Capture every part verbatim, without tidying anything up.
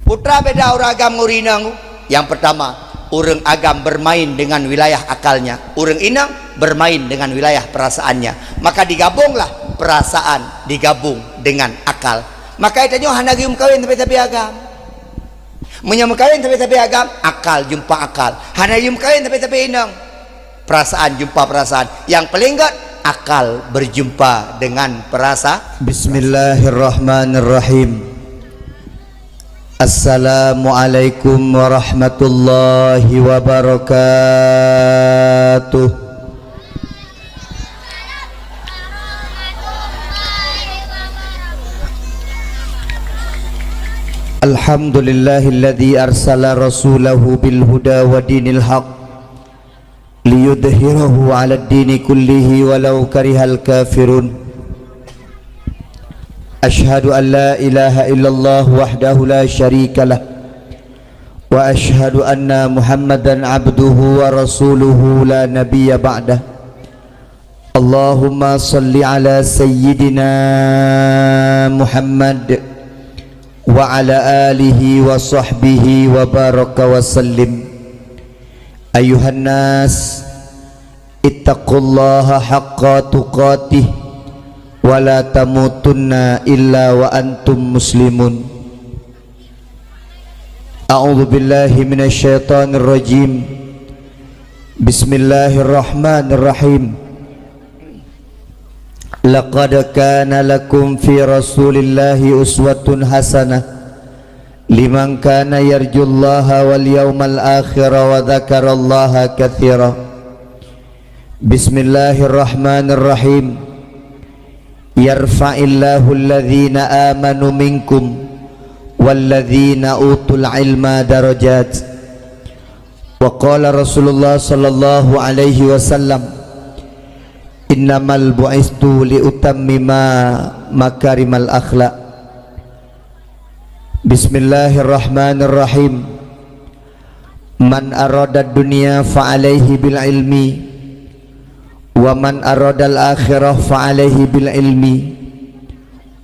Peue teuma beda ureuëng agam ngon ureuëng inong? Yang pertama, ureuëng agam bermain dengan wilayah akalnya, ureuëng inong bermain dengan wilayah perasaannya. Maka digabunglah perasaan digabung dengan akal. Maka tanyoe hana geuyue meukawen sabe-sabe agam. Meunyoe meukawen sabe-sabe agam, akal jumpa akal. Hana geuyue meukawen sabe-sabe inong, perasaan jumpa perasaan. Yang paling gét, akal berjumpa dengan perasa-, Bismillahirrahmanirrahim. Assalamualaikum warahmatullahi wabarakatuh. Alhamdulillahilladzi arsala rasulahu bil huda wa dinil haq liyudhhirahu 'alad dini kullihi walau karihal kafirun. Asyhadu an la ilaha illallah wahdahu la syarikalah, wa asyhadu anna Muhammadan abduhu wa rasuluhu la nabiyya ba'dah. Allahumma shalli ala sayyidina Muhammad wa ala alihi wa sahbihi wa baraka wa sallim. Ayuhan nas, ittaqullaha haqqa tuqatih wa la tamutunna illa wa antum muslimun. A'udzu billahi minasy syaithanir rajim. Bismillahirrahmanirrahim. Laqad kana lakum fi Rasulillahi uswatun hasanah liman kana yarjullaha wal yaumal akhira wa dzakarallaha katsira. Bismillahirrahmanirrahim. Yarfa'illahu alladhina amanu minkum walladhina utul ilma darajat. Wa qala Rasulullah sallallahu alaihi wasallam, "Innamal bu'istu liutammima makarimal akhlak." Bismillahirrahmanirrahim. Man aradad dunya fa alaihi bil ilmi, wa man aradal akhirah fa alaihi bil ilmi,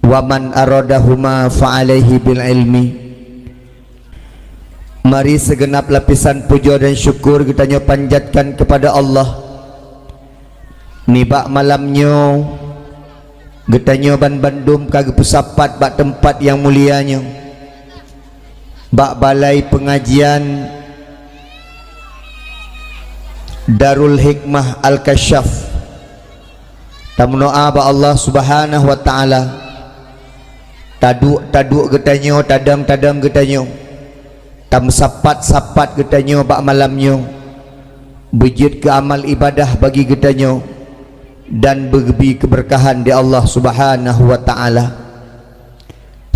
wa man aradahuma fa alaihi bil ilmi. Mari segenap lapisan puja dan syukur geutanyoe panjatkan kepada Allah. Nibak malam nyoe, geutanyoe banbandum ka geupeusapat bak teumpat nyang mulia nyoe, bak balai peungajian Darul Hikmah Al-Kasyaf. Tameudoá bak Allah Subhanahu wa Taala, taduek-taduek geutanyoe, tadong-tadong geutanyoe, tameusapat-sapat geutanyoe bak malam nyoe, beujeuet keu amal ibadah bagi geutanyoe, dan beugeubri keubeurkahan di Allah Subhanahu wa Taala.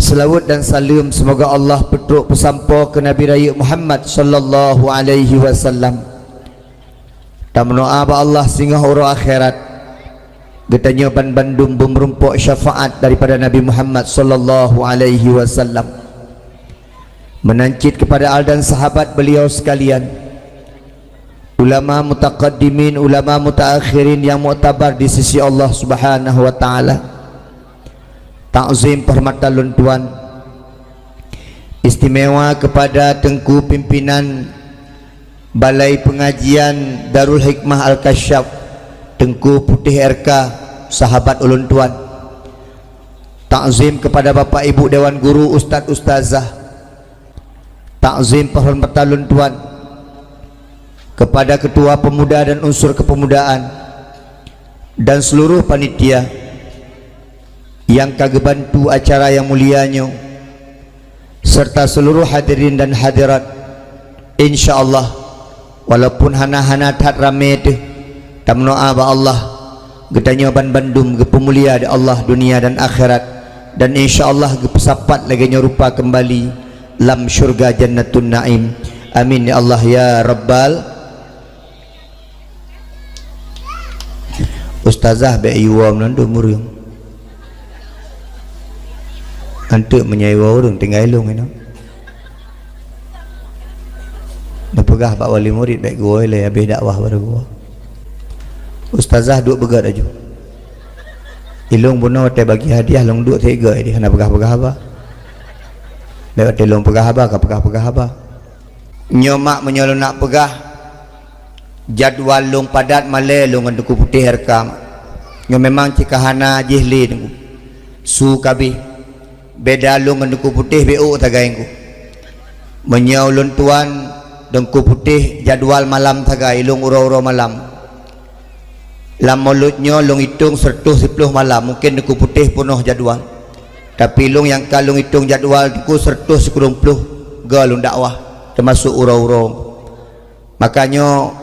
Seulaweuet dan saleuem seumoga Allah peutrok peusampoe keu Nabi Rayeuk Muhammad sallallahu alaihi wasallam. Tameudoá bak Allah singoh uroe akhirat, geutanyoe banbandum beumeurumpok syafaat daripada Nabi Muhammad sallallahu alaihi wasallam. Meunan cit kepada al dan sahabat beliau sekalian, ulama mutaqaddimin, ulama mutaakhirin yang muktabar di sisi Allah Subhanahu wa Taala. Takzim penghormatan lôn tuan istimewa kepada Teungku Pimpinan Balai Peungajian Darul Hikmah Al-Kasyaf, Teungku Putéh R K, sahabat ulôn tuan. Takzim kepada Bapak Ibu Dewan Guru, Ustaz Ustazah. Takzim penghormatan lôn tuan kepada Ketua Pemuda dan unsur kepemudaan dan seluruh panitia nyang ka geubantu acara nyang mulia nyoe, serta seluruh hadirin dan hadirat. Insya Allah, walaupun hana-hana that ramé teuh, tameudoá bak Allah, geutanyoe banbandum geupeumulia di Allah dunia dan akhirat, dan insya Allah geupeusapat lagée nyoe rupa keumbali lam syurga Jannatun Naim. Amin ya Allah ya Rabbal. Ustazah bék iwoe meunandum ureuëng. Anteuk meunyoe iwoe ureuëng tinggai lôn inoe. Neupeugah bak wali murit bék geuwoe ilée habéh dakwah baru geuwoe. Ustazah duek beugét aju. Ilong bunoe watée bagi hadiah lôn duek sigoe di hana peugah-peugah haba. Bèk watèe lôn peugah haba, ka peugah-peugah haba. Nyoe mak, meunyoe lôn nak peugah, jadwal lôn padat malèe lôn ngon Teungku Putéh R K. Nyoe memang cit ka hana jih lé Teungku. Su ka abéh. Beda lôn ngon Teungku Putéh beu sagai Teungku. Meunyoe ulôn tuan, Teungku Putéh jadwal malam sagai, lôn uroe-uroe malam. Lam mulod nyoe lôn itong seratus siplôh malam, mungken Teungku Putéh peunoh jadwal. Tapi lôn nyang ka lôn itong jadwal Teungku seratus sikureueng plôh goe lôn dakwah, teumasok uroe-uroe. Maka nyoe,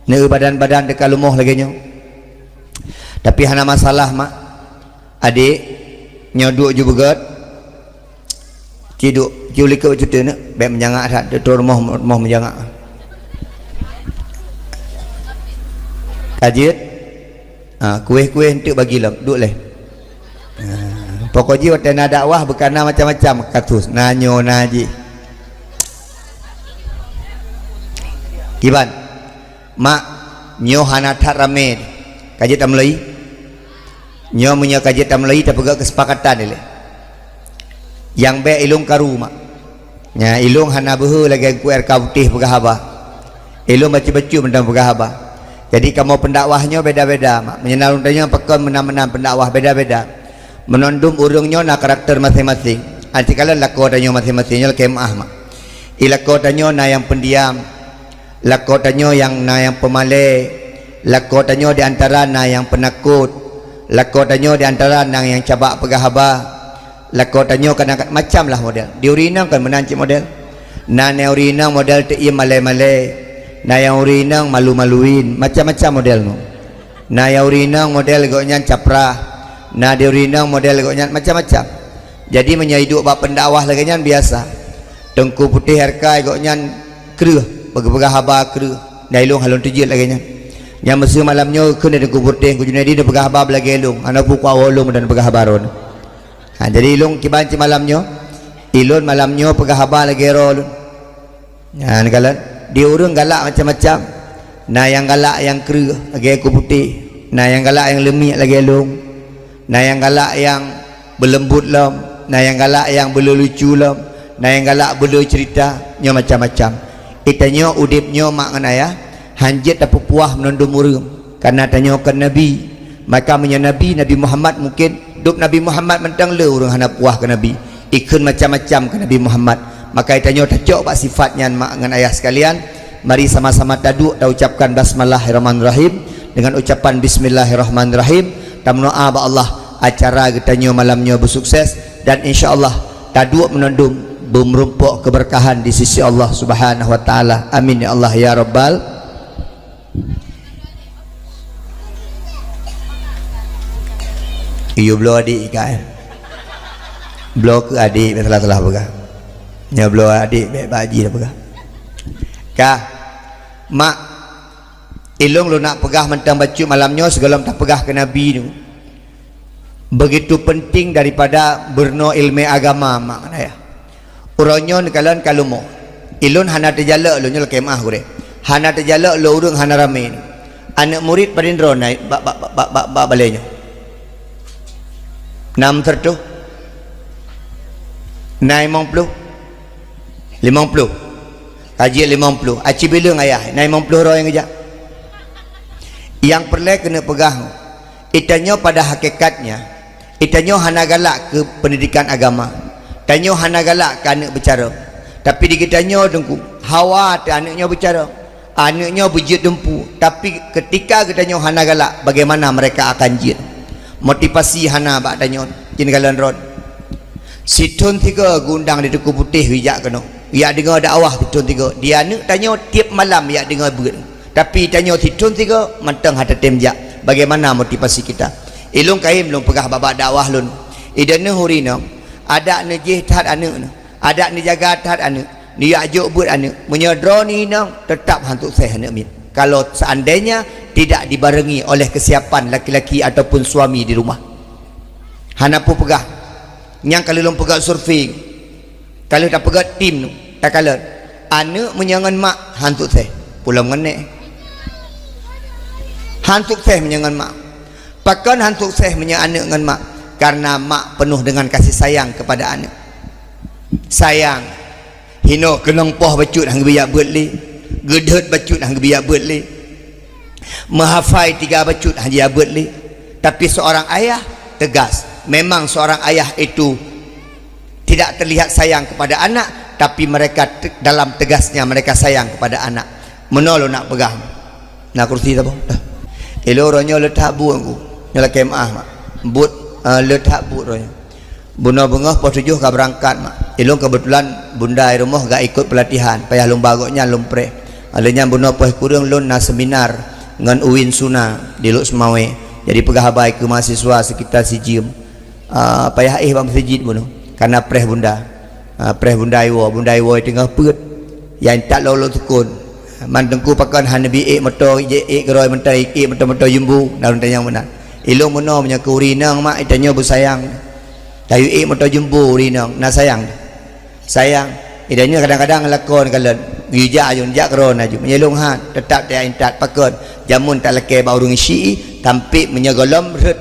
neu badan-badan teuka leumoh lagèe nyoe. Tapi hana masalah, mak. Adék, nyoe duek ju beugèt. Ci duek, ci u likôt cuti nyoe, bèk meujangak that, teuh rumoh, rumoh meujangak. Ka jeuet? Ha, kuéh-kuéh eunteuk bagi lom, duek lé. Ha, pokok jih watèe na dakwah beukana macam-macam kasus, na nyoe na jih. Kiban, mak, nyoe hana that ramé. Ka jeuet tameulai? Nyoe meunyoe ka jeuet tameulai, tapeugah keusepakatan ilèe. Nyang bèk ilôn karu, mak. Nya, ilôn hana beuhe lagèe Teungku R K Putéh peugah haba. Ilôn bacut-bacut mantong peugah haba. Jadi, kamoe peundakwah nyoe beda-beda, mak. Meunyoe na ureueng tanyoe pakon meunan-meunan peundakwah beda-beda. Meunandum ureueng nyoe na karakter maséng-maséng. Aci kalon lakoe tanyoe maséng-maséng nyoe lakèe meu'ah, mak. I lakoe tanyoe na nyang peundiam, lakoe tanyoe nyang na nyang peumalèe, lakoe tanyoe di antara na nyang peunakot, lakoe tanyoe di antara na nyang cabak peugah haba, lakoe tanyoe kadang macam lah model. Di ureueng inong kan meunan cit model. Na nyang ureueng inong model teuiem malèe-malèe, na nyang ureueng inong malu-maluin, macam-macam model nyoe. Na nyang ureueng inong model gobnyan caprah, na di ureueng inong model gobnyan macam-macam. Jadi meunyoe iduek bak peundakwah lagèe nyan biasa. Teungku Putéh R K gobnyan kreueh, peugah-peugah haba kreueh. Dan ilôn hana lôn teujeuet lagèe nyan. Nyang meuseu malam nyoe kheun Teungku Putéh, Teungku Junaidi neupeugah haba beulagèe ilôn, hana peue kuwoe lôn dan peugah haba droeneuh. Ha, jadi ilôn kiban cit malam nyoe, ilôn malam nyoe peugah haba lagèe droe lôn. Nyan kalon, di ureueng galak macam-macam. Na nyang galak nyang kreueh lagèe Teungku Putéh, na nyang galak nyang leumiek lagèe lôn, na nyang galak nyang beuleumbot lom, na nyang galak nyang beuleucucu lom, na nyang galak beuleucerita, nyoe macam-macam. Di tanyoe udép nyoe mak ngon ayah, hanjeuet tapeupuah meunandum ureueng, kareuna tanyoe kon nabi. Maka meunyoe nabi, Nabi Muhammad mungken, dub Nabi Muhammad mantong le ureueng hana puah keu nabi. Ikheun macam-macam keu Nabi Muhammad. Maka tanyoe tacok bak sifat nyan mak ngon ayah sekalian. Mari sama-sama taduek taucapkan basmalahirrahmanirrahim. Dengan ucapan bismillahirrahmanirrahim, tameudoa bak Allah acara geutanyoe malam nyoe beusukses dan insya Allah taduek meunandum beumeurumpok keubeurkahan di sisi Allah Subhanahu wa Taala. Amin ya Allah ya Rabbal. Iyo bloe adék ikai. Bloe keu adék, bèk salah-salah peugah. Nyoe bloe adék, bèk bak jih peugah. Ka, mak, ilôn lôn nak peugah mantong bacut malam nyoe sigohlom tapeugah keu Nabi nyoe. Begitu penting daripada beurunoe ileumèe agama, mak ngon ayah. Uroe nyoe neukalon ka leumoh. Ilôn hana teujalok lôn nyoe lakèe meu'ah gurèe. Hana teujalok lôn ureueng hana ramè. Aneuk murit padum droe na bak, bak, bak, bak, bak, bak balèe nyoe. Nam seratus. Na limong ploh. Limong ploh. Ka jeuet limong ploh. Aci bileueng ayah. Na limong ploh droe nyang geujak. Nyang peureulèe keuneuk peugah, geutanyoe pada hakikatnya, geutanyoe hana galak keu peundidikan agama. Tanyoe hana galak keu aneuk beucarông. Tapi di geutanyoe teungku, hawa teuh aneuk nyoe beucarông. Aneuk nyoe beujeuet dumpeue. Tapi keutika geutanyoe hana galak, bagaimana mereka akan jeuet? Motivasi hana bak tanyoe, jih neukalon droen. Sithôn sigoe geuundang di Teungku Putéh geujak keunoe. Geujak deungoe dakwah sithôn sigoe. Di aneuk tanyoe tiep malam geujak deungoe beuet. Tapi tanyoe sithôn sigoe mantong hana tatem jak. Bagaimana motivasi kita? Ilôn kayém lôn peugah bak-bak dakwah lôn. Ideh neuh ureueng inong, adak neujih that aneuk neuh. Adak neujaga that aneuk. Neujak jok beuet aneuk. Meunyoe droeneuh inong, teutap han sukses aneuk miet. Kalau seandainya tidak dibarengi oleh kesiapan laki-laki ataupun suami di rumah. Hana peue peugah. Nyang ka lheueh lôn peugah survei. Ka lheueh tapeugah tim nyoe, takalon. Aneuk meunyoe ngon mak, han sukses. Pulom ngon nek. Han sukses meunyoe ngon mak. Pakon han sukses meunyoe aneuk ngon mak? Karena mak penuh dengan kasih sayang kepada aneuk. Sayang. Hinoe keunong poh bacut han geubri jak beuet lé. Geudhôt bacut han geubri jak beuet lé. Meuhafai tiga bacut han geubri jak beuet lé. Tapi seorang ayah tegas. Memang seorang ayah itu tidak terlihat sayang kepada anak, tapi mereka te-, dalam tegasnya mereka sayang kepada anak. Meunoe lôn nak peugah. Na kursi saboh? Dah. Ilôn uroe nyoe le that buet ku. Nyoe lakée meuáh mak. Buet, eh, le that buet uroe nyoe. Bunoe beungoh poh tujoh ka beurangkat mak. Ilôn keubeutulan bunda i rumoh gak ikot peulatihan, payah lôn ba gobnyan lôn preh. Lheueh nyan bunoe poh kureueng lôn na seminar ngon Uin Suna di Lhokseumawe. Jadi peugah haba keu mahasiswa sekitar sijeuem. Ah, payah éh bak meuseujid bunoe, kareuna preh bunda. Ah, preh bunda iwoe, bunda iwoe teungoh peuet. Nyang intat lôn lôn sukon. Man teungku pakon hana bi ék moto, ék keurôi mantong, ék moto-moto jumbo, na ureuëng tanyong meunan. Ilôn meunoe meunyoe keu ureuëng inong mak, itanyoe beusayang. Tayue ék moto jumbo ureuëng inong, na sayang. Sayang, idanyoe kadang-kadang lakon kalon, geujak ayun, jak keurôi laju. Meunyoe ilôn han, teutap tayue intat pakon. Jameun talakée bak ureuëng syiek, tampék meunyoe gohlom rhot.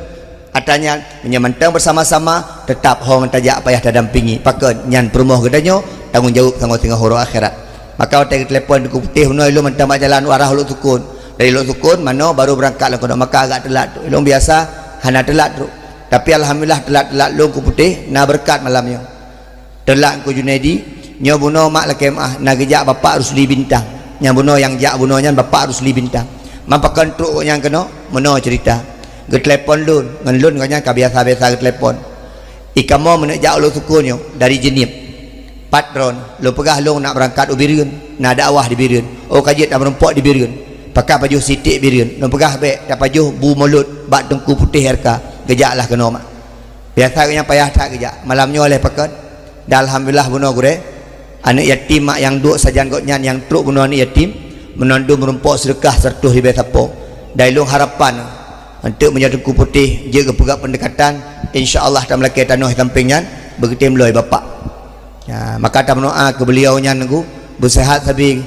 Ata nyan, meunyoe mantong beusama-sama, teutap ho ngon tajak payah tadampingi. Pakon, nyan peurumoh geutanyoe, tanggong jaweueb tanggong singoh uroe akhirat. Maka watée geutelepon Teungku Putéh bunoe ilôn mantong bak jalan u arah Lhoksukon. Dari Lhoksukon, manoe baru beurangkat lom keunoe, maka agak teulat trok. Ilôn biasa hana teulat trok. Tapi alhamdulillah teulat-teulat lôn Teungku Putéh, na beureukat malam nyoe. Teulat Teungku Junaidi, nyoe bunoe mak lakée meuáh, na geujak Bapak Rusli Bintang. Nyang bunoe nyang jak bunoe nyan Bapak Rusli Bintang. Man pakon trok gobnyan keunoe, meunoe ceurita. Geutelepon lôn, ngon lôn gobnyan ka biasa-biasa geutelepon. "I kamoe meuneuk jak u Lhoksukon nyoe dari Jeunieb. Pat droeneuh?" Lôn peugah lôn nak beurangkat u Bireuen, na dakwah di Bireuen. "Oh, ka jeuet tameurumpok di Bireuen. Pakat pajoh sitek Bireuen." Lôn peugah, "Bék, tapajoh bu mulod bak Teungku Putéh R K. Geujaklah keunoe mak." Biasa gobnyan payah that geujak. Malam nyoe lheueh pakon. Dan alhamdulillah bunoe gurée, aneuëk yatim mak nyang duek sajan gobnyan nyang trok bunoe aneuëk yatim, meunan dum meurumpok seudeukah seratus ribée sapo. Dan ilôn harapan, eunteuk meunyoe Teungku Putéh jeuet geupeugah peundekatan, insya Allah tameulakée tanoh sampéng nyan, beugeutem lom Bapak. Ya, maka tameudoá keu beuliau nyan Teungku, beuseuhat sabe.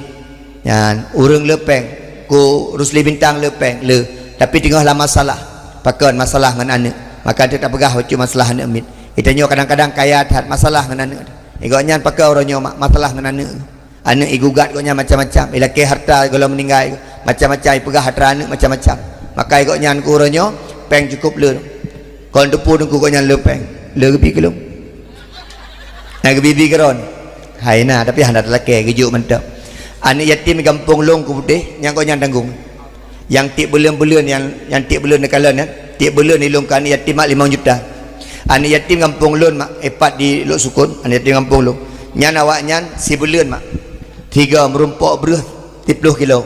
Nyan, ureuëng le péng, Teungku Rusli Bintang le péng, le. Tapi teungoh lam masalah. Pakon masalah ngon aneuëk. Maka teuk tapeugah bacut masalah aneuëk miet. Geutanyoe kadang-kadang kaya that masalah ngon aneuëk. Gobnyan pakon uroe nyoe ma-, masalah ngon aneuëk. Aneuëk igugat gobnyan macam-macam. Ilakée harta gohlom meuninggai, macam-macam ipeugah atra aneuëk macam-macam. Maka gobnyan Teungku uroe nyoe péng cukup le. Kon teupeu Teungku gobnyan le péng. Le geubi keu lôn. Na geubi-bi keudroe. Hai na, tapi hana talakée, geujok mantong. Aneuëk yatim gampông lôn Teungku Putéh, nyang gobnyan tanggong. Nyang tieb buleuen-buleuen, nyang, nyang tieb buleuen neukalon nyan, tieb buleuen ilôn keu aneuëk yatim mak limong juta. Aneuëk yatim gampông lôn mak, eh, pat di Lhoksukon, aneuëk yatim gampông lôn. Nyan awaknyan sibuleuen mak. Tiga meurumpok breueh siploh kilo.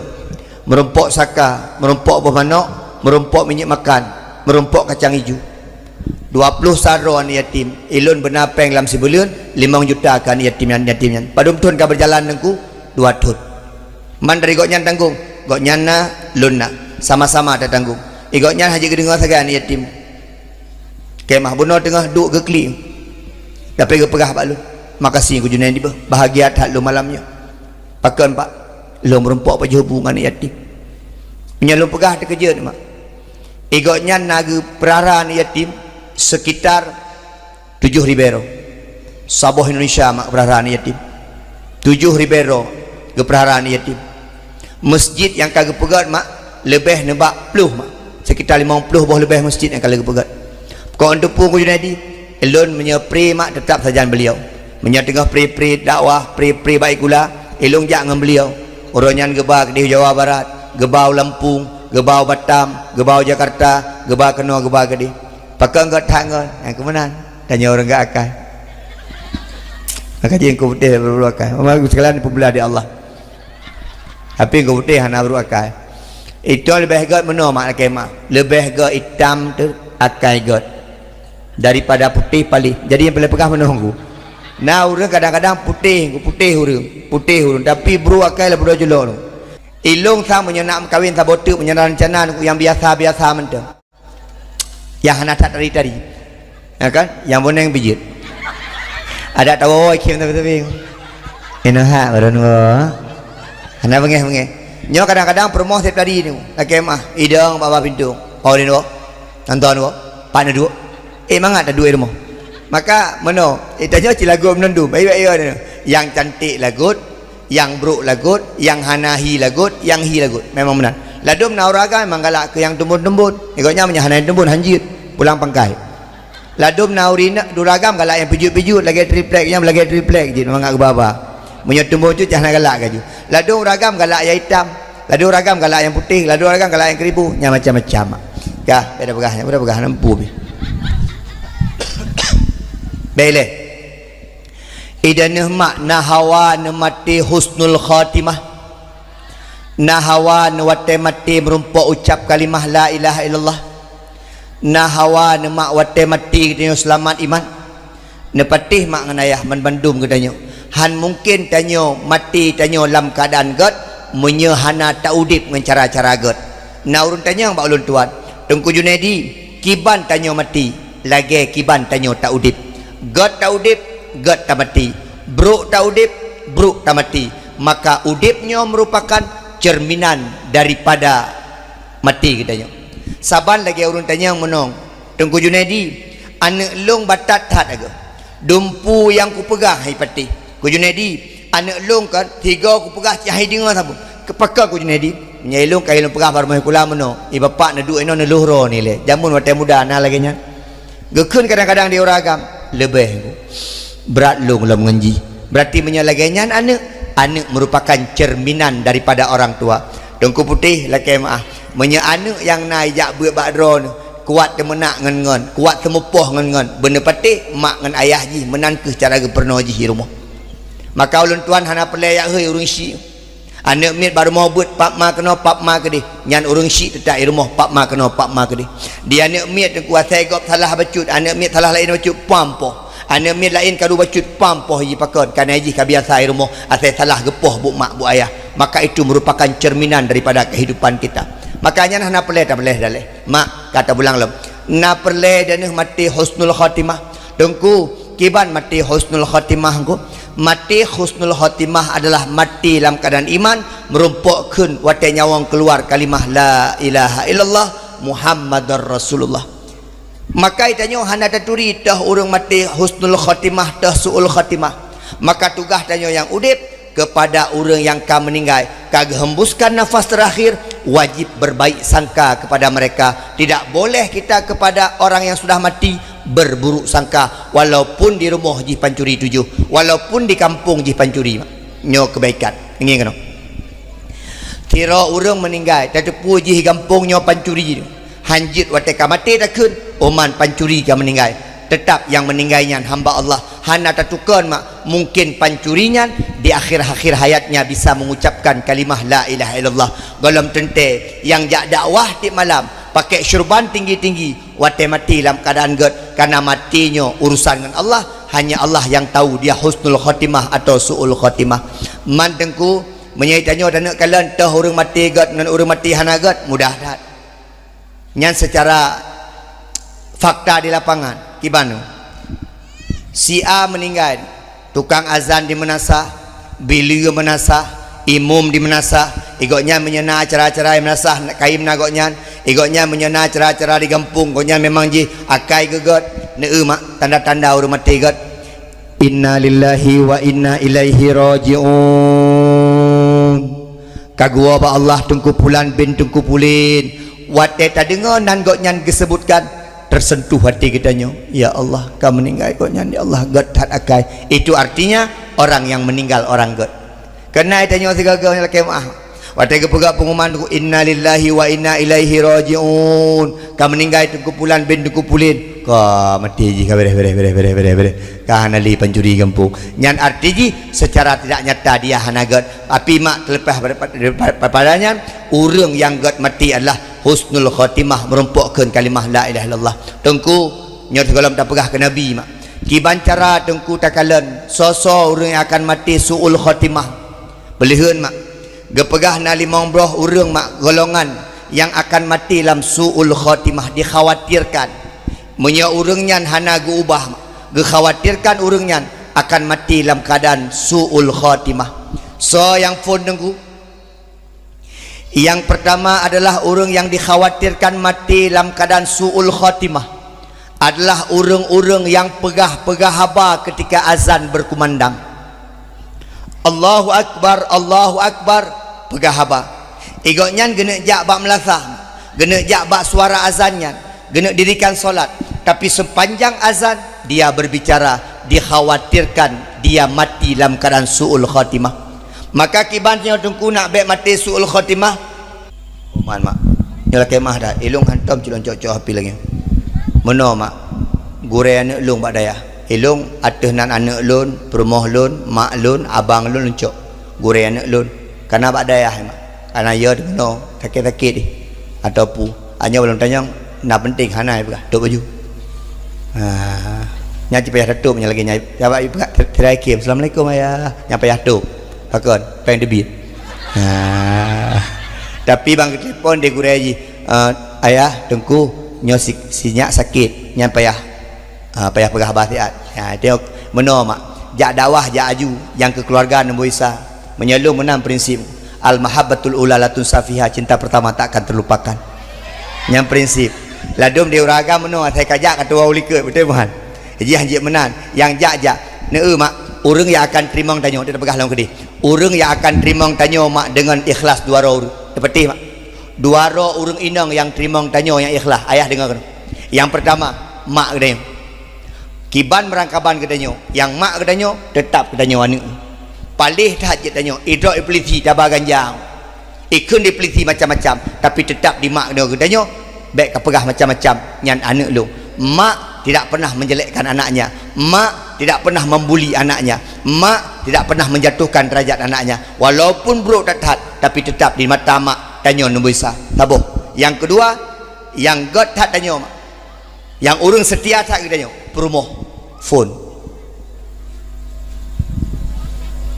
Meurumpok saka, meurumpok boh manok, meurumpok minyeuk makan, meurumpok kacang ijo. Dua ploh sa droe aneuëk yatim, ilôn beuna péng lam sibuleuen, limong juta keu aneuëk yatim nyan, yatim nyan. Padum thon ka beujalan Teungku? Dua thon. Man dari gobnyan tanggong, gobnyan na, lôn na, sama-sama tatanggong. Di gobnyan hana geudeungoe sagai aneuëk yatim. Kemah bunoe teungoh duek geuklik. Tapi geupeugah bak lôn, "Makasih Teungku Junaidi beuh, bahagia that lôn malam nyoe." Pakon Pak? Lôn meurumpok pajoh bu ngon aneuëk yatim. Meunyoe lôn peugah teukeujot mak. Di gobnyan na geupeurara aneuëk yatim sekitar tujoh ribée droe. Saboh Indonesia mak geupeurara aneuëk yatim. Tujoh ribée droe geupeurara aneuëk yatim. Masjid nyang ka geupeugét mak leubeh nibak ploh mak. Sekitar limong ploh boh leubeh masjid nyang ka lheueh geupeugét. Kon teupeu Teungku Junaidi, lôn meunyoe pri mak teutap sajan beuliau. Meunyoe teungoh pri-pri dakwah, pri-pri bak sikula, ilôn jak ngon beuliau. Uroe nyan geuba keudeh Jawa Barat, geuba u Lampung, geuba u Batam, geuba u Jakarta, geuba keunoe, geuba keudeh. Pakon gét that ngon, nyang keu meunan. Tanyoe ureuëng gét akai. Maka jih Teungku Putéh beurukai. Maka sekalian dipeubeulah di Allah. Tapi Teungku Putéh hana beurukai. Itu leubeh gét meunoe mak lakée meuáh. Leubeh gét itam tu akai gét daripada putéh palih. Jadi nyang paleng peugah meunoe Teungku. Na ureuëng kadang-kadang putéh, putéh ureuëng, putéh ureuëng, tapi bru akai lé beudôh julok tu. Ilôn sang meunyoe nak meukawen saboh teuk meunyoe na reuncana nyang biasa-biasa mantong. Nyang hana that tari-tari. Ya kan? Nyang boneng bijit. Ada tawoe ikhém tapi-tapi. Inoe hak baru nunggu. Hana bengeh-bengeh. Nyoe kadang-kadang peurumoh setiap tari ni. Lakée meuáh, idong bak pintu. Oh, ni dua. Nonton dua. Pan dua. Eh, mangat dah dua rumah. Maka meunoe, eh, tanyoe cit lagot meunandum. Baik-baik ya, nyang cantik lagot, nyang brok lagot, nyang hana hi lagot, nyang hi lagot. Memang meunan. Ladôm na ureueng agam memang galak keu nyang teumbon-teumbon. Gobnyan meunyo hana teumbon, hanjeuet, pulang pangkai. Ladôm na ureueng, ureueng agam galak nyang pijuet-pijuet, lagèe triplek, nyang lagèe triplek jih, mangat geuba-ba. Meunyo teumbon cut, hana galak laju. Ladôm ureueng agam galak nyang itam, ladôm ureueng agam galak nyang putéh, ladôm ureueng agam galak nyang keuribu, nyang macam-macam. Kah, beda peugah, beda peugah, nampu pih. Bèk lé. Idaneuh mak na hawa neumaté husnul khatimah. Na hawa neuwatèe maté meurumpok ucap kalimah la ilaha illallah. Na hawa neumak watèe maté geutanyoe seulamat iman. Neupatéh mak ngon ayah banmandum geutanyoe. Han mungken tanyoe maté tanyoe lam keuadaan gèt, meunyoe hana taudép ngon cara-cara gèt. Na ureueng tanyong bak ulôn tuan, "Teungku Junaidi, kiban tanyoe maté, lagèe kiban tanyoe taudép?" Gèt taudép, gèt tamaté. Brok taudép, brok tamaté. Maka udép nyoe meurupakan cerminan daripada maté geutanyoe. Saban lagèe ureueng tanyong meunoe, "Teungku Junaidi, aneuk lôn batat that agam. Dumpu nyang kupeugah hai patéh. Ku Junaidi, aneuk lôn kan, tiga kupeugah cit hai deungö sapeue. Pakon Ku Junaidi?" Nyan lôn ka lôn peugah bak rumoh sikula meunoe, "Eh, bapak neuduek inoe neulôh droeneuh lé. Jameun watèe muda na lagèe nyan." Geukheun kadang-kadang di ureueng agam, "Leubeh brat lôn lom ngon jih." Berarti meunyoe lagèe nyan aneuk, aneuk merupakan cerminan daripada orang tua. Teungku Putéh lakèe meu'ah, meunyoe aneuk nyang na ijak beuet bak droeneuh, kuat teumeunak ngon-ngon, kuat teumupoh ngon-ngon, beuneupatéh mak ngon ayah jih, meunan kheueh cara geupeurunoe jih di rumoh. Maka ulôn tuan hana peureulèe jak hôi ureueng syiek. Aneuk miet bak rumoh beuet, pap ma keunoe, pap ma keudéh. Nyan ureueng syiek teutap di rumoh, pap ma keunoe, pap ma keudéh. Di aneuk miet teungku asai gob salah bacut, aneuk miet salah laén bacut, pam poh. Aneuk miet laén karu bacut, pam poh jih pakon. Kareuna jih ka biasa di rumoh, asai salah geupoh buet mak, buet ayah. Maka itu merupakan cerminan daripada kehidupan kita. Maka nyan hana peureulèe tapeureulèe daleh. Mak, ka tapulang lom. Na peureulèe daneuh maté husnul khatimah. Teungku, kiban maté husnul khatimah ku? Maté husnul khatimah adalah maté lam keuadaan iman, meurumpok kheun watèe nyawöng keuluar kalimah la ilaha illallah Muhammadar Rasulullah. Maka tanyoe hana taturi toh ureueng maté husnul khatimah toh su'ul khatimah. Maka tugaih tanyoe nyang udép kepada ureueng nyang ka meuninggai, ka geuhembuskan nafas terakhir, wajib berbaik sangka kepada mereka. Tidak boleh kita kepada orang yang sudah mati berburuk sangka, walaupun di rumoh jih pancuri tujoh, walaupun di kampung jih pancuri. Nyoe keubaikan. Ingat keunoe. Sidroe ureueng meuninggai, tateupeue jih gampông nyoe pancuri. Hanjeuet watèe ka maté takheun, "Oh man, pancuri ka meuninggai." Teutap nyang meuninggai nyan hamba Allah, hana tatukon mak. Mungken pancuri nyan di akhir-akhir hayatnya bisa mengucapkan kalimah la ilaha illallah. Gohlom teuntèe nyang jak dakwah tiep malam, pakèk syurban tinggi-tinggi, watèe maté lam keuadaan gèt, kareuna maté nyoe urusan ngon Allah, hanya Allah nyang tahu dia husnul khotimah atau su'ul khotimah. Man teungku, meunyoe tanyoe taneuk kalon toh ureueng maté gèt ngon ureueng maté hana gèt, mudah that. Nyan seucara fakta di lapangan. Kiban nyoe? Si A meuninggai, tukang azan di meunasah, bileue meunasah, imum di meunasah, i gobnyan meunyoe na acara-acara di meunasah, kayém na gobnyan, i gobnyan meunyoe na acara-acara di gampông, gobnyan memang jih akai geugèt, neu-eu mak tanda-tanda ureueng maté gèt. Inna lillahi wa inna ilaihi raji'un. Ka geuwoe bak Allah Teungku Pulan bin Teungku Pulin. Watèe tadeungö nan gobnyan geuseubutkan, teuseuntuh até geutanyoe. Ya Allah, ka meuninggai gobnyan, ya Allah, gèt that akai. Itu artinya orang yang meninggal orang gèt. Keunan tanyoe sigoe-goe nyang lakèe meu'ah. Watèe geupeugah peungumuman, "Inna lillahi wa inna ilaihi raji'un." Ka meuninggai Teungku Pulan bin Teungku Pulin. Ka maté jih, ka beres, beres, beres. Ka hana lé pancuri gampông. Nyan arti jih, secara tidak nyata dia hana gèt. Tapi mak, terlepas daripada, daripada nyan, ureueng nyang gèt maté adalah husnul khotimah, meurumpok kheun kalimah la ilaha illallah. Teungku, nyoe sigohlom tapeugah keu Nabi mak. Kiban cara Teungku takalon soe-soe ureueng nyang akan maté su'ul khotimah? Peuleuheuen mak, geupeugah na limong boh ureueng mak golongan nyang akan maté lam su'ul khotimah, dikhawatirkan. Meunyoe ureueng nyan hana geuubah mak, geukhawatirkan ureueng nyan akan maté lam keuadaan su'ul khotimah. Soe nyang phon Teungku? Nyang peurtama adalah ureueng nyang dikhawatirkan maté lam keuadaan su'ul khotimah. Adalah ureuëng-ureuëng nyang peugah-peugah haba keutika azan beukumandang. "Allahu Akbar, Allahu Akbar," peugah haba. Gobnyan geuneuk jak bak meulasah, geuneuk jak bak suara azan nyan, geuneuk dirikan solat. Tapi sepanjang azan, dia berbicara, dikhawatirkan dia mati dalam keadaan su'ul khatimah. Maka kiban nyoe Teungku nak bék maté su'ul khatimah, Uman, mak. Nyoe lakée meu'ah dah. Ilong hantom cilong cok-cok api lagée. Meunoe, mak. Gurée aneuëk lôn bak dayah. Ilong ateueh nan aneuëk lôn, peurumoh lôn, mak lôn, abang lôn, lôn cok. Gurée aneuëk lôn. Kana bak dayah, mak. Kana yo teunoe sakét-sakét deh. Atau pu. Anyoe ulôn tanyong, na penting hana peugah. Tutup baju. Ha. Nyan cit payah tutup nyan lagée nyan. Sahabat peugah, "Tirai kiem. Assalamualaikum, ayah." Nyan payah tutup. Pakon? Péng teubiet. Ha. Tapi bang geutelepon di gurée jih, "Eh, ayah, Teungku, nyoe si, si nyak sakét, nyan payah, ah, payah peugah haba siat." Ha, tengok meunoe, mak. Jak dakwah, jak aju, nyang keu keuluwarga neuboh Isa. Meunyoe lôn meunan prinsip, al-mahabbatul ula la tunsafiha, cinta pertama tak akan terlupakan. Nyan prinsip. Ladôm di ureuëng agam meunoe, asai ka jak ka tuwoe u likot, beutôi bukan? Jih hanjeuet meunan, nyang jak-jak. Neu, mak, ureuëng nyang akan teurimong tanyoe, teupeugah lom keudeh. Ureuëng nyang akan teurimong tanyoe, mak, deungon ikhlas dua droe ureuëng. Teupeuteh, mak. Dua droe ureuëng inong nyang teurimong tanyoe nyang ikhlas. Ayah deungoe keunoe. Nyang peurtama, mak geutanyoe. Kiban meurangkaban geutanyoe, nyang mak geutanyoe, teutap geutanyoe aneuëk. Paléh that jeuet tanyoe, idrop ipeulisi taba ganja. Ikheun dipeulisi macam-macam, tapi teutap di mak geutanyoe, geutanyoe bék kapeugah macam-macam, nyan aneuëk lôn. Mak tidak pernah menjelekkan anaknya. Mak tidak pernah membuli anaknya. Mak tidak pernah menjatuhkan derajat anaknya. Walaupun buruk that-that, tapi teutap di mata mak tanyoe neuboh Isa. Saboh. Nyang keudua, nyang göt that tanyoe, mak. Nyang ureuëng seutia that geutanyoe, peurumoh phon.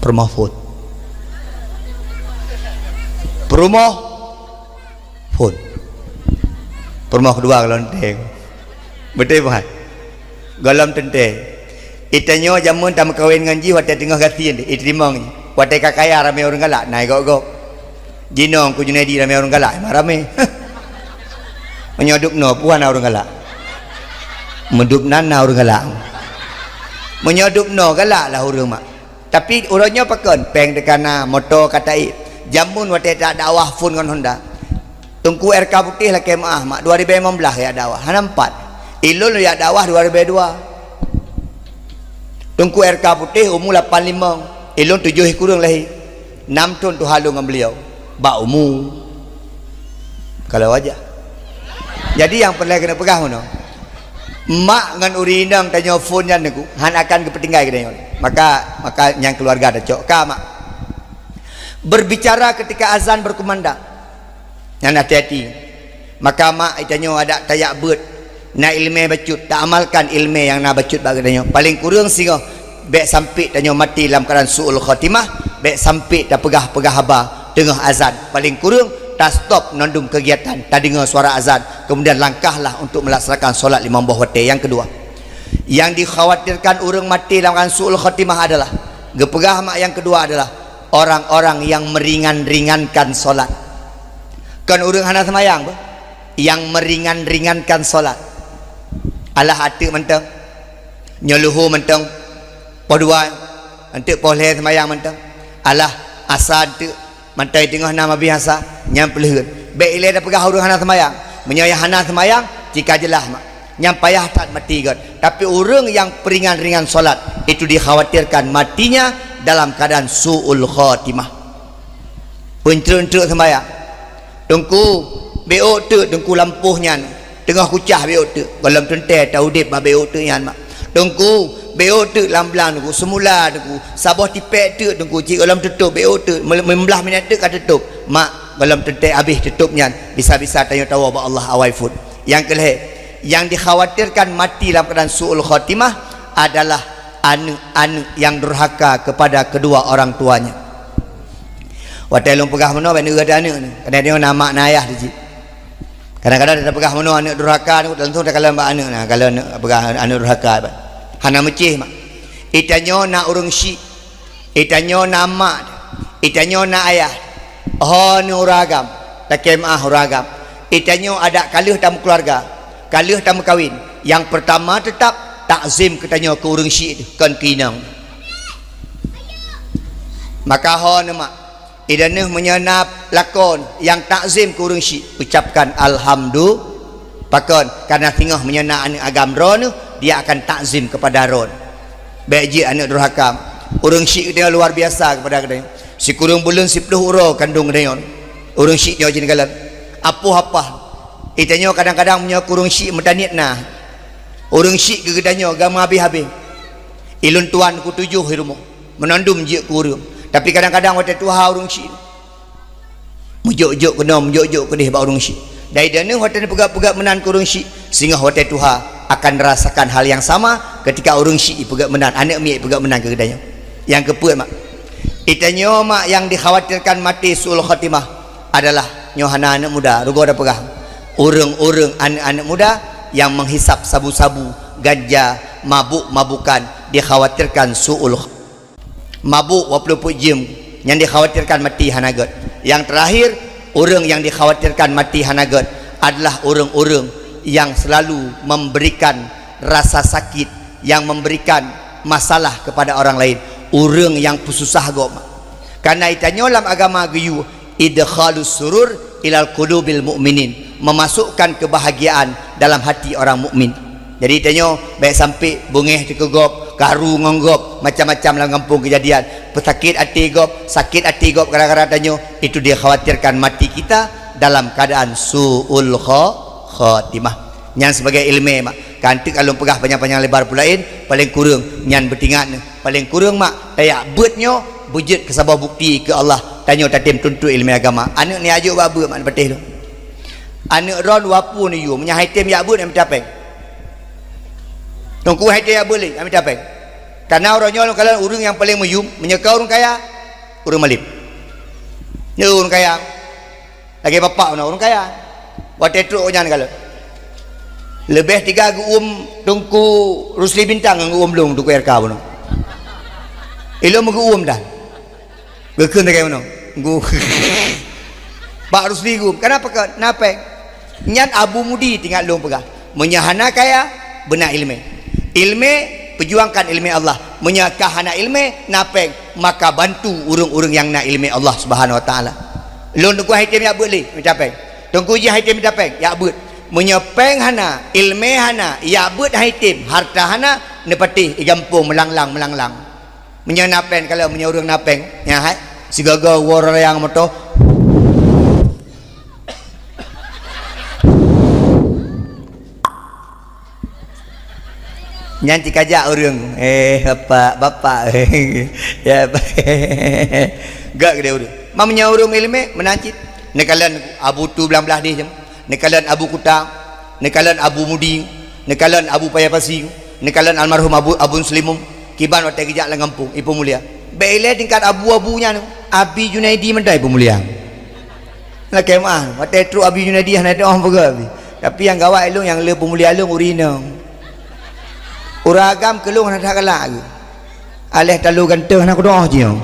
Peurumoh phon. Peurumoh phon. Peurumoh keudua gohlom teuntée. Beutôi bukan? Gohlom teuntée. Itanyoe jameun tameukawen ngon jih watée teungoh gasien, iteurimong jih. Watée ka kaya ramé ureuëng galak, na igok-gok. Jinoe Teungku Junaidi ramé ureuëng galak, memang ramé. Meunyoe dubnoe, peue hana ureuëng galak? Meudubnan na ureuëng galak. Meunyoe dubnoe, galaklah ureuëng, mak. Tapi uroe nyoe pakon, péng teuka na, moto ka taék. Jameun watée that dakwah phon ngon Honda. Teungku R K Putéh lakée meu'ah, mak, dua ribée limong blaih jak dakwah, hana meupat. Ilôn jak dakwah dua ribée dua. Teungku R K Putéh umu lapan limong, ilôn tujoh sikureueng lahé. Nam thon tuha lôn ngon beuliau. Bak umu. Kalau wajah. Jadi nyang peureulée keuneuk peugah meunoe. Mak ngon ureuëng inong tanyoe phon nyan Teungku, hana akan geupeutinggai geutanyoe. Maka, maka nyang keuluwarga tacok ka, mak. Berbicara ketika azan berkumandang. Nyan hati-hati. Maka mak, itanyoe adak tajak beuet, na iéleumé bacut, taamalkan iéleumé nyang na bacut bak geutanyoe. Paleng kureueng singoh, bék sampoe tanyoe maté lam keuadaan su'ul khatimah, bék sampoe tapeugah-peugah haba teungoh azan. Paleng kureueng, tastop mandum keugiatan, tadeungoe suara azan, keumudian langkahlah untuk meulaksanakan solat limong boh watée. Nyang keudua, nyang dikhawatirkan ureuëng maté lam keuadaan su'ul khatimah adalah, geupeugah mak, nyang keudua adalah orang-orang yang meringan-ringankan solat. Kon ureuëng hana seumayang beuh, nyang meringan-ringankan solat. Alah ateuek mantong, nyoe luhô mantong, poh dua, eunteuk poh lhée seumayang mantong. Alah asa eunteuk, mantong teungoh na mabéh asa, nyan peuleuheuen. Bék ilée tapeugah ureuëng hana seumayang. Meunyoe nyang hana seumayang, cit ka jeulaih mak. Nyang payah that maté göt. Tapi ureuëng nyang peuringan-ringan solat, itu dikhawatirkan matinya dalam keadaan su'ul khatimah. Peuntreuk-ntreuk seumayang. Teungku, bék ôk teuk Teungku lampôh nyan. Teungoh kucah bék ôk teuk. Gohlom teuntée taudeb bak bék ôk teuk nyan, mak. Teungku, bék ôk teuk lam blang Teungku. Seumula Teungku. Saboh tipék teuk Teungku. Cit gohlom tutôp bék ôk teuk. Meulimblah minét teuk ka tutôp. Mak, gohlom teuntée habéh tutôp nyan. Bisa-bisa tanyoe tawoe bak Allah awai phon. Nyang keulhée, nyang dikhawatirkan mati lam keadaan su'ul khatimah adalah aneuëk-aneuëk nyang durhaka kepada kedua orang tuanya. Watée lôn peugah meunoe, bék neueu até aneuëk nyoe. Kadang-kadang na mak na ayah di cit. Kadang-kadang tapeugah meunoe aneuëk durhaka, langsung takalon bak aneuëk na, kalau aneuëk peugah aneuëk durhaka, hana meucéh mak. Itanyoe na ureuëng syik, itanyoe na mak, itanyoe na ayah. Ho nyoe ureuëng agam, lakée meu'ah ureuëng agam. Itanyoe adak ka lheueh tameukeuluwarga, ka lheueh tameukawen. Nyang peurtama teutap takzim geutanyoe keu ureuëng syiek, kon keu inong. Maka ho neuh mak, ideh neuh meunyoe na lakon nyang takzim keu ureuëng syiek, ucapkan alhamdu-, pakon, karena singoh meunyoe na aneuëk agam droeneuh, dia akan takzim kepada droeneuh. Bék jeuet aneuëk durhaka. Ureuëng syiek geutanyoe luar biasa kepada geutanyoe. Sikureueng buleuen siplôh uroe kandong geutanyoe. Ureuëng syiek nyoe jih kalon. Apoh apah. Geutanyoe kadang-kadang meunyoe keu ureuëng syiek meutaniet na. Ureuëng syiek keu geutanyoe gama habéh-habéh. Ilôn tuan kutujoh di rumoh. Meunandum jeuet keu ureuëng. Tapi kadang-kadang watée tuha ureuëng syiek. Meujok-jok keunoe, meujok-jok keudeh bak ureuëng syiek. Dan ideh neuh watée neupeugah-peugah meunan keu ureuëng syiek, singoh watée tuha akan rasakan hal yang sama ketika ureuëng syiek ipeugah meunan, aneuëk miet ipeugah meunan keu geutanyoe. Nyang keupeuet mak, geutanyoe mak nyang dikhawatirkan maté su'ul khatimah adalah nyoe hana aneuëk muda, rugoe tapeugah. Ureuëng-ureuëng aneuëk-aneuëk muda nyang menghisap sabu-sabu, ganja, mabuk-mabukan, dikhawatirkan su'ul kh-, mabuk waploh peuet jeuem, nyang dikhawatirkan maté hana gét. Nyang teurakhir, ureuëng nyang dikhawatirkan maté hana gét adalah ureuëng-ureuëng nyang selalu memberikan rasa sakit, nyang memberikan masalah kepada orang lain, ureuëng nyang peususah gob. Karena geutanyoe lam agama geuyue idkhalus surur ilal qulubil mu'minin, memasukkan kebahagiaan dalam hati orang mukmin. Jadi tanyoe bék sampai beungéh teuh keu gob, karu ngon gob, macam-macam lam gampông keujadian. Peusakét até gob, sakét até gob gara-gara tanyoe, itu dikhawatirkan mati kita dalam keadaan su'ul kha-, khatimah. Nyan sibagai ileumèe mak. Kan teuk ka lôn peugah panyang-panyang lebar peue laén, paleng kureueng nyan beutingat neuh. Paleng kureueng mak, tajak beuet nyoe beujeuet keu saboh bukti keu Allah, tanyoe tatem tuntut ileumèe agama. Aneuk ni ajok bak beuet mak neupatéh lôn. Aneuk droe dua pue neuyue, meunyo han item jak beuet, han mita péng. Teungku han item jak beuet lé, han mita péng. Karena uroe nyoe lôn kalon ureueng nyang paleng meuyum, meunyo ka ureueng kaya, ureueng malem. Nyoe ureueng kaya. Lagèe bapak bunoe ureueng kaya. Watèe trok nyan kalon. Leubeh tiga geuuem Teungku Rusli Bintang ngon geuuem lôn Teungku R K bunoe. Ilôn meugeuuem dah. Geukheun lagèe bunoe. Gu-, Pak Rusli geuuem. Kenapa keu na péng? Nyan Abu Mudi teuingat lôn peugah. Meunyo hana kaya, beuna ileumèe. Ileumèe, peujuangkan ileumèe Allah. Meunyo ka hana ileumèe, na péng, maka bantu ureueng-ureueng nyang na ileumèe Allah Subhanahu Wa Taala. Lôn Teungku han item jak beuet lé, mita péng. Teungku jih han item mita péng, jak beuet. Meunyo péng hana, ileumèe hana, jak beuet han item, harta hana, neupatéh i gampông meulanglang-meulanglang. Meunyo na péng, kalau meunyo ureueng na péng, nyan hai, sigoe-goe woe rayang moto. Nyan cikajak ureueng, "Eh, bapak, bapak." Ya, gak gede ureueng. Meunyo ureueng ileumèe, meunan cit. Neukalon Abu Tu Blang Blahdeh jeuem. Neukalon Abu Kuta, neukalon Abu Mudi, neukalon Abu Paya Pasi, neukalon almarhum Abu, Abu Seulimum, kiban watèe geujak lam gampông, ipeumulia. Bèk ilèe tingkat abu-abu nyan, Abi Junaidi mantong ipeumulia. Lakèe meu'ah, watèe trok Abi Junaidi hana teu'oh peugah Abi. Tapi nyang gawat ilôn nyang le peumulia lôn ureueng inong. Ureueng agam keu lôn hana that galak geuh. Aléh talo ganteng hana kudong jih nyoe.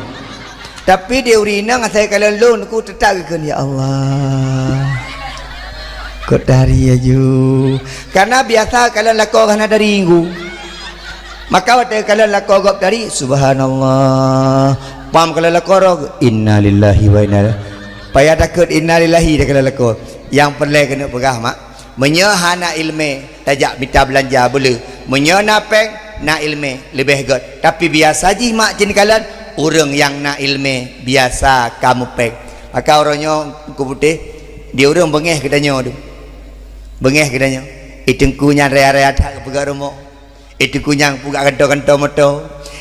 Tapi di ureueng inong asai kalon lôn ku teutap geukheun, "Ya Allah, kok tari aju." Karena biasa kalon lakoe hana tari ku. Maka watèe kalon lakoe gob tari, "Subhanallah." Pam kalon lakoe roh, "Innalillahi wa inna ilaihi." Payah takot innalillahi dah kalon lakoe. Nyang peureulèe keuneuk peugah mak, meunyo hana ileumèe, tajak mita beulanja beuleu. Meunyo na péng, na ileumèe, leubeh gèt. Tapi biasa jih mak cit kalon, ureueng nyang na ileumèe biasa ka meupéng. Maka uroe nyoe Teungku Putéh, di ureueng beungèh geutanyoe tu. Beungèh geutanyoe. I Teungku nyan raya-raya that geupeugah rumoh. I Teungku nyan peugah kantô-kantô moto.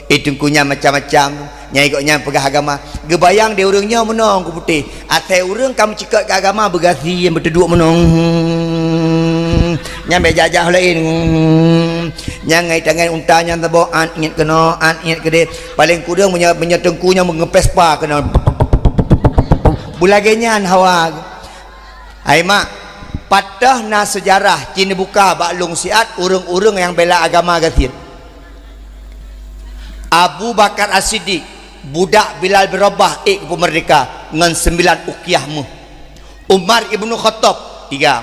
I Teungku nyan macam-macam. Nyang i gobnyan peugah agama. Geubayang di ureueng nyoe meunoe Teungku Putéh. Asai ureueng ka meucikot keu agama beugaséh beuteuduek meunoe. Nyan bèk jak-jak laén. Nyan ngon tangan unta nyan saboh, an, ingat keunoe, an, ingat keudéh. Paleng kureueng meunyoe, meunyoe teungku nyan meungeupespa keunoe. Beulagèe nyan hawa. Hai mak, pat teuh na seujarah ci neubuka bak lôn siat ureueng-ureueng nyang bela agama gasien. Abu Bakar As-Siddiq, budak Bilal bin Rabah ék geupeumeurdéhka ngon seumbilan ukiah méuh. Umar Ibnu Khattab, tiga,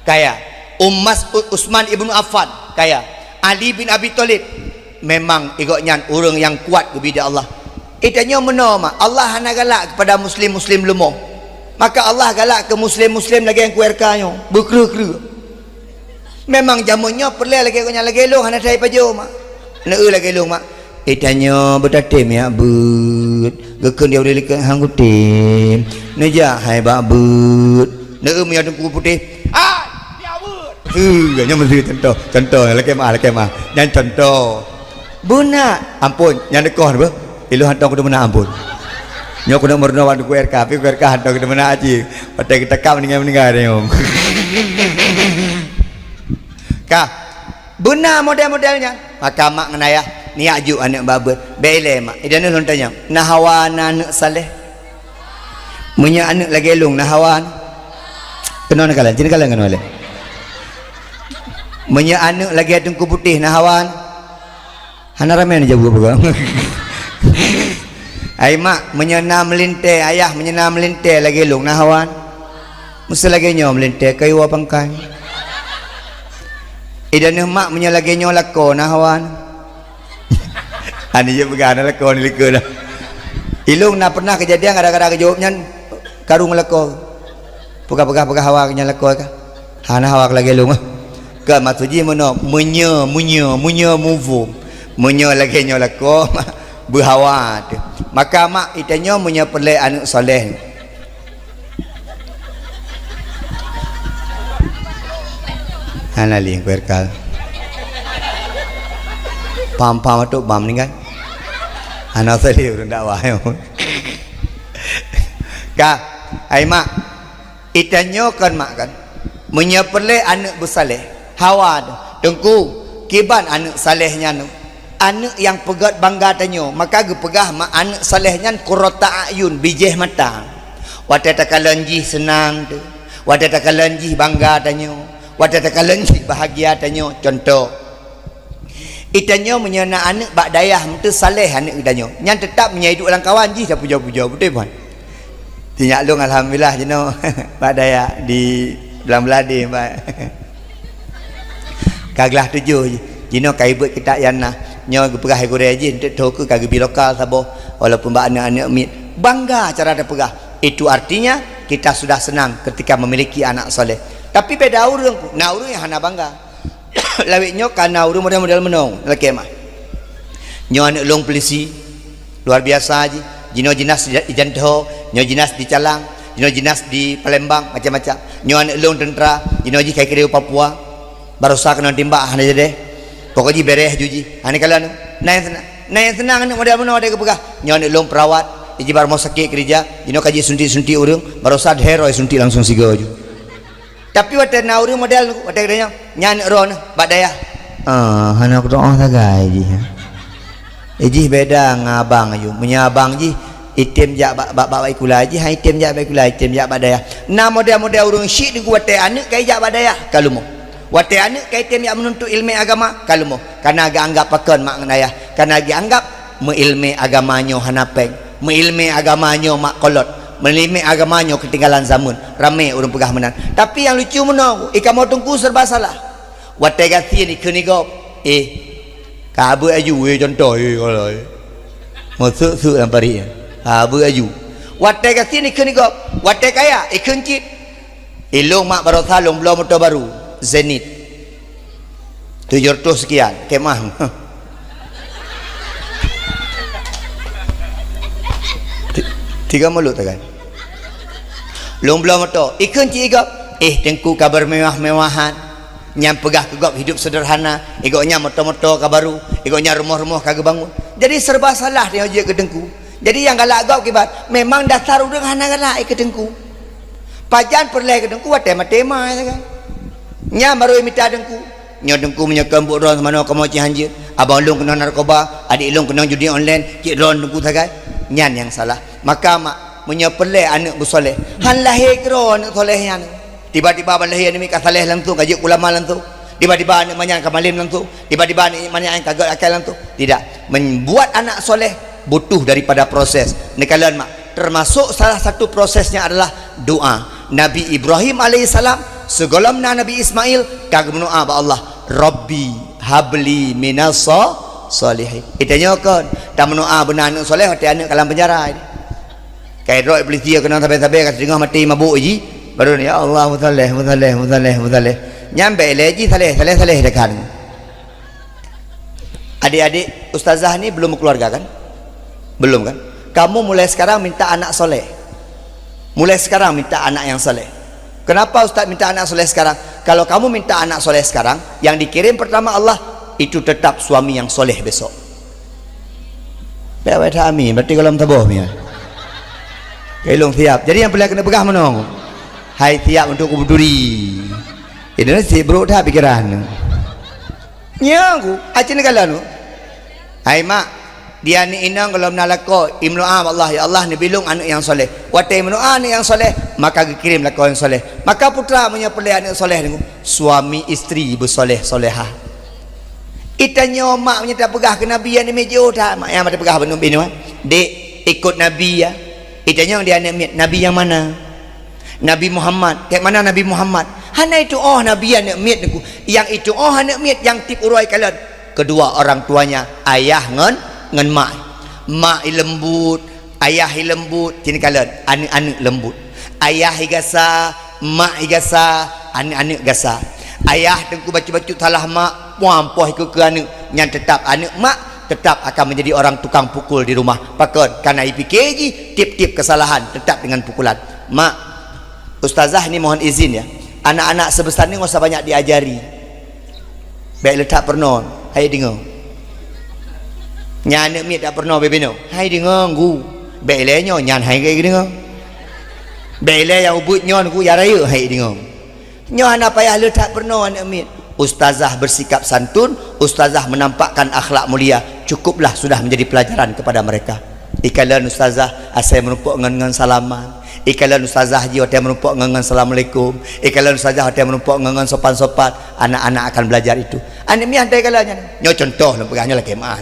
kaya. Umas-, U-, Utsman ibnu Affan kaya. Ali bin Abi Thalib memang gobnyan ureuëng nyang kuat geubri di Allah. Geutanyoe meunoe, mak, Allah hana galak keupada muslim-muslim leumoh. Maka Allah galak keu muslim-muslim lagée nyang ku R K nyoe, beukreueh-kreueh. Memang jameun nyoe peureulée lagée gobnyan, lagée lôn hana that pajoh, mak. Neu-eu lagée lôn, mak. Geutanyoe beutatem jak beuet. Geukheun di uroe likot han kutem. Neujak hai bak beuet. Neu-eu meunyoe Teungku Putéh. Hai, jak beuet. Heuh, nyoe meusti contoh. Contoh, lakée meuah, lakée meuah. Nyan contoh. Beuna, ampôn, nyan neukoh beuh. Ilôn hantom kudeungoe meunan, ampôn. Nyoe keuneuk meurunoe bak Teungku R K, tapi Teungku R K hantom kudeungoe meunan cit. Watée geutakab meuninggai-meuninggai nyoe. Ka. Beuna model-model nyan. Maka mak ngon ayah neujak jok aneuëk bak beuet. Bék ilée, mak. Idaneuh lôn tanyong, na hawa na aneuëk saleh? Meunyoe aneuëk lagée lôn, na hawa na? Keunoe neukalon, ci neukalon keunoe lé. Meunyoe aneuëk lagée Teungku Putéh, na hawa na? Hana ramé neujaweueb buka. Ai mak, meunyoe na meulintée, ayah, meunyoe na meulintée lagée lôn, na hawa na? Meuseu lagée nyoe meulintée kayue pangkai. Idaneuh mak, meunyoe lagée nyoe lakoe, na hawa na? Hana jeuet peugah na lakoe ni likot dah. Ilôn na pernah keujadian gara-gara geujaweueb nyan karu ngon lakoe. Peugah-peugah-peugah hawa nyan lakoe ka. Hana hawa lagée lôn. Ka maksud jih meunoe, meunyoe, meunyoe, meunyoe muphom. Meunyoe lagée nyoe lakoe, beuhawa teuh. Maka mak, geutanyoe meunyoe peureulée aneuëk saleh. Hana lé kuerkal. Pam-pam tu bam ni kan. Hana saleh ureuëng dakwah nyoe. Ka, ai mak. Geutanyoe kon mak kon. Meunyoe peureulée aneuëk beusaleh, hawa teuh. Teungku, kiban aneuëk saleh nyan? Aneuëk nyang peugét bangga tanyoe, maka geupeugah mak aneuëk saleh nyan qurrata a'yun, bijéh mata. Watée takalon jih seunang teuh, watée takalon jih bangga tanyoe, watée takalon jih bahagia tanyoe. Contoh, geutanyoe meunyoe na aneuëk bak dayah, meuteusaleh aneuëk geutanyoe, nyan teutab meunyoe iduek lam kawan jih tapujoe-pujoe, beutôi bukan? Sinyak lôn alhamdulillah jinoe bak dayah di Blang Beuladi, bak. Ka glah tujoh jinoe ka ibeuet kitab nyang na. Nyoe geupeugah gurée jih, eunteuk tho keuh ka geubi lokal saboh, walaupun bak aneuëk-aneuëk miet. Bangga cara tapeugah. Itu artinya kita sudah senang ketika memiliki anak saleh. Tapi beda ureuëng, na ureuëng nyang hana bangga. Lawét nyoe ka na ureuëng model-model meunoe, lakée mah. Nyoe aneuëk lôn pulisi, luar biasa jih. Jinoe jinas di Janto, nyoe jinas di Calang, jinoe jinas di Palembang, macam-macam. Nyoe aneuëk lôn teuntra, jinoe jih ka ikirém u Papua. Barosa keunoe timbak hana jadi. Pokok jih bereh ju jih. Hana kalon. Na nyang seunang, na nyang seunang aneuëk model meunoe, ada geupeugah. Nyoe aneuëk lôn perawat, jiba rumoh sakét keurija, jinoe ka jisuntik-suntik ureuëng, barosa dheroi suntik langsung sigoe ju. Tapi watée na ureuëng model, watée geutanyoe, nyan aneuëk droeneuh bak dayah. Ah, hana kudoa sagai jih. Eh, jih beda ngon abang aju. Meunyoe abang jih, item jak bak, bak, bak, bak ikula jih, ha, item jak bak ikula, item jak bak dayah. Na model-model ureuëng syik deungon watée aneuëk ka ijak bak dayah, ka leumoh. Watée aneuëk ka item jak meununtut iéleumé agama, ka leumoh. Kana geuanggab pakon mak ngon ayah, kana geuanggab meuiéleumé agama nyoe hana péng. Meuiéleumé agama nyoe mak kolot, meuiéleumé agama nyoe keutinggalan zaman, ramé ureuëng peugah meunan. Tapi nyang lucu meunoe, i kamoe teungku serba salah. Watée gasien ikheun i gob, eh, ka beuet aju, eh, contoh, eh, kalau, eh. Meuseuek-seuek lam parit, eh. Ka beuet aju. Watée gasien ikheun i gob, watée kaya ikheun cit. Ilôn mak barosa lôn bloe moto baru, Zenith. Tujoh reutôh sekian, kemah. Ti-, tiga mulut kan. Lôn bloe moto, ikheun cit i gob, eh, teungku ka bermewah-mewahan. Nyang peugah keu gob hidup sederhana, i gobnyan moto-moto ka baru, i gobnyan rumoh-rumoh ka geubangun. Jadi serba salah tanyoe jeuet keu teungku. Jadi nyang galak gob kiban, memang dasar ureuëng hana galak keu teungku. Pajan peureulée keu teungku watée maté ma sagai. Nyan barô imita teungku. Nyoe teungku meunyoe keu buet droe seumanoe kamoe cit hanjeuet. Abang lôn keunong narkoba, adik lôn keunong judi online, cit droe teungku sagai. Nyan nyang salah. Maka mak, meunyoe peureulée aneuëk beusoleh, han lahé keudroe aneuëk soleh nyan. Tiba-tiba ban lahé aneuëk miet ka saleh langsung, ka jeuet ulama langsung. Tiba-tiba aneuëk manyak ka malem langsung. Tiba-tiba aneuëk manyak ka gét akai langsung. Tidak. Membuat anak soleh butuh daripada proses. Neukalon mak, termasuk salah satu prosesnya adalah doa. Nabi Ibrahim alaihissalam Sigohlom na Nabi Ismail, ka geumeudoá bak Allah, "Rabbi habli minas so-, solihin." Geutanyoe kon, tameudoá beuna aneuëk soleh watée aneuëk ka lam peunjara. Ka droe polisi keunan sabe-sabe ka teungoh maté mabök jih, baru, "Ya Allah, meusaleh, meusaleh, meusaleh, meusaleh." Nyan bék lé jih saleh, saleh, saleh dekat. Adik-adik, ustazah ni belum berkeluarga kan? Belum kan? Kamu mulai sekarang minta anak soleh. Mulai sekarang minta anak yang soleh. Kenapa ustaz minta anak soleh sekarang? Kalau kamu minta anak soleh sekarang, yang dikirim pertama Allah, itu tetap suami yang soleh besok. Baik, baik, tak amin. Berarti kalau mentaboh punya. Kailung siap. Jadi yang pernah kena pegang menong. Hai siap untuk kubuduri. Ini nasib buruk tak pikiran. Nyoe ku, aci neukalon ku. Hai mak, di aneuëk inong gohlom na lakoe, imeudoá bak Allah, "Ya Allah, neubilong aneuëk nyang soleh." Watée imeudoá aneuëk nyang soleh, maka geukirém lakoe nyang soleh. Maka putra meunyoe peureulée aneuëk soleh nyoe, suami istri beusoleh-solehah. Geutanyoe mak meunyoe tapeugah keu Nabi, aneuëk miet jiôh that, mak nyang tapeugah bak aneuëk binoe, "Dek, ikot Nabi ya." Geutanyoe di aneuëk miet, "Nabi nyang mana?" Nabi Muhammad. Kayak mana Nabi Muhammad? Hana itu'oh Nabi aneuëk miet nyoe ku. Nyang itu'oh aneuëk miet nyang tiep uroe kalon. Kedua orang tuanya, ayah ngon, ngon mak. Mak i lembut, ayah i lembut, cit kalon, aneuëk-aneuëk lembut. Ayah i gasa, mak i gasa, aneuëk-aneuëk gasa. Ayah teungku bacut-bacut salah mak, puang poh ikut keu aneuëk, nyan tetap aneuëk mak, tetap akan menjadi orang tukang pukul di rumah. Pakon? Karena ipike jih tiep-tiep kesalahan tetap dengan pukulan. Mak, ustazah ni mohon izin ya. Anak-anak sebesar ni nggak usah banyak diajari. Baik letak pernah, hai dengar. Nyan aneuëk miet tak pernah bebeno. Hai dengar, gu. Baik ilée nyoe, nyan hai dengar. Baik ilée nyang ubit nyoe, gu, ya raya, hai dengar. Nyoe hana payah le that peurunoe aneuëk miet. Ustazah bersikap santun, ustazah menampakkan akhlak mulia, cukuplah sudah menjadi pelajaran kepada mereka. Ikalon ustazah asai meurumpok ngon, ngon salaman. Ikalon ustazah jih watée meurumpok ngon, ngon assalamualaikum. Ikalon ustazah watée meurumpok ngon, ngon sopan-sopan. Anak-anak akan belajar itu. Aneuëk miet hantai kalon nyan. Nyoe contoh lôn peugah nyoe lakée meu'ah.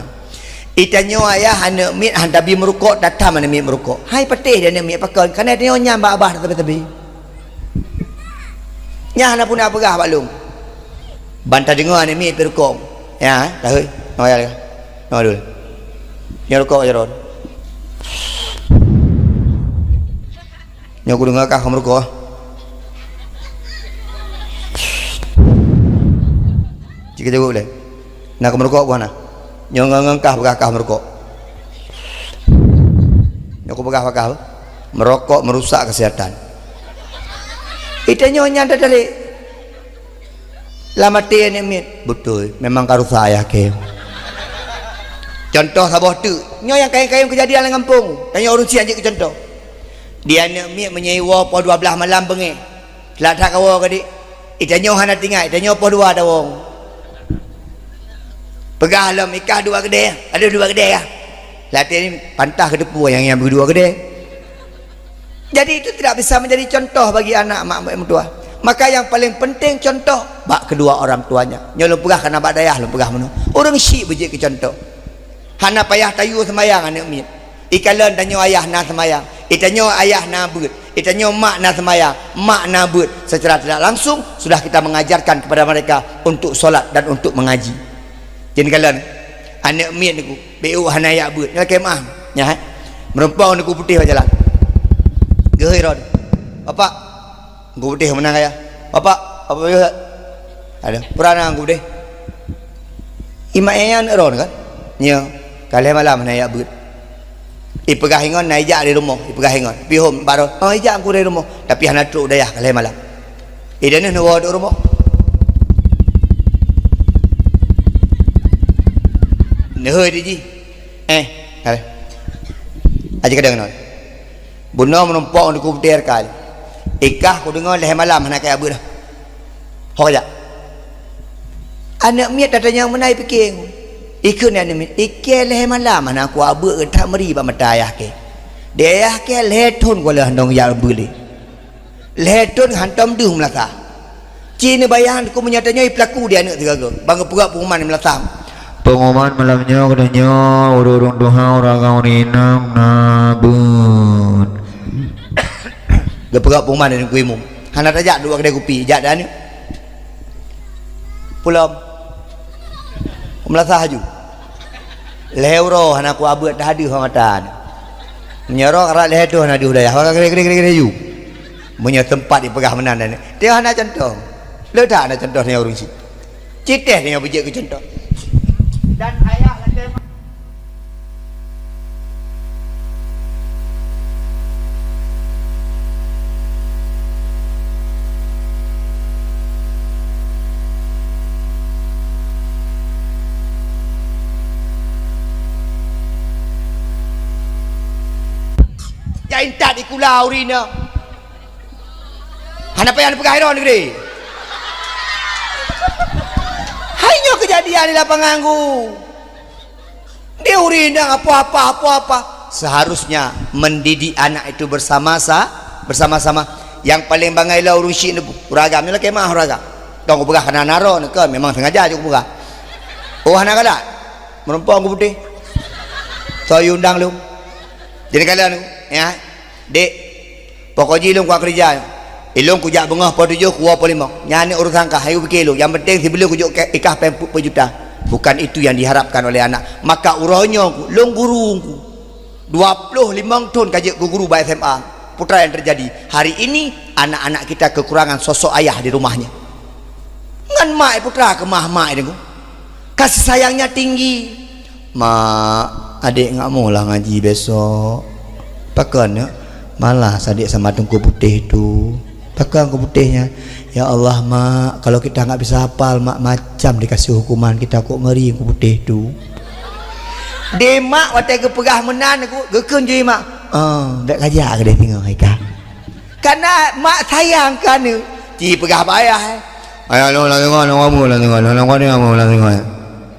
Itanyoe ayah aneuëk miet han tabi meurukok, tatam aneuëk miet meurukok. Hai patéh di aneuëk miet pakon, karena itanyoe nyang babah tabi-tabi. Nyan hana puna peugah bak lôn. Ban tadeungoe aneuëk miet pih rukok. Ya, eh, tahui. Nama ya? Nama dulu. Nyoe rukok jaron. Nyoe kudeungoe kah meurukok. Cik jaweueb lé. Na keumeurukok buah na. Nyoe ngon, ngon kah peugah kah meurukok. Nyoe kupeugah peugah, meurokok merusak kesehatan. Itanyoe nyan teutarek. Lam até aneuëk miet, beutôi, memang ka rusak ayah kém. Contoh saboh teuk, nyoe nyang kayém-kayém keujadian lam gampông. Tanyoe ureuëng siat jeuet keu contoh. Di aneuëk miet meunyoe iwoe poh dua blaih malam beungéh. Lah that kawoe gadek. Itanyoe hana teuingat, itanyoe poh dua tawong. Peugah lom, ikah dua keudée, ada dua keudée ya. Latihan ni pantah keu teupeu nyang, nyang beu dua keudée. Jadi itu tidak bisa menjadi contoh bagi anak mak, mak mertua. Maka yang paling penting contoh bak kedua orang tuanya. Nyoe lôn peugah kana bak dayah lôn peugah meunoe. Ureuëng syik beujeuet keu contoh. Hana payah tayue seumayang aneuëk miet. Ikalon tanyoe ayah na seumayang. Itanyoe ayah na beuet. Itanyoe mak na seumayang. Mak na beuet. Secara tidak langsung sudah kita mengajarkan kepada mereka untuk solat dan untuk mengaji. Jadi kalon aneuëk miet nyoe ku, beu hana yak beuet. Nyoe lakée meu'ah. Nyan, eh. Meurumpok nyoe ku putéh bak jalan. Geuhôi ron. Bapak, Teungku Putéh meunan kaya. Bapak, apa ya? Ada. Pura na Teungku Putéh. Imak nyan aneuëk droe kan? Nyoe, ka lhée malam hana jak beuet. Ipeugah ingon na ijak di rumoh, ipeugah ingon. Pihom baroe, "Oh, ijak Teungku di rumoh." Tapi hana trok dayah ka lhée malam. Idan neuwoe di rumoh. Neuhôi di jih. Eh, hai. Aja kadang nyoe. Bunoe meurumpok di Teungku Putéh kali. Ikah kudeungoe lhée malam hana kaya beuet dah. Ho jak. Aneuëk miet tatanyong meunan ipike. Ikheun aneuëk miet, "Ikée lhée malam hana ku abeuet geutak meuri bak mata ayah kée. Di ayah kée lhée thon ku lheueh hana jak beuet lé." Lhée thon hantom deuh meulasa. Ci neubayang ku meunyoe tanyoe peulaku di aneuëk sigoe-goe. Ban geupeugah pengumuman meulasa. Pengumuman malam nyoe keunoe nyoe, ureuëng-ureuëng tuha, ureuëng agam, ureuëng inong na beuet. Geupeugah pengumuman di Teungku Imum. Hana tajak duek kedai kupi, jak dah ni. Pulom. Meulasah aju. Lhèe uroe hana ku abeuet dah deuh mata ni. Meunyoe rot lhèe toh hana deuh dayah, maka gede-gede aju. Meunyoe teumpat dipeugah meunan dan teuh hana contoh. Le that hana contoh nyoe ureueng chik. Cit teuh nyoe beujeuet keu contoh. Dan ayah lagèe Jak intat di kula urina. Hana payah neupeugah droe negeri. Hai nyoe keujadian di lapangan ku. Di ureueng inong apa-apa, apa-apa. Seharusnya mendidik anak itu bersama sa-, bersama-sama. Nyang paleng bangai lom ureueng chik neupeugah, ureueng agam nyoe lakèe meu'ah ureueng agam. Kon kupeugah hana naro neuh, kon memang sengaja jeuet kupeugah. Oh, hana galak? Meurumpok ku putéh. Soe undang lôn. Jadi kalian, ya. Dek, pokok jih lôn kuat keureuja. Ilôn kujak beungoh poh tujoh, kuwoe poh limong. Nyan urusan kah, ayo piké lôn. Nyang penting sibuleuen kujok ke-, ikah pèng peuet juta. Bukan itu yang diharapkan oleh anak. Maka uroe nyoe ku, lôn guru ku. Dua ploh limong thon ka jeuet keu guru bak S M A. Peue nyang teujadi? Hari ini, anak-anak kita kekurangan sosok ayah di rumahnya. Ngon mak, eh, putra keumah mak, eh, deungoe. Kasih sayangnya tinggi. "Mak, adek nggak mau lah ngaji besok." "Pakon, Nak?" "Malas adek sama Teungku Putéh tu." "Pakon Teungku Putéh nyan?" "Ya Allah, Mak, kalau kita nggak bisa hafal, Mak, macam dikasih hukuman kita, kok ngeri Teungku Putéh tu." Di mak watèe geupeugah meunan, geu-, geukheun jih mak. "Oh, bèk kajak keudeh singoh, Ika." Karena mak sayang keu aneuk, ci peugah bak ayah, eh. "Ayah lôn lam singoh, lôn kamoe lam singoh, lôn lam keuadaan kamoe lam singoh."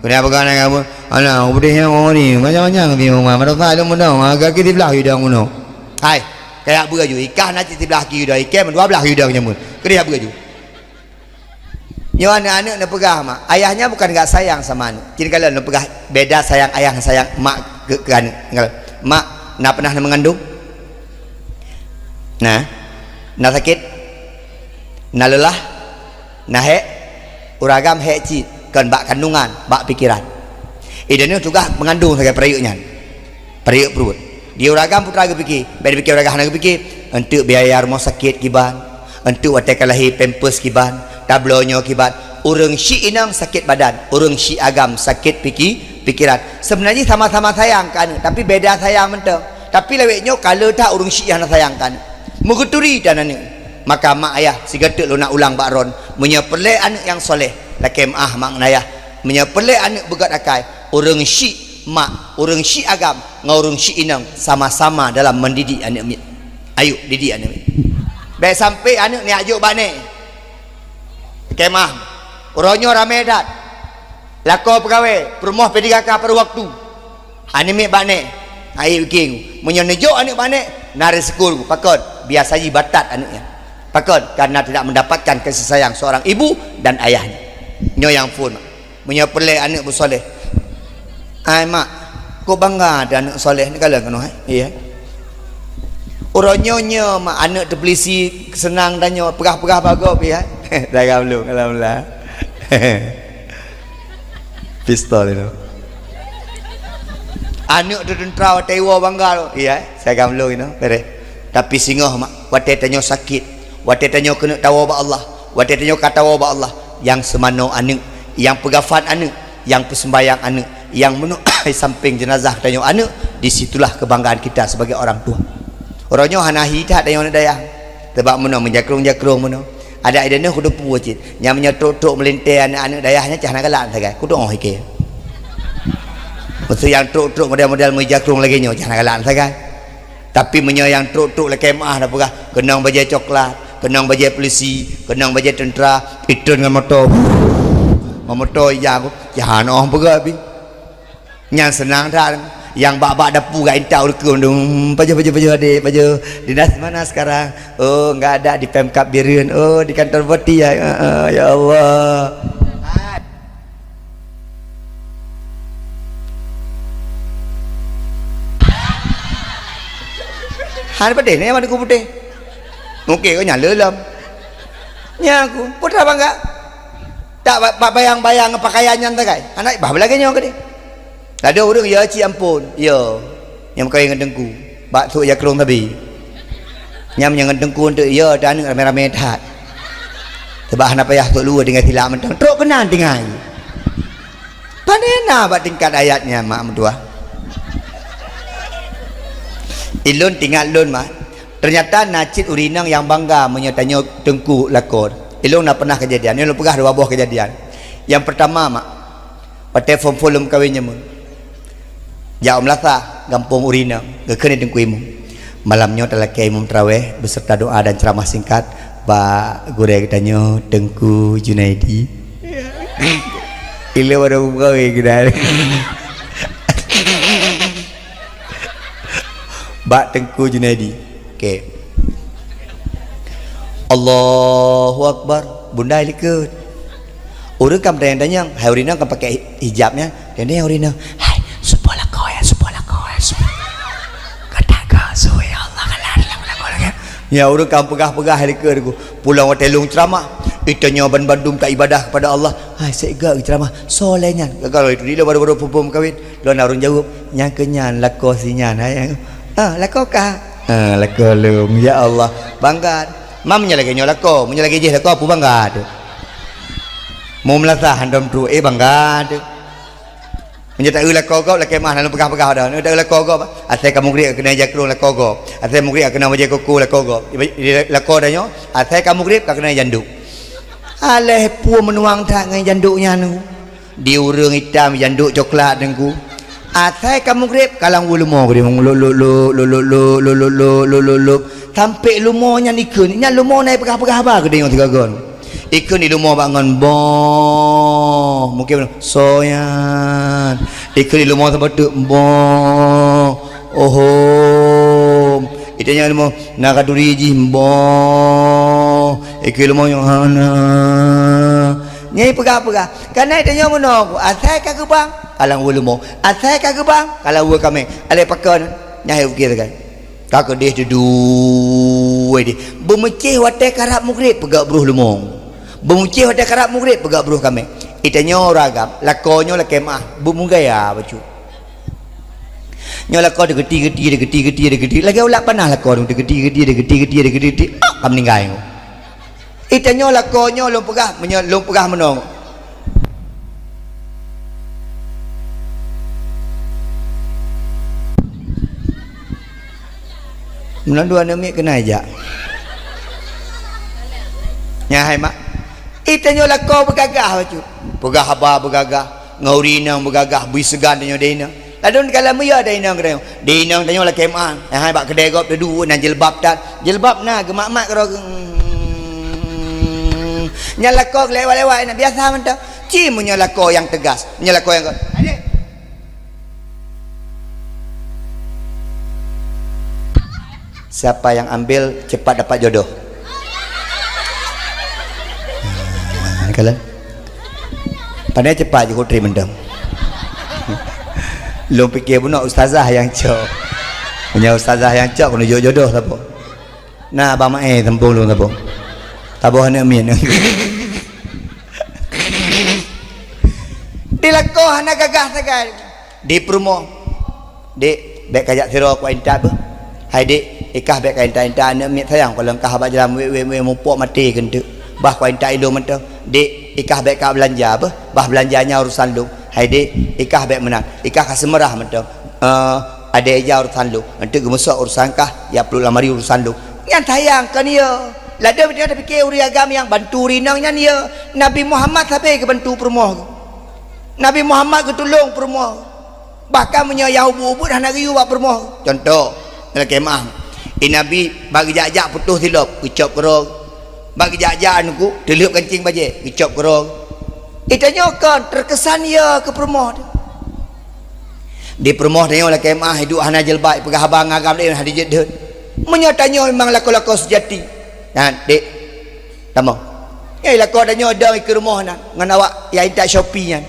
Keuneuk peugah nyan kamoe, "Alah, udeh nyan kamoe ni, macam-macam keu timu, mata sa lôn meunong, gaki siblah idong meunong." Hai, kajak beu aju, ikah na cit siblah ki idong, ikèe meudua blah idong nyan. Keuneuk jak beu aju. Nyoe aneuk-aneuk neupeugah mak, ayahnya bukan enggak sayang sama aneuk. Jadi kalau neupeugah beda sayang ayah ngon sayang mak keu, keu aneuk. Mak na pernah na mengandung? Nah, na sakét? Na leulah? Na hék? Ureueng agam hék cit, kon bak kandungan, bak pikiran. Ideh nyoe tugaih mengandung sagai peurayeuk nyan. Peurayeuk pruet. Di ureueng agam putra geupiké, bèk geupiké ureueng agam hana geupiké. Enteuk biaya rumoh sakét kiban, enteuk watèe ka lahé pampers kiban, tabloe nyoe kiban. Ureueng chik inong sakét badan, ureueng chik agam sakét piki-, pikiran. Seubeuna jih sama-sama sayang keu aneuk, tapi beda sayang mantong. Tapi lawét nyoe ka le that ureueng chik hana sayang keu aneuk. Meugeuturi tan aneuk. Maka mak ayah sigoe teuk lôn nak ulang bak droen, meunyoe peureulèe aneuk nyang soleh, lakèe meu'ah mak ngon ayah. Meunyoe peureulèe aneuk beugèt akai, ureueng chik mak, ureueng chik agam ngon ureueng chik inong sama-sama dalam mendidik aneuk miet. Ayo, didik aneuk miet. Bèk sampai aneuk neujak jok bak nèk. Kemah. Uroe nyoe ramè that. Lakoe peugawèe, peurumoh P tiga K paruh waktu. Aneuk miet bak nèk. Hai, piké ku. Meunyoe neujok aneuk bak nèk, na risiko ku. Pakon? Biasa jih batat aneuk nyan. Pakon? Karena tidak mendapatkan kasih sayang seorang ibu dan ayahnya. Nyoe nyang phôn. Meunyoe peureulèe aneuk beusoleh. Hai mak, kok bangga ada aneuk soleh ni kalon keunoe, hai? Iya. Uroe nyoe nyoe mak aneuk teupeulisi seunang tanyoe peugah-peugah bagoe pi, hai? Dalam lôn, alhamdulillah. Pistol itu. Aneuk teuteuntra watèe iwoe bangga lôn. Iya, eh? Saya gamlo inoe, beres. Tapi singoh mak, watèe tanyoe sakét, watèe tanyoe keuneuk tawoe bak Allah, watèe tanyoe ka tawoe bak Allah, nyang seumanoe aneuk, nyang peugafan aneuk, nyang peuseumbayang aneuk, nyang meunoe sampéng jeunazah tanyoe aneuk, di situlah kebanggaan kita sebagai orang tua. Uroe nyoe hana hi that tanyoe aneuk dayah. Teubak meunoe, meujakrong-jakrong meunoe. Adak ideh nyoe kuteupeu cit. Nyang meunyoe trok-trok meulintèe aneuk-aneuk dayah nyan cit hana galak sagai. Kudoe hikée. Meuseu nyang trok-trok model-model meujakrong lagèe nyoe cit hana galak sagai. Tapi meunyoe nyang trok-trok lakèe meu'ah na peugah, keunong bajèe coklat, keunong bajèe pulisi, keunong bajèe teuntra, itreun ngon moto. Ngon moto ija ku, cit hana óh peugah pih. Nyan seunang that. Nyang bak-bak dapu gak intat ureueng keu mandum, "Pajoh, pajoh, pajoh, adek, pajoh. Dinas di mana sekarang?" "Oh, enggak ada, di Pemkab Bireuen." "Oh, di kantor bupati ya?" "Heeh, ya Allah." Hana padeh nyan mata ku putéh. Mungken kau nyala lom. Nyan aku, peue teuma bangga. Tak ba-, ba-, bayang-bayang ngon pakaian nyan sagai. Aneuk bah beulagèe nyoe keudéh. Ladôm ureueng, ya cit ampôn. Ya. Nyang meukawen ngon teungku. Bak sôk jak krueng sabe. Nyan meunyoe ngon teungku eunteuk, ya, dan aneuk ramè-ramè that. Sabab hana payah sôk luweue tinggai silap mantong. Trok keunan tinggai. Pane na bak tingkat ayat nyan, mak meutuah. Ilôn teuingat lôn, mak. Teunyata na cit ureueng inong nyang bangga meunyoe tanyoe teungku lakoe. Ilôn na peunah keujadian, ilôn peugah dua boh keujadian. Nyang peurtama, mak, watèe phôn-phôn lôn meukawen jameun. Jak u Meulasah, gampông ureueng inong, geukheun lé teungku imum. Malam nyoe talakèe imum tarawèh beuseurta doa dan ceuramah singkat bak gurèe geutanyoe Teungku Junaidi. Ilôn baru meukawen keunan. Bak Teungku Junaidi. Oke. Allahu Akbar. Bunda likot. Ureueng ka meutanyong-tanyong, hai ureueng inong ka pakèk hijab nyan. Tanyong ureueng inong, "Hai, soe po lakoe nyan, soe po lakoe nyan, soe po?" Gata ka soe, ya Allah, ka lheueh lakoe lagèe nyan. Ya, ureueng ka peugah-peugah hai likot ku. Pulang watèe lôn ceuramah, geutanyoe ban-bandum taibadah kepada Allah. Hai, sép geuceramah, soe lé nyan? Gagal itu di lôn baru-baru phôn-phôn meukawen. Lôn na ureueng jaweueb, "Nyang keu nyan, lakoe si nyan." Hai, "Ah, lakoe kah?" "Ah, lakoe lôn." Ya Allah, bangga. Ma meunyoe lagèe nyoe lakoe, meunyoe lagèe jih lakoe, peue bangga teuh? Mu Meulasah hántom trok, eh, bangga teuh. Meunyoe taeu lakoe gob, lakèe meu'ah, na lôn peugah-peugah dah. Meunyoe taeu lakoe gob, asai ka mugreb ka keunong jak krueng lakoe gob. Asai mugreb ka keunong bajèe koko lakoe gob. Lakoe tanyoe, asai ka mugreb ka keunong janduk. Alah, peue meunueng that ngon janduk nyan. Di ureueng itam janduk coklat teungku. Asai ka mugreb, ka lam weue leumo keudéh, lop, lop, lop. Sampoe leumo nyan ikheun, nyan leumo na peugah-peugah haba keudéh nyang sigoe-goe. Ikheun di leumo bak ngon, "Boh." Mungken, "Soe nyan?" Ikheun di leumo saboh teuk, "Boh." "Ohom." Itanyong leumo, "Na khanduri jih, boh?" Ikheun leumo nyoe, "Hana." Nyan ipeugah-peugah. Kana itanyong meunoe, asai ka geubang, ka lam weue leumo. Asai ka geubang, ka lam weue kamé. Alah pakon, nyan hai ukir kan. Ka keudéh teudue deh. Beumeucéh watèe karab mugreb, peugah broh leumo. Beumeucéh watèe karab mugreb, peugah broh kamé. Itanyong ureueng agam, lakoe nyoe lakèe meu'ah, beumugaya bacut. Nyoe lakoe deugeuti-geuti, deugeuti-geuti, deugeuti. Lagèe ulat panas lakoe nyoe, deugeuti-geuti, deugeuti-geuti, deugeuti-geuti, ah, ka meuninggai nyoe. Itanyong lakoe nyoe lôn peugah, meunyoe lôn peugah meunoe. Meunan dua aneuk miet keunan jak. Nyan hai mak. Itanyong lakoe beugagah bacut. Peugah haba beugagah, ngon ureueng inong beugagah, bri seugan tanyoe di inong. Ladôm ka lam meuyah di inong geutanyoe. Di inong tanyoe lakèe meu'ah. Hai bak keudè gob teudue na jilbab that. Jilbab na geumat-mat keudroe. Nyan lakoe geulewat-lewat na biasa mantong. Ci meunyoe lakoe nyang teugas. Meunyoe lakoe nyang, "Adek." Siapa yang ambil cepat dapat jodoh. Ah, kalon. Pandai cepat je kutri mendem. Lôn pikir bunoe ustazah nyang cok. Meunyoe ustazah nyang cok, keuneuk jok jodoh sapo? Na Abang Mae sempung lôn sapo? Saboh aneuk miet. Di lakoe hana gagah sagai. Di peurumoh. "Dek, bèk kajak sidroe kuintat beuh." "Hai dek, ikah bèk kaintat-intat aneuk miet sayang, kalau kah bak jalan wék-wék mupok maté keuneuk. Bah kuintat ilôn mantong." "Dek, ikah bèk ka beulanja beuh, bah beulanja nyan urusan lôn." "Hai dek, ikah bèk meunan, ikah ka seumeurah mantong." "Eh, adèe ija urusan lôn, eunteuk geumeusok urusan kah, ya pluek lamari urusan lôn." Nyan sayang kon ya. Ladôm dia tapike ureueng agam nyang bantu ureueng inong nyan ya. Nabi Muhammad sabe geubantu peurumoh. Nabi Muhammad geutulông peurumoh. Bahkan meunyoe nyang ubit-ubit hana geuyue bak peurumoh. Contoh, lakèe meu'ah. Di Nabi bak geujak-jak putôh silop, geucop keudroe. Bak geujak-jak aneuk teulheuep kancing bajèe, geucop keudroe. Di tanyoe kon, teukesan ya keu peurumoh teuh. Di peurumoh tanyoe lakèe meu'ah, iduek hana jilbab, peugah haba ngon agam laén hana jeuet deuh. Meunyoe tanyoe memang lakoe-lakoe seujati. Nyan, dek. Tamong. Nyang lakoe tanyoe dong ikeue rumoh nyan ngon awak nyang intat Shopee nyan.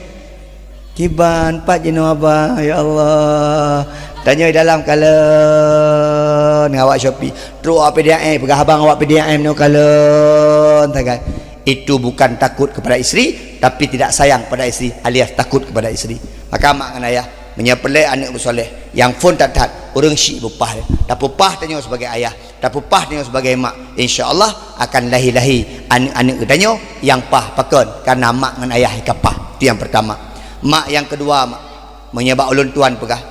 Kiban pat jinoe haba, ya Allah. Tanyoe dalam kalon awak Shopee. Trok awak P D A M, peugah abang awak P D A M nyoe kalon sagai. Itu bukan takut kepada isteri, tapi tidak sayang pada isteri alias takut kepada isteri. Maka mak ngon ayah, meunyoe peureulée aneuëk beusoleh, nyang phon that-that, ureuëng syik beupah. Tapeupah tanyoe sebagai ayah, tapeupah tanyoe sebagai mak. Insya Allah akan lahé-lahé aneuëk-aneuëk geutanyoe nyang pah pakon, karena mak ngon ayah ka pah. Itu yang pertama. Mak yang kedua, mak. Meunyoe bak ulôn tuan peugah,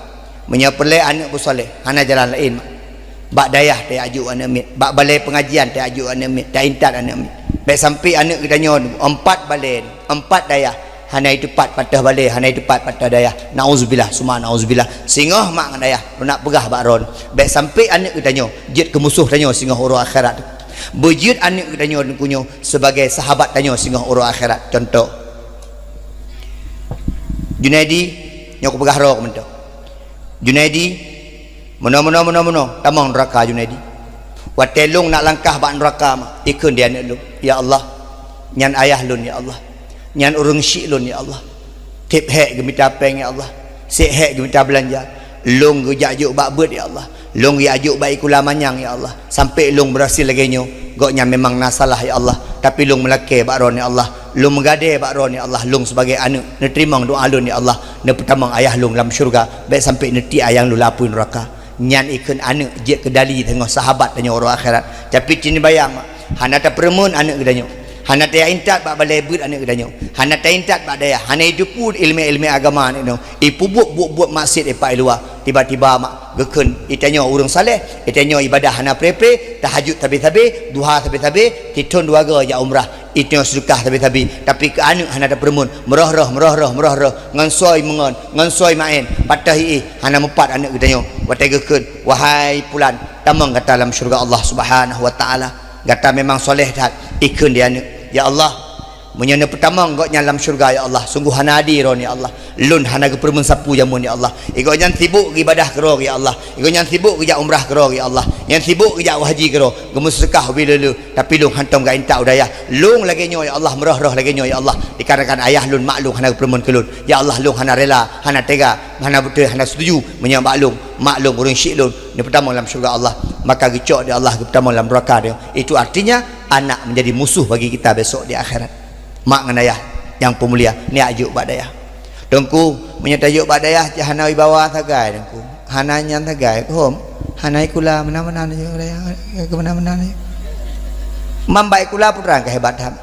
meunyoe peureulée aneuëk beusoleh, hana jalan laén, mak. Bak dayah tajak jok aneuëk miet, bak balée pengajian tajak jok aneuëk miet, taintat aneuëk miet. Bék sampai aneuëk geutanyoe empat balée, empat dayah, hana iteupat patéh balée, hana iteupat patéh dayah. Nauzubillah, summa nauzubillah. Singoh mak ngon ayah, lôn nak peugah bak droeneuh, bék sampai aneuëk geutanyoe jeuet keu musoh tanyoe singoh uroe akhirat. Beujeuet aneuëk geutanyoe Teungku nyoe sebagai sahabat tanyoe singoh uroe akhirat. Contoh, Junaidi, nyoe kupeugah droe keu mantong. Junaidi, meunoe, meunoe, meunoe, meunoe, tamong neuraka Junaidi. Watée lôn nak langkah bak neuraka, mak, ikheun di aneuëk lôn, "Ya Allah, nyan ayah lôn, ya Allah. Nyan ureuëng syik lôn, ya Allah. Tieb hék geumita péng, ya Allah. Siek hék geumita beulanja. Lôn geujak jok bak beuet, ya Allah. Lôn geujak jok bak sikula manyang, ya Allah. Sampai lôn beurhasil lagée nyoe, gobnyan memang na salah, ya Allah. Tapi lôn meulakée bak droeneuh, ya Allah. Lôn meugadée bak droeneuh, ya Allah. Lôn sibagai aneuëk, neuteurimong doá lôn, ya Allah. Neupeutamong ayah lôn lam syeuruga. Bék sampai neutiek ayah lôn lam apui neuraka." Nyan ikheun aneuëk jeuet keu dali teungoh sahabat tanyoe uroe akhirat. Tapi cit neubayang, mak, hana tapeureumeun aneuëk geutanyoe. Hana taintat bak balée beuet aneuëk geutanyoe. Hana taintat bak dayah. Hana iteupeue iéleumé-iéleumé agama aneuëk geutanyoe. Ipeubuet buet-buet maksiat ipak i luwa. Tiba-tiba, mak, geukheun, "Itanyoe ureuëng saleh, itanyoe ibadah hana pré-pré, tahajud sabe-sabe, duha sabe-sabe, sithon dua goe jak umrah." Itanyoe seudeukah sabe-sabe, tapi keu aneuëk hana tapeureumeun, meuroh-roh, meuroh-roh, meuroh-roh, ngon soe meungon, ngon soe maén, patéh iéh, hana meupat aneuëk geutanyoe. Watée geukheun, "Wahai pulan, tamong gata lam syeuruga Allah Subhanahu wa Taala. Gata memang soleh that." Ikheun di aneuëk, "Ya Allah, meunyoe neupeutamong gobnyan lam syeuruga, ya Allah, sunggoh hana adé droeneuh, ya Allah. Lôn hana geupeureumeun sapeue jameun, ya Allah. Gobnyan sibok geuibadah keudroe, ya Allah. Gobnyan sibok geujak umrah keudroe, ya Allah. Nyan sibok geujak haji keudroe, geumeuseudeukah ubé le-le. Tapi lôn hantom geuintat u dayah. Lôn lagée nyoe, ya Allah, meuroh-roh lagée nyoe, ya Allah. Dikarenakan ayah lôn, mak lôn hana geupeureumeun keu lôn. Ya Allah, lôn hana rela, hana tega, hana beutôi, hana setuju meunyoe bak lôn, mak lôn, ureuëng syik lôn, neupeutamong lam syeuruga Allah." Maka geucok di Allah, geupeutamong lam neuraka dia. Itu artinya, anak menjadi musuh bagi kita besok di akhirat. Mak ngon ayah nyang peumulia, neujak jok bak dayah. Teungku, meunyoe tajok bak dayah, cit hana wibawa sagai, Teungku. Hana nyan sagai, hom. Hana sikula, meunan-meunan jok dayah, keu meunan-meunan jok. Man bak sikula putra ka hebat that.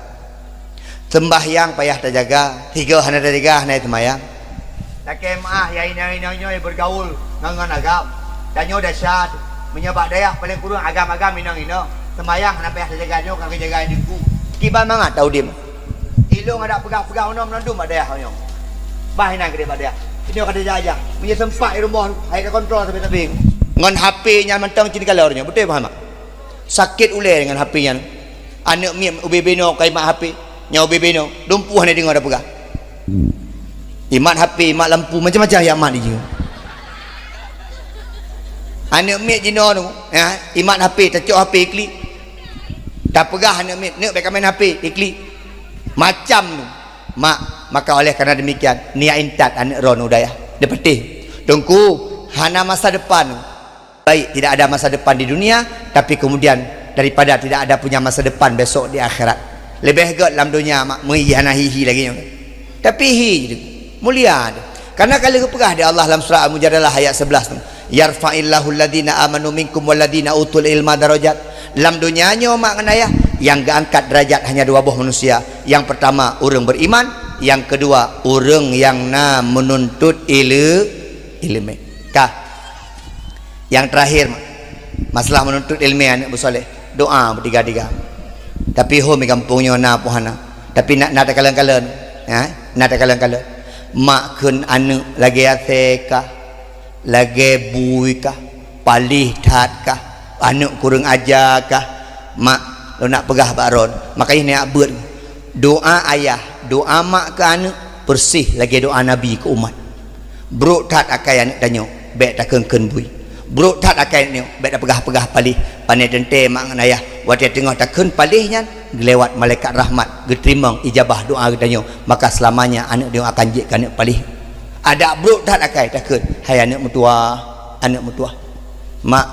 Seumbahyang payah tajaga, sigoe hana tajaga, hana seumayang. Lakée meuáh, ya inong-inong nyoe bergaul ngon, ngon agam. Tanyoe desya, meunyoe bak dayah paleng kureueng agam-agam inong-inong. Seumayang hana payah tajaga nyoe, ka geujaga Teungku. Kiban mangat taudeb. Ilong ada peugah-peugah unoe meunandum bak dayah nyoe. Bah inan geude bak dayah. Inyoe ka tajaga. Meunyoe seumpat di rumoh, hai takontrol sabe-sabe. Ngon H P nyan mantong cit kalor nyoe. Beutôi bah mak? Sakét ulée ngon H P nyan. Aneuëk miet ubé-bé noe ka imat H P. Nyang ubé-bé noe, lumpuh hana deungoe tapeugah. Imat H P, imat lampu, macam-macam nyang mat di jih. Aneuëk miet jinoe tu, ya, imat H P, tacok H P, klik. Tapeugah aneuëk miet, "Neuk, bék kamen H P," iklik. Macam tu. Mak, maka oleh karena demikian, neujak intat aneuëk droeneuh u dayah. Neupatéh. Teungku, hana masa depan. Baik tidak ada masa depan di dunia, tapi kemudian daripada tidak ada punya masa depan besok di akhirat. Leubeh gét lam donya, mak, meunyoe hana hi-hi lagée nyoe. Tapi hi je, mulia je. Karena ka lheueh geupeugah di Allah lam surah Al-Mujadalah ayat sebelas tu, "Yarfa'illahu alladhina amanu minkum walladhina utul ilma darajat." Lam donya nyoe, mak ngon ayah, nyang geuangkat derajat hanya dua boh manusia. Yang pertama, ureuëng beriman. Yang kedua, ureuëng nyang na meununtut ile-, iéleumé. Ka. Nyang teurakhir, masalah meununtut iéleumé aneuëk beusoleh, doa beutiga-tiga. Tapi hom di gampông nyoe na peue hana. Tapi na, na takalon-kalon, ya, na takalon-kalon. Mak kheun aneuëk lagée asée kah, lagée bui kah, paléh that kah, aneuëk kureueng aja kah, mak, lôn nak peugah bak droeneuh. Makajih neujak beuet. Doa ayah, doa mak keu aneuëk, peureuseh lagée doa Nabi keu umat. Brok that akai aneuëk tanyoe, bék takheun-kheun bui. Brok that akai aneuëk tanyoe, bék tapeugah-peugah paléh. Pane teuntée mak ngon ayah, watée teungoh takheun paléh nyan, geulewat malaikat rahmat, geuteurimong ijabah doa geutanyoe, maka seulamanya aneuëk tanyoe akan jeuet keu aneuëk paléh. Adak brok that akai takheun, "Hai aneuëk meutuwah, Aneuk meutuwah. Mak,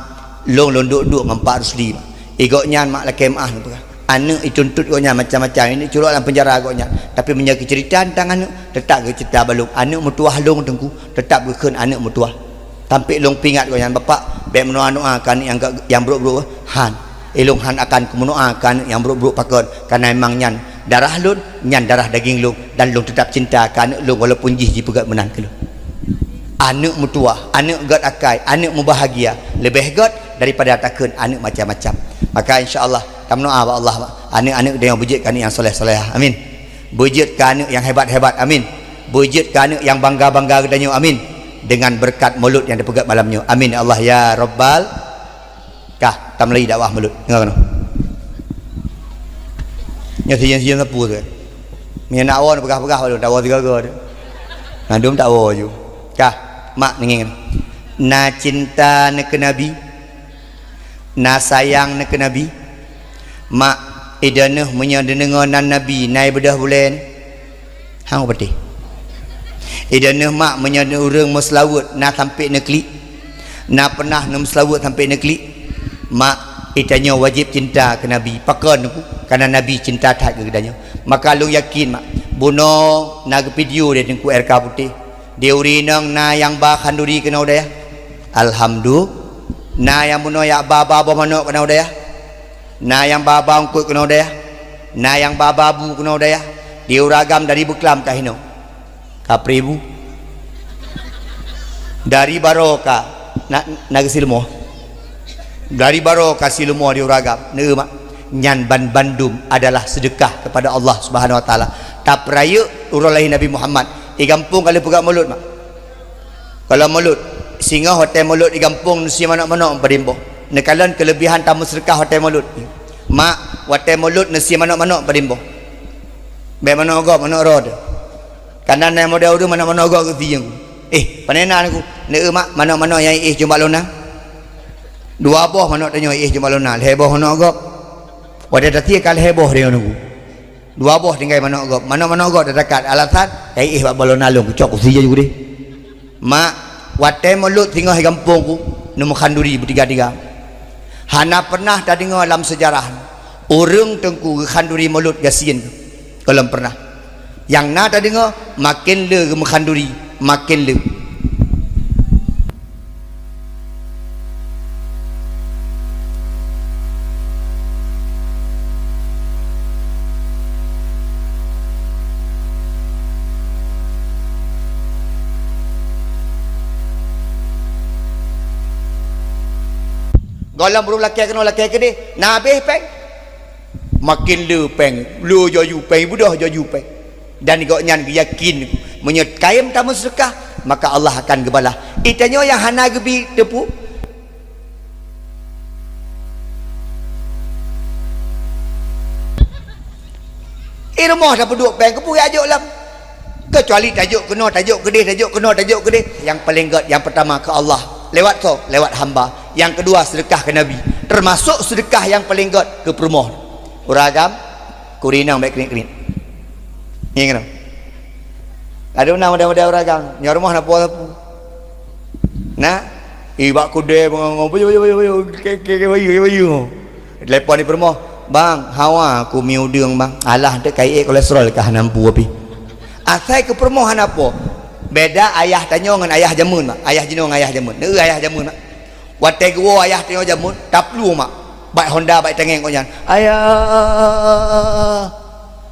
lôn, lôn duek-duek ngon Pak Rusdi, mak. Di gobnyan, mak, lakée meu'ah neupeugah. Aneuk jituntut gobnyan macam-macam, ini curok lam penjara gobnyan. Tapi meunyoe geuceurita teuntang aneuk, teutap geuceurita bak lôn. Aneuk meutuwah lôn, Teungku, teutap geukheun aneuk meutuwah. Sampoe lôn peuingat gobnyan, "Bapak, bék meunoa-noa keu aneuk nyang, nyang brok-brok, han. Eh, lôn han akan kumeunoa keu aneuk nyang brok-brok pakon, kareuna memang nyan darah lôn, nyan darah daging lôn, dan lôn teutap cinta keu aneuk lôn walaupun jih jipeugét meunan keu lôn." Aneuk meutuwah, aneuk gét akai, aneuk mubahgia, leubeh gét daripada takheun aneuk macam-macam. Maka, insya Allah, tameunoa bak Allah, aneuk-aneuk tanyoe beujeuet keu aneuk nyang soleh-solehah. Amin. Beujeuet keu aneuk nyang hebat-hebat. Amin. Beujeuet keu aneuk nyang bangga-bangga geutanyoe. Amin. Dengan beureukat mulod nyang tapeugét malam nyoe. Amin, ya Allah, ya Rabbal. Kah, tameulai dakwah mulod. Deungoe keunoe. Nyoe sijeuen-sijeuen sapeue tu. Meunyoe nak woe, peugah-peugah baru, tak woe sigoe-goe tu. Mandum tak woe ju. Kah, mak, deungoe keunoe. Na cinta neuh keu Nabi, na sayang neuh keu Nabi. Mak, i droeneuh meunyoe neudeungoe nan Nabi na i beudôh bulée nyoe, han kupatéh. I droeneuh, mak, meunyoe ureuëng meuseulaweuet na sampoe neuklik, na peunah neumeuseulaweuet sampoe neuklik, mak, geutanyoe wajéb cinta keu Nabi. Pakon, Teungku? Kareuna Nabi cinta that keu geutanyoe. Maka lôn yakin, mak, bunoe na geupidio di Teungku R K Putéh. Di ureuëng inong na nyang ba khanduri keunoe u dayah? Alhamdulillah. Na nyang bunoe jak ba-ba boh manok keunoe u dayah? Na nyang ba-ba eungkôt keunoe u dayah? Na nyang ba-ba bu keunoe u dayah? Di ureuëng agam dari Beuklam ka hinoe. Ka preh bu. Dari baroe ka na, na geusileumah. Dari baroe ka sileumah di ureuëng agam. Neu, mak, nyan ban bandum adalah seudeukah kepada Allah Subhanahu Wa Taala. Tapeurayeuk uroe lahé Nabi Muhammad. Di gampông ka lheueh peugah mulod, mak. Kalau mulod, singoh watée mulod di gampông neusie manok-manok padum boh. Neukalon keuleubihan tameuseudeukah watée mulod. Mak, watée mulod neusie manok-manok padum boh. Bék manok gob, manok roe. Kadang na model ureuëng manok-manok gob geusiyeung. Eh, pane na Teungku? Neu, mak, manok-manok nyang éh jumba lona. Dua boh manok tanyoe éh jumba lona, lhée boh manok gob. Watée tasie ka lhée boh tanyoe Teungku. Dua boh tinggai manok gob. Manok-manok gob tatakat. Alasan, nyang éh bak balon along, kucok kusi jaju deh. Mak, watée mulod singoh di gampông ku, neumeuh khanduri beutiga-tiga. Hana pernah tadeungoe lam seujarah ureuëng Teungku geukhanduri mulod gasien. Gohlom pernah. Nyang na tadeungoe, maken le geumeuh khanduri, maken le. Gohlom ureuëng lakée keunoe lakée keudeh, na habéh péng. Maken le péng, le jaju péng, beudôh jaju péng. Dan gobnyan geuyakin, meunyoe kayém tameuseudeukah, maka Allah akan geubalah. Geutanyoe nyang hana geubi teupeu. Di rumoh tapeuduek péng, keupeue geujok lom? Keucuali tajok keunoe, tajok keudeh, tajok keunoe, tajok keudeh. Nyang paleng gét, nyang peurtama keu Allah. Lewat soe? Lewat hamba. Nyang keudua, seudeukah keu Nabi. Teumasok seudeukah nyang paleng gét keu peurumoh. Ureuëng agam, kuri inong bék kriet-kriet. Ngieng keunoe. Adoe na model-model ureuëng agam, nyoe rumoh na po sapeue. Na, i bak keudè beungoh-ngoh, bayu, bayu, bayu, bayu, ke, ke, ke, bayu, ke, bayu. Telepon di peurumoh, "Bang, hawa aku mi udeueng, Bang. Alah, teuka ié kolesterol kah hana mampu api." Asai keu peurumoh hana po. Beda ayah tanyoe ngon ayah jameun, Bang. Ayah jinoe ngon ayah jameun. Neu ayah jameun, Bang. Watée geuwoe ayah tanyoe jameun, taplu mak, bak honda bak tangieng gobnyan. "Ayah,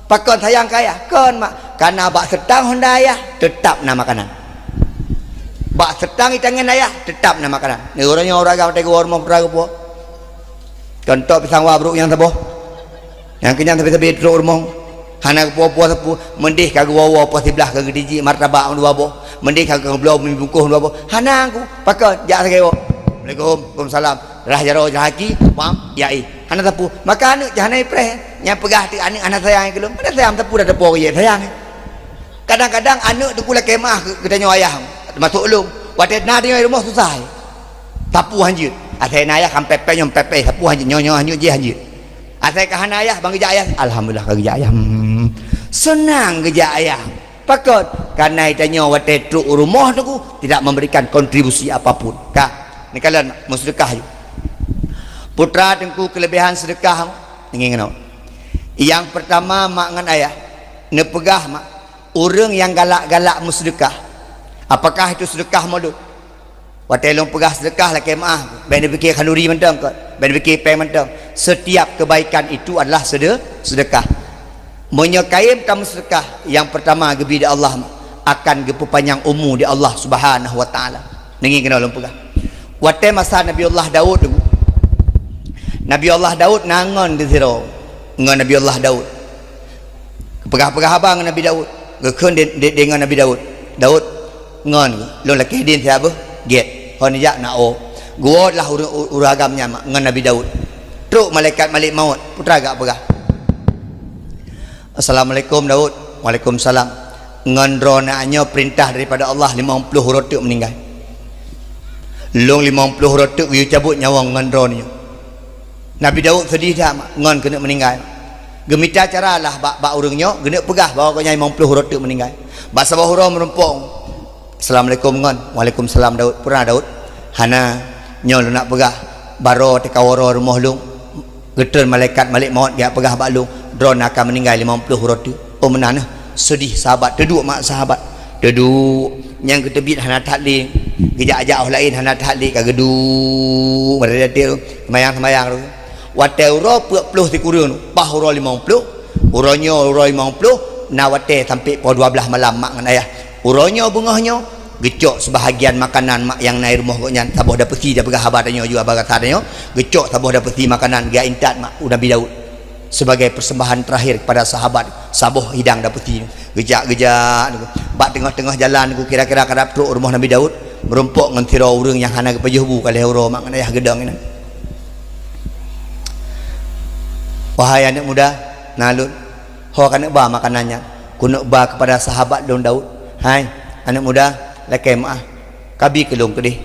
pakon sayang keu ayah?" "Kon mak, kareuna bak seutang honda ayah teutap na makanan. Bak seutang itangieng ayah teutap na makanan." Neu ureuëng nyoe ureuëng agam watée geuwoe rumoh putra geupuwoe. Contoh pisang wa brok nyang saboh. Nyang keunyan sabe-sabe trok rumoh. Hana geupuwoe-puwoe sapeue, meudeh ka geuwoe-woe poh siblaih ka geutijik martabak dua boh, meudeh ka geubloe mi bungkôh dua boh. Hana Teungku, pakon, jak sagai woe. Assalamualaikum, waalaikumsalam. Rhah jaroe, rhah gaki, pam, jak éh. Hana sapeue. Maka aneuk jih hana ipreh. Nyang peugah teuk aneuk hana sayang keu lôn. Hana sayang sapeue dah teupo geujak sayang. Kadang-kadang aneuk Teungku lakée meu'ah keu, keu tanyoe ayah. Teumasok lôn. Watée na tanyoe di rumoh susah. Sapeue hanjeuet. Asai na ayah kan pepeh nyoe pepeh, sapeue hanjeuet, nyoe, nyoe hanjeuet, jih hanjeuet. Asai ka hana ayah, ban geujak ayah, alhamdulillah ka geujak ayah. Hmm. Seunang geujak ayah. Pakon? Kareuna tanyoe watée trok u rumoh Teungku tidak memberikan kontribusi apapun. Ka? Neukalon, meuseudeukah ju. Putra Teungku, keuleubèhan seudeukah, deungö keunoe. Nyang peurtama, mak ngon ayah, neupeugah mak, ureueng nyang galak-galak meuseudeukah. Apakah itu seudeukah mulod? Watèe lôn peugah seudeukah, lakèe meu'ah, bèk neupiké khanduri mantong kon, bèk neupiké pèng mantong. Setiap kebaikan itu adalah sede-, seudeukah. Meunyoe kayém tameuseudeukah, nyang peurtama geubri di Allah, akan geupeupanyang umu di Allah Subhanahu wa Ta'ala. Deungö keunoe lôn peugah. Watèe masa Nabi Allah Daud, Nabi Allah Daud na ngon geuh sidroe, ngon Nabi Allah Daud. Geupeugah-peugah haba ngon Nabi Daud. Geukheun di, di, di ngon Nabi Daud. "Daud, ngon, lôn lakèe idin siat beuh, gèt. Ho neujak na o." Geuwoe lah ureueng, ureueng agam nyan mak ngon Nabi Daud. Trok malaikat Malik Maut, peue teuma geupeugah. "Assalamualaikum, Daud." "Waalaikumsalam. Ngon droeneuh nyoe peurintah daripada Allah, limong ploh uroe teuk meuninggai. Lôn limong ploh uroe teuk geuyue cabot nyawöng ngon droeneuh nyoe." Nabi Daud seudeh that mak, ngon keuneuk meuninggai. Geumita cara lah bak, bak ureueng nyoe, geuneuk peugah bahwa gobnyan limong ploh uroe teuk meuninggai. Bak saboh uroe meurumpok, "Assalamualaikum, ngon." "Waalaikumsalam, Daud." "Peue na, Daud?" "Hana, nyoe lôn nak peugah, baroe teuka uroe rumoh lôn, geutreun malaikat Malik Maut geujak peugah bak lôn, droeneuh akan meuninggai limong ploh uroe teuk." "Oh, meunan, eh?" Seudeh sahabat, teuduek mak sahabat. Teuduek, nyang geuteubiet hana that lé, geujak-jak óh laén hana that lé, ka geuduek, seumayang-seumayang tu. Watèe uroe peuet ploh sikureueng, paih uroe limong ploh, uroe nyoe uroe limong ploh, na watèe sampoe poh dua blaih malam mak ngon ayah. Uroe nyoe beungoh nyoe, geucok seubahagian makanan mak nyang na i rumoh gobnyan, saboh dapeusi, tapeugah haba tanyoe ju, haba gata tanyoe, geucok saboh dapeusi makanan, geujak intat mak u Nabi Daud. Sebagai persembahan terakhir kepada sahabat, saboh hidang dapeusi. Geujak-geujak, bak teungoh-teungoh jalan, kira-kira ka dap trok rumoh Nabi Daud, meurumpok ngon sidroe ureueng nyang hana geupajoh bu ka lhèe uroe mak ngon ayah geudong inan. "Wahai aneuk muda, na lôn, ho kaneuk ba makanan nyan?" "Kuneuk ba keupada sahabat lôn Daud." "Hai, aneuk muda, lakèe meu'ah, kabi keu lôn keudeh.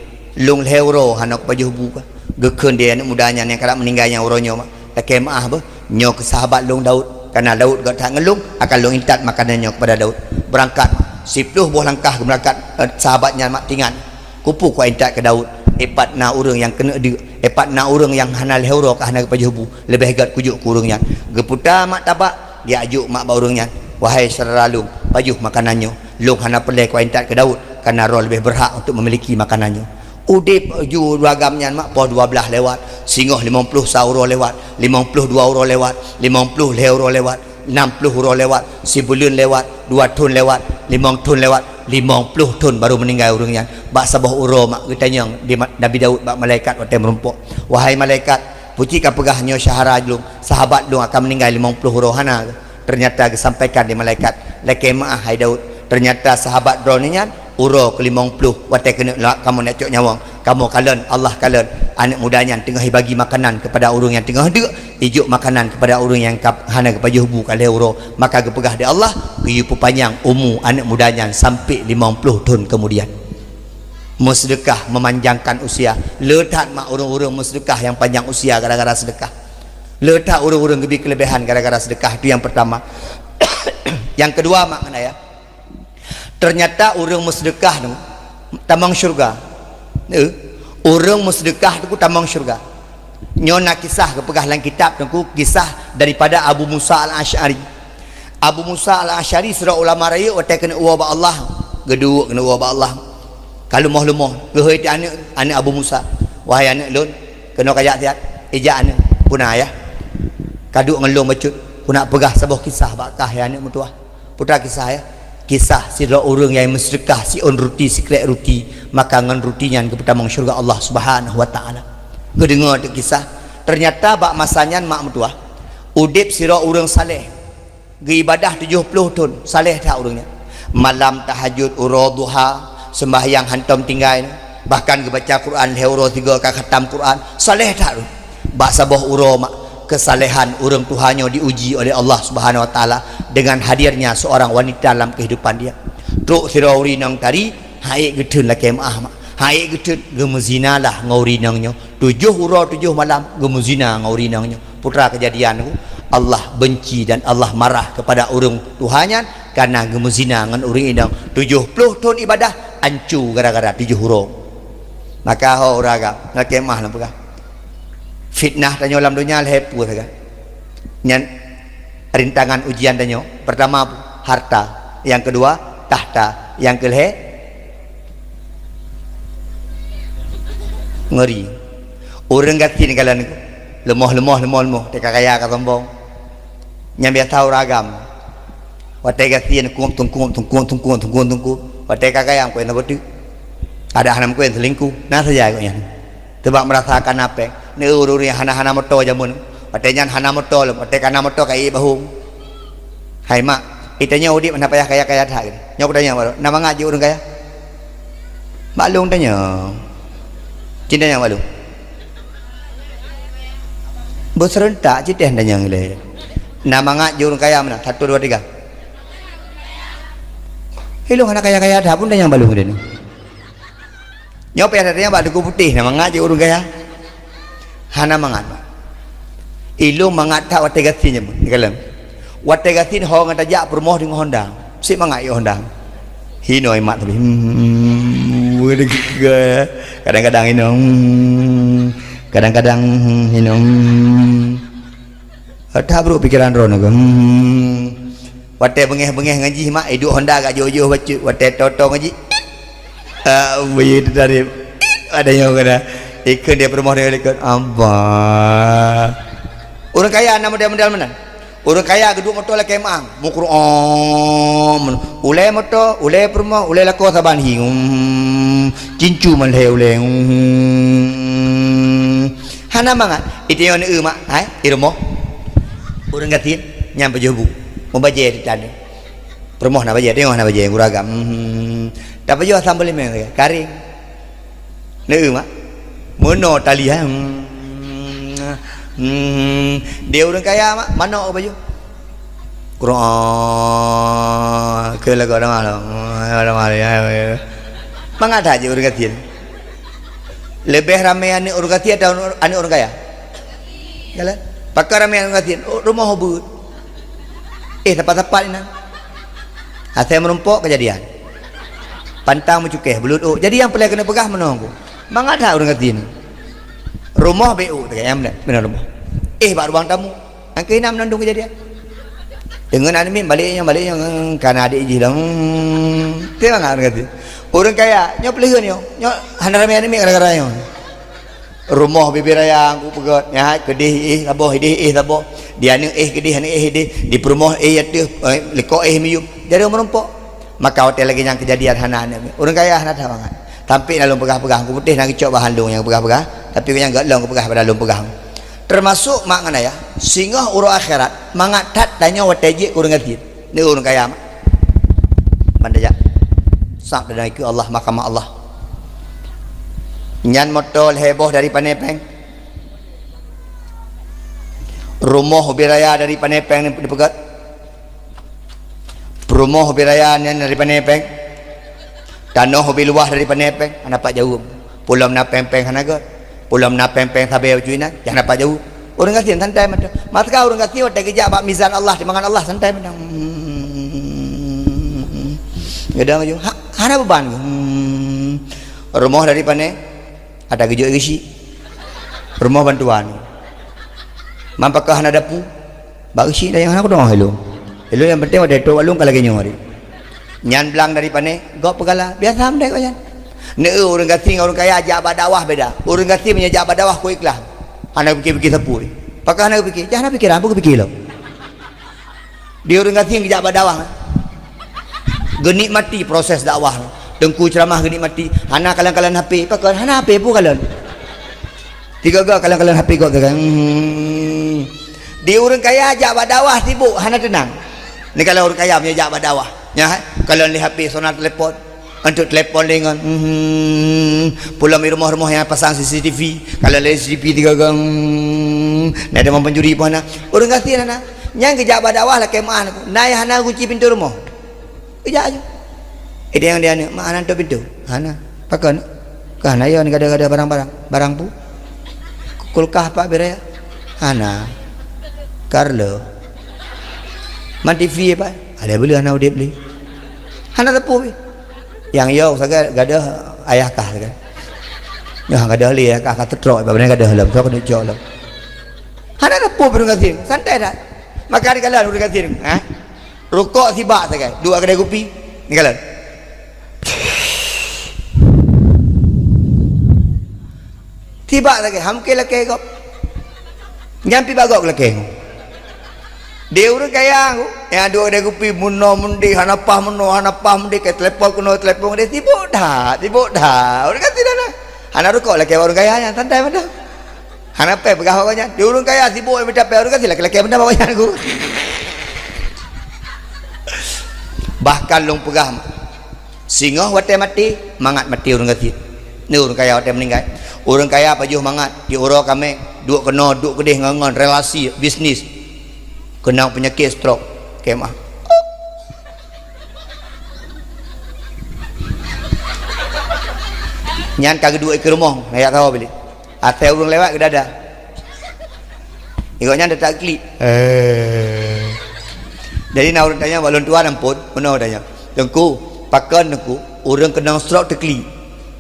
Lôn lhèe uroe hana kupajoh bu ka." Geukheun di aneuk muda nyan nyang ka dap meuninggai nyan uroe nyoe mak, "Lakèe meu'ah beuh, nyoe keu sahabat lôn Daud. Kareuna Daud göt that ngon lôn, akan lôn intat makanan nyoe keupada Daud." Beurangkat, siploh boh langkah geumeurangkat, eh, sahabat nyan mak tingan. "Keupeue kuintat keu Daud? Eh, pat na ureueng nyang keuneuk deuk, eh, pat na ureueng nyang hana lhèe uroe ka hana geupajoh bu, leubeh göt kujok keu ureueng nyan." Geuputa mak tabak, geujak jok mak bak ureueng nyan. "Wahai syedara lôn, pajoh makanan nyoe. Lôn hana peureulèe kuintat keu Daud, kareuna droe leubeh beurhak untuk meumiliki makanan nyoe." Udép ju ureueng agam nyan mak poh dua blaih lewat, singoh limong ploh sa uroe lewat, limong ploh dua uroe lewat, limong ploh lhèe uroe lewat, nam ploh uroe lewat, sibuleuen lewat, dua thon lewat, limong thon lewat, limong ploh thon baru meuninggai ureueng nyan. Bak saboh uroe mak geutanyong di ma-, Nabi Daud bak malaikat watèe meurumpok, "Wahai malaikat, peue cit kapeugah nyoe syedara lôn, sahabat lôn akan meuninggai limong ploh uroe, hana?" Ternyata geusampaikan di malaikat, "Lakèe meu'ah, hai Daud. Ternyata sahabat droeneuh nyan uroe keu limong ploh, watèe keuneuk la-, kamoe neuk cok nyawöng, kamoe kalon, Allah kalon, aneuk muda nyan teungoh jibagi makanan keupada ureueng nyang teungoh deuk, jijok makanan keupada ureueng nyang ka hana geupajoh bu ka lhèe uroe, maka geupeugah di Allah, geuyue peupanyang umu aneuk muda nyan sampoe limong ploh thon keumudian." Meuseudeukah memanjangkan usia. Le that mak ureueng-ureueng meuseudeukah nyang panjang usia gara-gara seudeukah. Le that ureueng-ureueng geubri keuleubehan gara-gara seudeukah. Itu nyang peurtama. Nyang keudua mak ngon ayah, ternyata ureueng meuseudeukah tu tamong syeuruga. Eh, ureueng meuseudeukah tu tamong syeuruga. Nyoe na kisah geupeugah lam kitab Teungku, kisah daripada Abu Musa Al-Asy'ari. Abu Musa Al-Asy'ari sidroe ulama rayeuk watèe keuneuk woe bak Allah, geuduek keuneuk woe bak Allah. Ka leumoh-leumoh, geuhôi teuh aneuk, aneuk Abu Musa, "Wahai aneuk lôn, keunoe kajak siat." "Ijak aneuk." "Peue na yah?" "Kaduek ngon lôn bacut, kuneuk peugah saboh kisah bak kah, hai aneuk meutuwah." Peue teuma kisah, yah? Kisah sidroe ureueng nyang meuseudeukah siôn ruti, sikrek ruti, maka ngon ruti nyan geupeutamong syeuruga Allah Subhanahu wa Ta'ala. Geudeungoe teuk kisah, ternyata bak masa nyan mak meutuwah, udép sidroe ureueng saleh, geuibadah tujoh ploh thon, saleh that ureueng nyan. Malam tahajud, uroe duha, seumbahyang hantom tinggai, bahkan geubaca Quran lhèe uroe sigoe ka khatam Quran, saleh that ureueng. Bak saboh uroe mak, keusalehan ureueng tuha nyoe diuji oleh Allah Subhanahu wa Ta'ala dengan hadirnya seorang wanita dalam kehidupan dia. Trok sidroe ureueng inong tari, han ék geutheun lakèe meu'ah mak. Han ék geutheun, geumeuzinalah ngon ureueng inong nyoe. Tujoh uroe tujoh malam geumeuzina ngon ureueng inong nyoe. Peue teuma keujadian tu, Allah beunci dan Allah marah keupada ureueng tuha nyan kareuna geumeuzina ngon ureueng inong. Tujoh ploh thon ibadah anco gara-gara tujoh uroe. Maka ho ureueng agam, lakée meu'ah lôn peugah. Fitnah tanyoe lam donya lhée peue sagai. Nyan rintangan ujian tanyoe. Pertama, harta. Yang kedua, tahta. Yang kelhée, ngeuri. Ureueng gasien kalon leumoh, leumoh, leumoh, leumoh. Teuka kaya ka sombong. Nyang biasa ureueng agam. Watée gasien kungkup, tungkup, tungkup, tungkup, tungkup, tungkup. Watée ka kaya meukeuen saboh teuk. Ada hana meukeuen selingkuh. Na saja gobnyan. Teubak meurasa ka na péng. Neu ureueng nyang hana-hana moto jameun. Watée nyan hana moto lom. Watée ka na moto ka ié bahong. Hai mak, itanyoe udeb hana payah kaya-kaya that. Nyoe kutanyong baroe. Na mangat jeuet ureueng kaya? Bak lôn tanyong. Cit tanyong bak lôn. Beuseureuntak cit teh tanyong ilée. Na mangat jeuet ureueng kaya meunan? Satu, dua, tiga. Ilôn hana kaya-kaya that pun tanyong bak lôn deh. Nyoe payah tanyong bak Teungku Putéh, na mangat jeuet ureueng kaya? Hana mangat. Ilôn mangat that watée gasien jameun, kalon. Watée gasien ho ngon tajak peurumoh deungon honda. Seb mangat ié honda. Hinoe mat tapi. Hmm, kadang-kadang hinoe. Hmm, kadang-kadang, hmm, hinoe. Hmm. That brok pikeran droeneuh. Hmm. Watée beungéh-beungéh ngon jih mak, iduek honda gak joh-joh bacut. Watée toto ngon jih. Ah, beu teutareb. Ada nyang kena. Ikheun dia peurumoh dia likot. Abah. Ureueng kaya na model-model meunan. Ureueng kaya geuduek moto lakée meu'ah. Meukur'an. Ulée moto, ulée peurumoh, ulée lakoe saban hi. Hmm. Cincu man lhée ulée. Hmm. Hana mangat. Itanyoe neu mak, hai, i rumoh. Ureueng gasien, nyan pajoh bu. Mubajée ditan. Peurumoh na bajée, teungoh na bajée, guragam. Hmm. Tapajoh asam beulimeng sagai, karéng. Neu mak. Meunoe tali, hai. Hmm. Hmm. Dia ureueng kaya mak, manok pajoh. Kur'an, keu lagoe lamah lom. Lamah lom, ya, ya. Mangat that jeuet ureueng gasien. Leubeh ramé aneuk ureueng gasien atau aneuk ureueng kaya? Galak. Pakon ramé aneuk gasien? Oh, rumoh ubeut. Eh, sapat-sapat inan. Asai meurumpok keujadian. Pantang meucukéh, beuleuet ôk. Jadi nyang peureulée keuneuk peugah meunoe ku. Mangat that ureueng gasien. Rumoh bék ôk, teuka nyang meunan rumoh. Eh, bak ruang tamu. Angkeu inan meunandong keujadian. Deungon aneuk miet balik nyang, balik nyang, kana adék jih lom. Teuka mangat ureueng gasien. Ureueng kaya, nyoe peuleuheuen nyoe. Nyoe hana ramé aneuk miet gara-gara nyoe. Rumoh bibé raya ku peugét, nyan keudeh éh saboh, ideh éh saboh. Di aneuk éh keudeh, aneuk éh ideh, di peurumoh éh ateueh, eh, likot éh miyueb. Jareueng meurumpok. Maka watée lagée nyan keujadian hana aneuk miet. Ureueng kaya hana that mangat. Tapi na lôn peugah-peugah, Teungku Putéh na geucok bahan lôn nyang peugah-peugah, tapi nyang gét lôn kupeugah pada lôn peugah. Teumasok mak ngon ayah, singoh uroe akhirat, mangat that tanyoe watée jeuet keu ureueng gasien. Neu ureueng kaya mak. Ban tajak. Sab dan ikeu Allah, mahkamah Allah. Nyan moto lhée boh dari pané péng. Rumoh ubé raya dari pané péng dipeugét. Peurumoh ubé raya nyan dari pané péng. Tanoh ubé luwah dari pané péng. Hana pat jaweueb. Peulom na péng-péng hana gét. Peulom na péng-péng sabe bacut inan, nyang dapat jaweueb. Ureueng gasien santai mantong. Masa ureueng gasien watée geujak bak mizan Allah, timbangan Allah, santai mantong. Gadang aju, ha, hana beban. Hmm. Rumoh dari pané, ada geujok geusyik. Rumoh bantuan. Man pakon hana dapu, bak geusyik dah nyang hana keudong ilôn. Ilôn nyang penting watée trok bak lôn ka lagée nyoe hari. Nyan blang dari pané, gob peugala, biasa meunan gobnyan. Neu ureueng gasien ngon ureueng kaya jak bak dakwah beda. Ureueng gasien meunyoe jak bak dakwah ku ikhlas. Hana pikir-pikir sapeue. Pakon hana pikir? Jak hana pikeran, peue geupikir lom. Di ureueng gasien jak bak dakwah. Geunikmati proses dakwah. Teungku ceramah geunikmati. Hana kalon-kalon H P. Pakon hana H P peue kalon. Tiga-tiga kalon-kalon H P gob teuka. Hmm. Di ureueng kaya jak bak dakwah sibuk, hana teunang. Ni kalau ureueng kaya meunyoe jak bak dakwah, nyan, eh, kalon lé H P sona telepon. Antuk telepon deungon, hmm, pulang di rumoh-rumoh nyang pasang C C T V. Kalon lé C C T V tiga-tiga, hmm, na deungon pencuri pun hana. Ureueng gasien hana. Nyang geujak bak dakwah lakée meu'ah. Na nyang hana gunci pintoe rumoh. Ijak aju. Eh, dia yang dia ni, mak hana tutup pintu. Hana. Pakon? Kah na yon gada-gada barang-barang. Barang pu? Kulkah pak beraya? Hana. Carlo. Man T V pak? Ada beli hana udip beli. Hana tepu pi. Yang yo saga gada ayah kah saga. Nyoe han gadôh lé, ka, ka teutrok, bak badan gadôh lom, trok keuneuk cok lom. Hana na peue ureueng gasien, santai that. Maka dikalon ureueng gasien, ha? Rukok sibak sagai, duek keudè kupi, dikalon. Sibak sagai, han mungken lakèe gob. Nyan pih bak gob lakèe. Di ureueng kaya, nyang duek keudè kupi, meunoe meudéh, hana paih meunoe, hana paih meudéh, ka telepon keunoe, telepon keudéh, sibok that, sibok that. Ureueng gasien hana, hana rukok lakèe bak ureueng kaya nyan, santai mantong. Hana pèng peugah bak nyan. Di ureueng kaya sibok mita pèng, ureueng gasien lakèe-lakèe mantong bak nyan ku. Bahkan lôn peugah, singoh watèe maté, mangat maté ureueng gasien. Nyoe ureueng kaya watèe meuninggai. Ureueng kaya pajoh mangat, di uroe kaméng, duek keunoe, duek keudéh ngon, ngon relasi, bisnis. Keunong peunyakét stroke, kemah. Nyan ka geuduek keu rumoh, rakyat saho bilék. Asai ureueng lewat geudada. Gobnyan teutap klik. Eh. Jadi na ureueng tanyong bak lôn tuan ampôn, meunoe tanyong. Teungku, pakon Teungku, ureueng keunong stroke teuklik?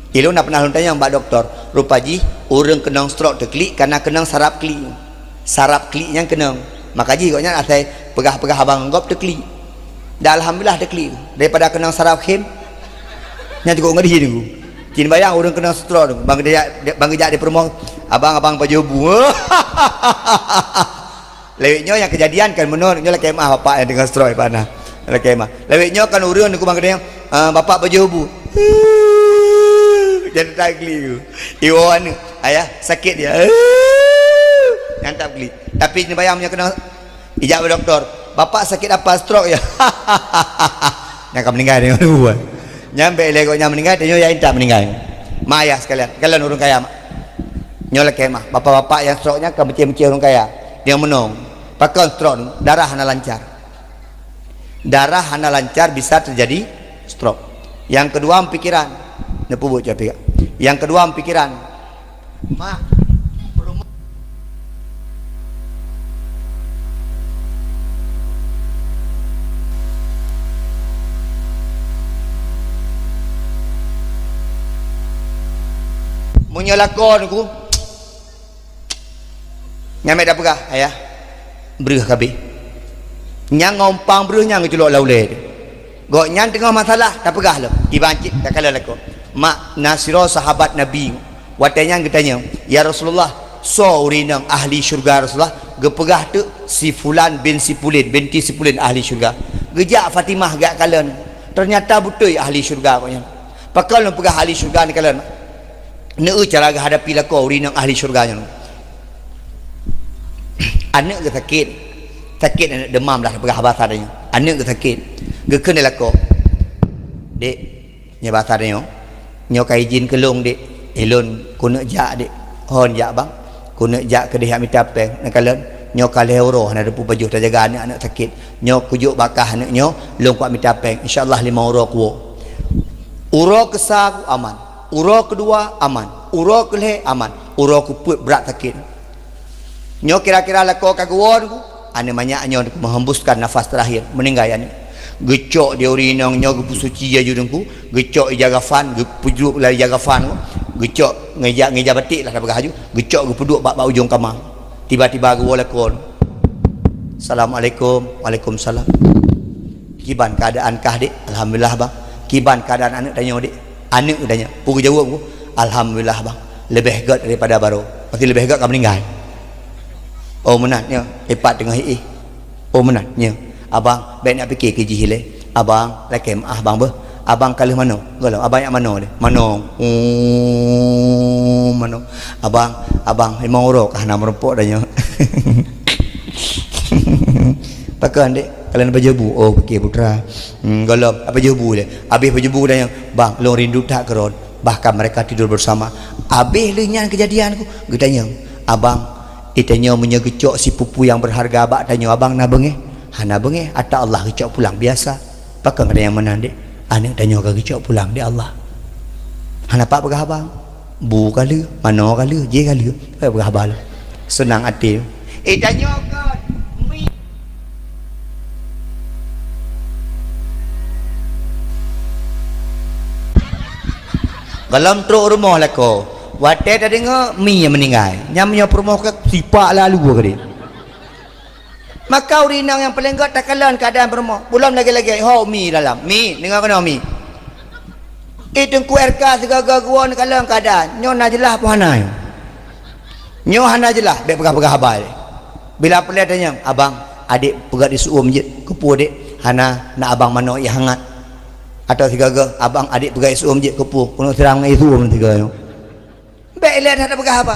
Ilôn na pernah lôn tanyong bak dokto, rupa jih ureueng keunong stroke teuklik kareuna keunong saraf klik. Saraf klik nyan keunong. Maka jih gobnyan asai peugah-peugah abang gob teuklik. Dan alhamdulillah teuklik. Daripada keunong saraf khem, nyan cukup ngeri Teungku. Cit bayang ureueng keunong stroke Teungku. Bang geujak, bang geujak di peurumoh, "Abang, abang pajoh bu." Lewat nyoe nyang keujadian kan meunoe, nyoe lakèe meu'ah bapak nyang deungon stroke bak na. Lakèe meu'ah. Lewat nyoe kan ureueng Teungku bang geudeng, "Ah, bapak pajoh bu." Jadi tak klik tu. Iwoe aneuk, "Ayah, sakét ya." Nyang tak klik. Tapi neubayang meunyoe keunong ijak bak dokto, "Bapak sakit apa? Stroke ya?" Nyang ka meuninggai deungon buah. Nyan bèk lé gobnyan meuninggai, tanyoe nyang intat meuninggai. Ma ayah sekalian, kalon ureueng kaya mak. Nyoe lakèe meu'ah, bapak-bapak nyang stroke nyan ka meucéh-meucéh ureueng kaya. Nyang meunoe, pakon stroke, darah hana lancar. Darah hana lancar bisa terjadi stroke. Nyang keudua, pikiran. Neupeubuet cok pikiran. Nyang keudua, pikiran. Mak, meunyoe lakoe Teungku, nyan meu'ah tapeugah, "Ayah, breueh ka abéh." Nyang ngon umpang breueh nyan geuculok lam ulèe teuh. Gobnyan teungoh masalah, tapeugah lom. Iban cit, takalon lakoe. Mak, na sidroe sahabat Nabi, watèe nyan geutanyong, "Ya Rasulullah, soe ureueng inong ahli syurga, Rasulullah?" Geupeugah teuk, "Si fulan bin si pulin, binti si pulin ahli syurga." Geujak Fatimah geujak kalon. Teunyata beutôi ahli syurga gobnyan. Pakon lôn peugah ahli syurga neukalon? Neu cara geuhadapi lakoe ureueng inong ahli syurga nyan. Aneuk geusakét, sakét aneuk, demam lah, peugah bahasa tanyoe. Aneuk geusakét, geukheun lé lakoe, "Dek," nyoe bahasa tanyoe, "nyoe ka izin keu lôn, Dek. Ilôn keuneuk jak, Dek." "Hon jak, Bang?" "Keuneuk jak keudéh jak mita pèng." "Neukalon, nyoe ka lhèe uroe hana teupeu pajoh tajaga aneuk-aneuk sakét. Nyoe kujok bak kah aneuk nyoe, lôn kuat mita pèng. Insya Allah limong uroe kuwoe." Uroe keusa aman, uroe keudua aman, uroe keulhèe aman, uroe keupeuet brat sakét. Nyoe kira-kira lakoe ka geuwoe Teungku, aneuk manyak nyoe meuhembuskan nafas terakhir, meuninggai aneuk. Geucok di ureueng inong nyoe geupeusuci laju Teungku, geucok ija kafan, geupeuduek lam ija kafan, geucok ngon ija, ngon ija batik lah tapeugah laju, geucok geupeuduek bak, bak ujong kama. Tiba-tiba geuwoe lakoe. "Assalamualaikum." "Waalaikumsalam." "Kiban keuadaan kah, Dek?" "Alhamdulillah, Bang." "Kiban keuadaan aneuk tanyoe, Dek?" Aneuk geutanyong. Peue geujaweueb, "Alhamdulillah, Bang. Leubeh gèt daripada baroe." Maksud leubeh gèt ka meuninggai. "Oh, meunan nyoe, ipat teungoh iéh." "Oh, meunan nyoe. Abang, bèk neupike keu jih ilèe. Abang, lakèe meu'ah, Bang, beuh. Abang ka lheueh manoe." "Gohlom, Abang jak manoe lé?" "Manoe." "Oh, manoe. Abang, Abang, limong uroe ka hana meurumpok tanyoe." "Pakon, Dek?" "Kalon pajoh bu." "Oh, pike putra." Hmm, gohlom, pajoh bu lé. Abéh pajoh bu tanyoe, "Bang, lôn rindu that keu droen." Bahkan mereka tidur bersama. Abéh lheueh nyan keujadian Teungku, geutanyong, "Abang, di tanyoe meunyoe geucok sipupu nyang beurharga bak tanyoe, Abang na beungéh?" "Hana beungéh, ata Allah geucok pulang biasa." "Pakon gata nyang meunan, Dek?" "Aneuk tanyoe ka geucok pulang di Allah." Hana pat peugah haba. Bu ka lheueh, manoe ka lheueh, jih ka lheueh. Hana peugah haba lom. Seunang até. Eh, tanyoe kon. Gohlom trok rumoh lakoe. Watée tadeungoe mi nyang meuninggai, nyan meunyoe peurumoh ka sipak lalu keudeh. Maka ureueng inong nyang paleng gét takalon keuadaan peurumoh. Bulom lagée-lagée, "Ho, mi dalam. Mi, deungoe keunoe, mi." Eh, Teungku R K sigoe-goe geuwoe neukalon keuadaan. Nyoe na jeulaih peue hana nyoe? Nyoe hana jeulaih, bék peugah-peugah haba lé. Bila peureulée tanyong, "Abang, adék peugah di su'um jeuet, keupeue dek hana na abang manok ié hangat?" Atawa sigoe-goe, "Abang, adék peugah di su'um jeuet, keupeue keuneuk siram ngon ié su'um sigoe nyoe?" Bék ilée that peugah haba.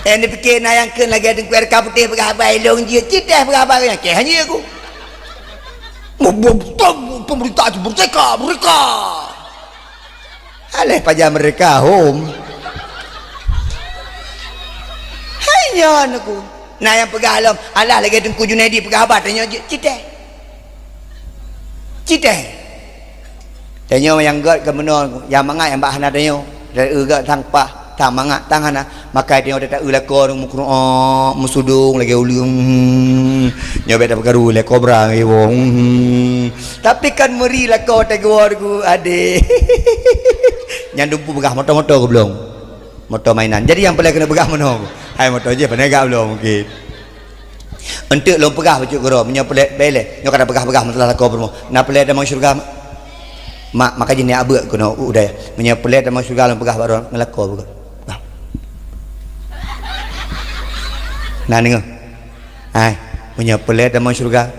Eh, neupike na nyang kheun lagée Teungku R K Putéh peugah haba ilong jeuet, cit teuh peugah haba nyang keh hanye ku. Pemerintah merdeka, merdeka. Alah pajan merdeka hom. Hai nyan aku. Na nyang peugah lom, alah lagée Teungku Junaidi peugah haba tanyoe jeuet cit teuh. Cit teuh. Tanyoe nyang gét keu meunoe, nyang mangat nyang bak hana tanyoe. Dan eu gét sang paih, sang mangat, sang hana. Makai tanyoe tata eu lakoe ureueng meukeurok, meusudong lagée uleueng. Hmm. Nyoe bék tapeukaru lé kobra ngon iwoe. Hmm. Tapi kan meuri lakoe teugoe ku adé. Nyan dumpu peugah moto-moto goblong. Moto mainan. Jadi nyang peureulée keuneuk peugah meunoe. Hai moto jih pane gak bloe mungkin. Enteuk lôn peugah bacut keudroe, meunyoe peureulée, bèk ilée, nyoe ka tapeugah-peugah masalah lakoe peurumoh. Na peureulée tamong syeuruga, Mak? Mak, maka jih nyak beuet keunoe u dayah. Meunyoe peureulée tamong syeuruga lôn peugah bak droe ngon lakoe beuet. Bah. Na deungoe? Hai, meunyoe peureulée tamong syeuruga.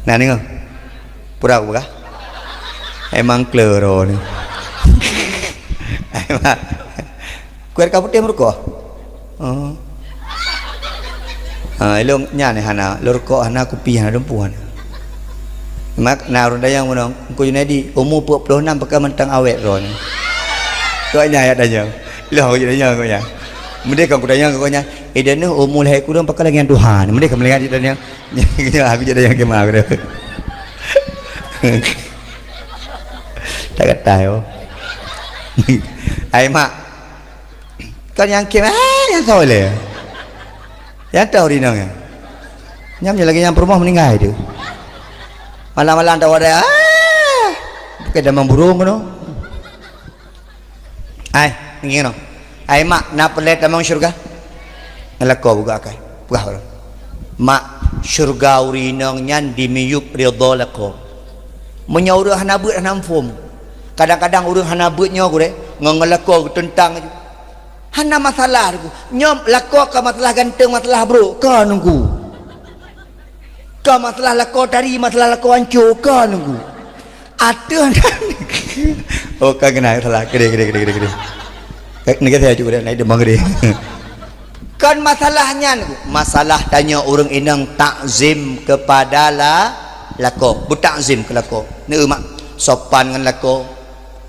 Na deungoe? Pura kupeugah? Emang kleuroe ni. Emang. Kuet ka putéh meurukoh? Oh. Ha, ilong nyan hana, lôn rukok hana, kupi hana, dumpu hana. Mak, na ureueng tanyong meunoe, Teungku Junaidi, umu peuet ploh nam pakon mantong awét droeneuh? Kok nyan ayat tanyong. Lôn tanyong kok nyan. Meudeh kon kutanyong kok nyan, "Eh, droeneuh umu lahé kureueng pakon lagèe nyan tuha?" Meudeh kon meulakèe tanyong. Nyan aku jadi yang kemah aku dah. Tak kata yo. Ai mak. Kan yang kemah, ah, yang soleh. Yang tahu rinang ya. Nyam je lagi yang perumahan meninggal tu. Malam-malam tak ada. Ah. Bukan zaman burung tu. Ai, ngieng keunoe. Ai mak, na peureulée tamong syeuruga? Ngon lakoe buka akai. Peugah baroe. Mak, syeuruga ureueng inong nyan dimiyueb ridha lakoe. Meunyoe ureueng hana beuet hana muphom. Kadang-kadang ureueng hana beuet nyoe gurée, ngon, ngon lakoe geuteuntang aju. Hana masalah, Teungku. Nyoe lakoe ka masalah ganteng, masalah brok, ka Teungku. Ka masalah lakoe tari, masalah lakoe anco, ka Teungku. Ateueh nyan. Oh, ka keunan salah. Keudeh, keudeh, keudeh, keudeh, keudeh. Ka, nyan saya cuba naik demam keudeh. Kon masalah nyan, masalah tanyoe ureueng inong takzim keupada la-, lakoe, beutakzim keu lakoe. Neu mak, sopan ngon lakoe,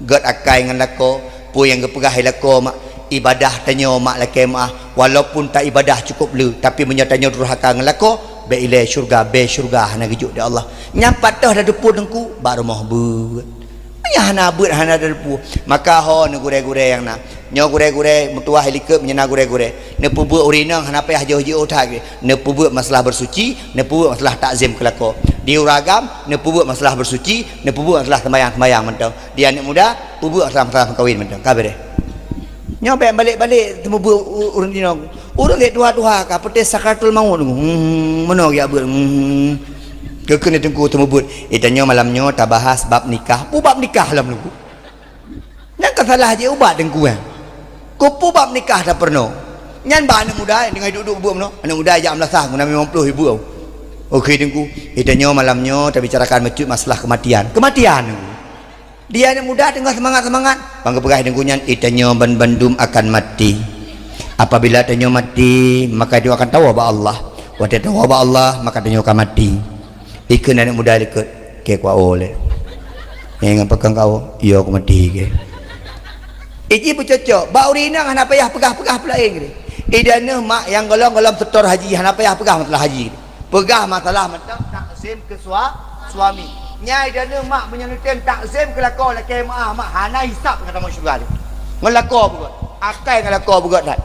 gét akai ngon lakoe, peue nyang geupeugah lé lakoe mak, ibadah tanyoe mak lakée meuah, walaupun ta ibadah cukup le, tapi meunyoe tanyoe durhaka ngon lakoe, bék ilée syeuruga, bée syeuruga hana geujok di Allah. Nyang pat toh tateupeue Teungku, bak rumoh beuet. Meunyoe hana beuet, hana tateupeue, maka ho neugurée-gurée nyang na. Nyoe gurée-gurée meutuwah likot meunyoe na gurée-gurée. Neupeubuet ureueng inong hana payah jôh jiôh that. Neupeubuet masalah beusuci, neupeubuet masalah takzim keu lakoe. Di ureueng agam, neupeubuet masalah beusuci, neupeubuet masalah sembahyang-sembahyang mantong. Di aneuk muda, peubuet masalah-masalah meukawen mantong. Ka beureh. Nyoe bék balek-balek teumeubuet u-, ureueng inong. Ureueng gét tuha-tuha ka peuté sakaratul maut. Hmm, meunoe geujak beuet. Hmm. Geukheun lé Teungku teumeubuet. Eh, tanyoe malam nyoe tabahas bab nikah. Peue bab nikah lom Teungku? Nyan ka salah jih ubat Teungku nyan. Keupeue bab nikah tapeurunoe? Nyan bak aneuk muda deungon duek-duek buet meunoe. Aneuk muda jak meulasah guna limong ploh ribu. Oke Teungku, eh, tanyoe malam nyoe tabicarakan bacut masalah kematian. Kematian Teungku. Di aneuk muda teungoh seumangat-seumangat. Bang geupeugah Teungku nyan, eh, tanyoe ban-, bandum akan mati. Apabila tanyoe mati, maka tanyoe akan tawoe bak Allah. Watée tawoe bak Allah, maka tanyoe ka mati. Ikheun aneuk muda likot, "Kée kuwoe lé." Nyang ingat pakon kawoe, "Iyo, ku mati kée." Iji beucocok, bak ureueng inong hana payah peugah-peugah peulaén keu dia. Ida neuh mak nyang golom-golom setor haji, hana payah peugah masalah haji. Peugah masalah mantong takzim keu sua-, suami. Nyai dan mak meunyoe neutem takzim keu lakoe lakée meu'ah mak hana hisab kata masuk syeuruga. Ngon lakoe beugét. Akai ngon lakoe beugét that.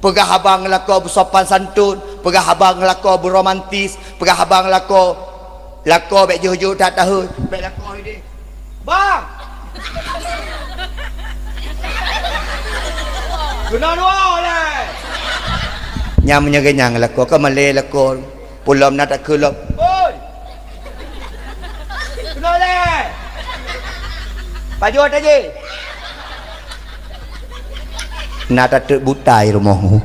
Peugah haba ngon lakoe beusopan santun, peugah haba ngon lakoe beuromantis, peugah haba ngon lakoe, lakoe bék jôh-jôh that tahôi, bék lakoe idéh. Bang! Keunoe dua lé. Nyang meunyoe geunyang lakoe, ka malée lakoe. Pulom na takeu lom. Oi! Keunoe lé. Pajoh tajé. Na tateuk butai rumoh.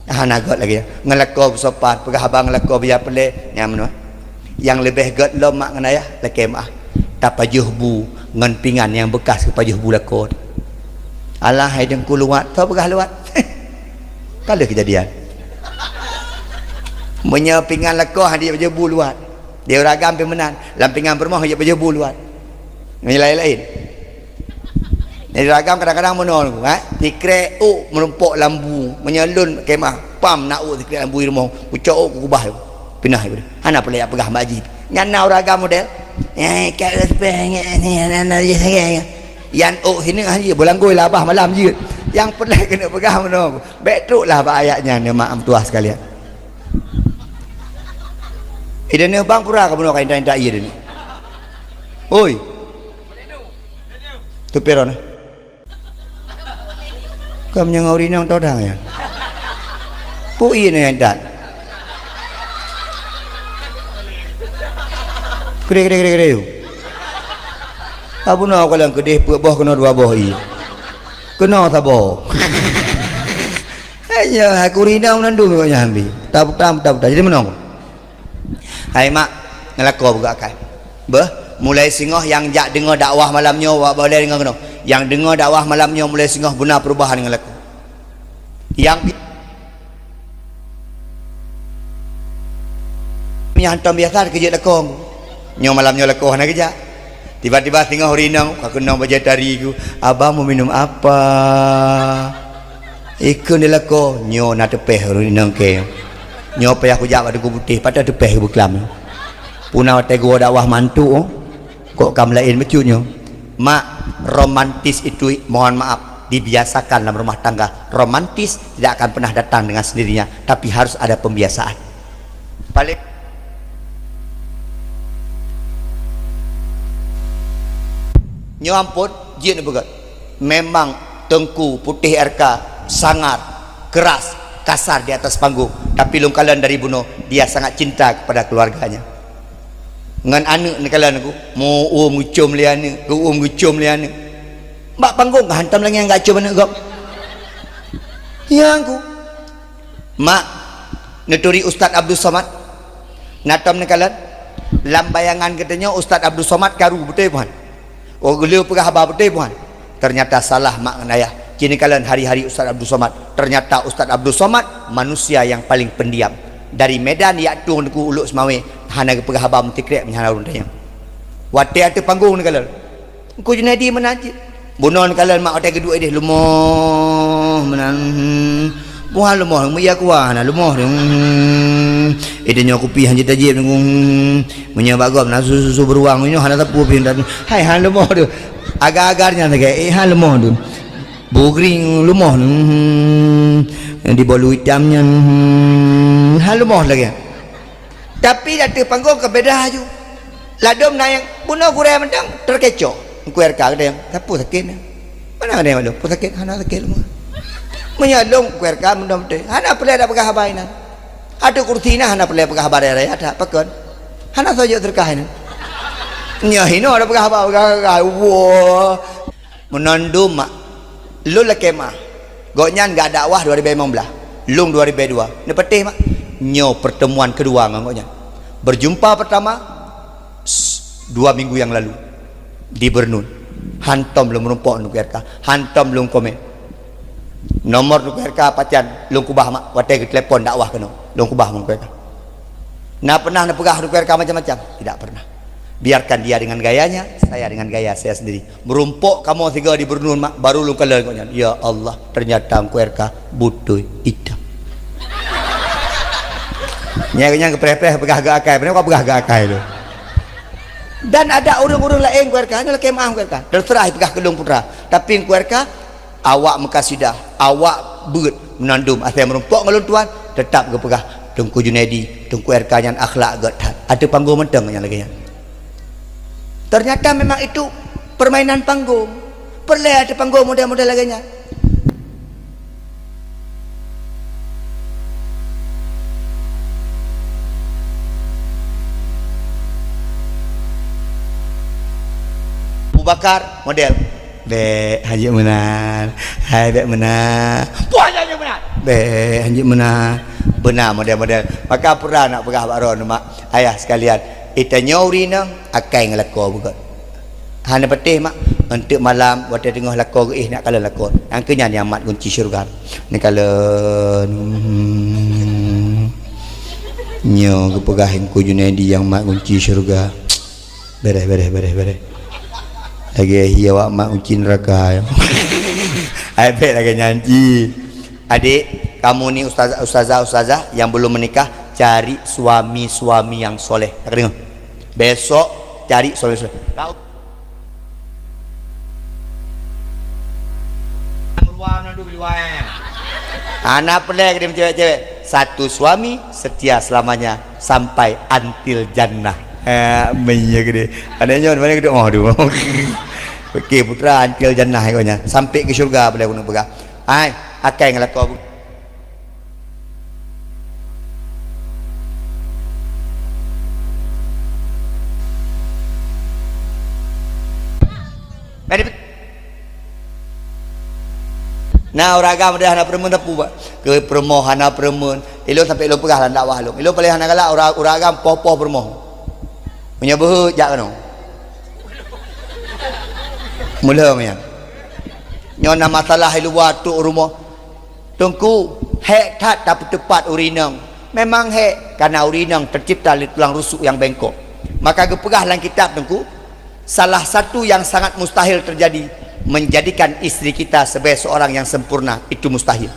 Hana göt lagée nyan. Ngon lakoe beusopan, peugah haba ngon lakoe biya peureulée, nyan meunoe. Nyang leubeh göt lom mak ngon ayah, lakée meu'ah. Tapajoh bu ngon pingan nyang beukas geupajoh bu lakoe. Alah, hai Teungku luwat, soe peugah luwat? Ka lheueh keujadian. Meunyoe pingan lakoe hana jipajoh bu luwat, di ureueng agam pih meunan, lam pingan peurumoh jipajoh bu luwat. Meunyoe laén-laén. Jadi ragam kadang-kadang meunoe, eh, sikrek ôk meurumpok lam bu. Meunyoe lôn kemah, pam na ôk sikrek lam bu di rumoh, kucok ôk kukubah. Pinah ibu. Hana peureulée peugah bak jih. Nyan na ureueng agam model. Eh, kat leupeh nyan ni, na, na, na, na. Yan ôk sini ah, beulangkoi labah malam jeuet. Nyang peureulée keuneuk peugah meunoe. Bék trok lah bak ayat nyan, mak meutuah sekalian. Ida ni bang pura ka bunoe ka intat-intat ié ni. Oi. Tu peron eh. Kam nyang uri nang todang ya. Pu ié ni intat. Kre kre kre kre. Abu na kalang kedeh peuet boh kena dua boh ié. Kena saboh. Hanya aku rinau nan dulu nyambi. Tap tap tap tap. Jadi menang. Hai mak, ngelako buka akai. Beh, mulai singoh nyang jak deungoe dakwah malam nyoe, wak boleh deungoe keunoe. Nyang deungoe dakwah malam nyoe mulai singoh beuna perubahan ngelako. Nyang bi-, nyang hantom biasa keujeuet lakong. Nyoe malam nyoe lakong hana geujak. Tiba-tiba singoh rinong, ka keunong bajée tari ku, "Abang mau minum apa?" Ikheun dilako, nyoe na teupeh ureueng inong kée. Nyoe payah kujak bak Teungku Putéh, pat teupeh beuklam. Puna watée geuwoe dakwah mantuk, kok kam laén bacut nyoe. Mak, romantis itu, mohon maaf, dibiasakan dalam rumah tangga. Romantis tidak akan pernah datang dengan sendirinya, tapi harus ada pembiasaan. Paling nyoe ampôn, jeuet neupeugah. Memang Teungku Putéh R K sangat keras, kasar di atas panggung, tapi lôn kalon dari bunoe, dia sangat cinta kepada keluarganya. Ngon aneuk neukalon ku, meu-uem geucom lé aneuk, geu-uem geucom lé aneuk. Bak panggung ka hantom lagée nyang gacom aneuk gob. Ya ku. Mak, neuturi Ustaz Abdul Somad? Na tom neukalon? Lam bayangan geutanyoe Ustaz Abdul Somad karu, beutôi bukan? Oh, geuleu peugah haba, beutôi bukan? Ternyata salah mak ngon ayah. Ci neukalon hari-hari Ustaz Abdul Somad. Ternyata Ustaz Abdul Somad manusia yang paling pendiam. Dari Medan jak tueng Teungku Ulok Seumawé, hana geupeugah haba meusikrek meunyo hana ureueng tanyong. Watée ateueh panggung neukalon. Teungku Junaidi meunan cit. Bunoe neukalon mak watée geuduek idéh, leumoh meunan. Hmm. Buhan leumoh, meuya kuah na leumoh deh. Hmm. Idéh nyoe kupi han jeuet tajieb, hmm. Meunyoe bak gob na susu-susu beruang, nyoe hana sapeue pih. Hai, han leumoh deh. Agar-agar nyan lagée, eh, han leumoh deh. Bugring leumoh deh. Hmm. Di bolu itam nyan, hmm. Han leumoh lagée. Tapi di ateueh panggung ka beda aju. Ladôm na nyang bunoe gurée mantong teukecoh. Teungku R K geutanyoe, "Sapeue sakét nyan?" "Mana geutanyoe lôn?" "Peue sakét?" "Hana sakét lôn." Meunyoe lôn Teungku R K mantong beutôi. Hana peureulée tapeugah haba inan. Ateueh kursi na hana peureulée peugah haba raya-raya that, pakon? Hana soe jok seudeukah inan. Nyoe hinoe tapeugah haba, peugah, peugah, peugah. Woe. Meunan dum mak, lôn lakée meu'ah. Gobnyan geudakwah dua ribée limong blaih, lôn dua ribée dua. Neupatéh mak, nyoe pertemuan keudua ngon gobnyan. Berjumpa pertama, s-, dua minggu yang lalu di Bernun. Hantom lôn meurumpok Teungku R K, hantom lôn komen. Nomor Teungku R K pacan lôn keubah mak, watée geutelepon dakwah keunoe, lôn keubah Teungku R K. Na pernah neupeugah Teungku R K macam-macam? Tidak pernah. Biarkan dia dengan gayanya, saya dengan gaya saya sendiri. Meurumpok kamoe sigoe di Bernun mak, baru lôn kalon gobnyan. Ya Allah, ternyata Teungku R K beutôi itam. Nyan, nyan geupreh-preh peugah geuakai, peugah geuakai tu. Dan ada ureuëng-ureuëng laén, Teungku R K, nyoe lakée meuáh, Teungku R K. Terserah peugah keu lôn putra. Tapi Teungku R K, awak meukasidah, awak beuet meunandum asai meurumpok ngon lôn tuan, teutap geupeugah Teungku Junaidi, Teungku R K nyan akhlak gét that. Ateueh panggong mantong nyang lagée nyan. Ternyata memang itu permainan panggung. Peureulée ateueh panggong model-model lagée nyan. Abu Bakar model. Bék, hanjeuet meunan. Hai, bék meunan. Puah, hanjeuet meunan. Bék, hanjeuet meunan. Beuna model-model. Maka pura nak peugah bak droeneuh, mak, ayah sekalian, geutanyoe ureuëng inong akai ngon lakoe beugét. Hana patéh, mak. Eunteuk malam, watée teungoh lakoe geuéh, neukalon lakoe. Nyang keu nyan nyang mat gunci syeuruga. Neukalon. Hmm. Nyoe geupeugah Teungku Junaidi nyang mat gunci syeuruga. Beres, beres, beres, beres. Lagée hi awak mat gunci neuraka. Ai bék lagée nyan cit. Adik, kamu ni ustazah, ustazah, ustazah yang belum menikah, cari suami-suami yang soleh. Ka deungoe? Besok cari soleh-soleh. Kau keluar, nak duduk di luar, eh. Hana peureulée keu cewek-cewek. Satu suami setia selamanya sampai antil jannah. Eh, meunyo gede. Ada nyoe mana gede mau tu. Okey, putra, antil jannah ikutnya. Sampai ke syurga boleh guna peugah. Hai, akai ngon lakoe. Nah, ureuëng agam deh hana peureumeun teupeu, bah. Keu peurumoh hana peureumeun. Ilôn sampai ilôn peugah lam dakwah lôn. Ilôn paléng hana galak ureuëng, ureuëng agam poh-poh peurumoh. Meunyoe beuhe jak keunoe. Mula nyan. Nyoe na masalah di luwa trok rumoh. Teungku, hék that tapeuteupat ureuëng inong. Memang hék, karena ureuëng inong tercipta dari tulang rusuk yang bengkok. Maka geupeugah lam kitab, Teungku, salah satu yang sangat mustahil terjadi, menjadikan istri kita sebagai seorang yang sempurna, itu mustahil.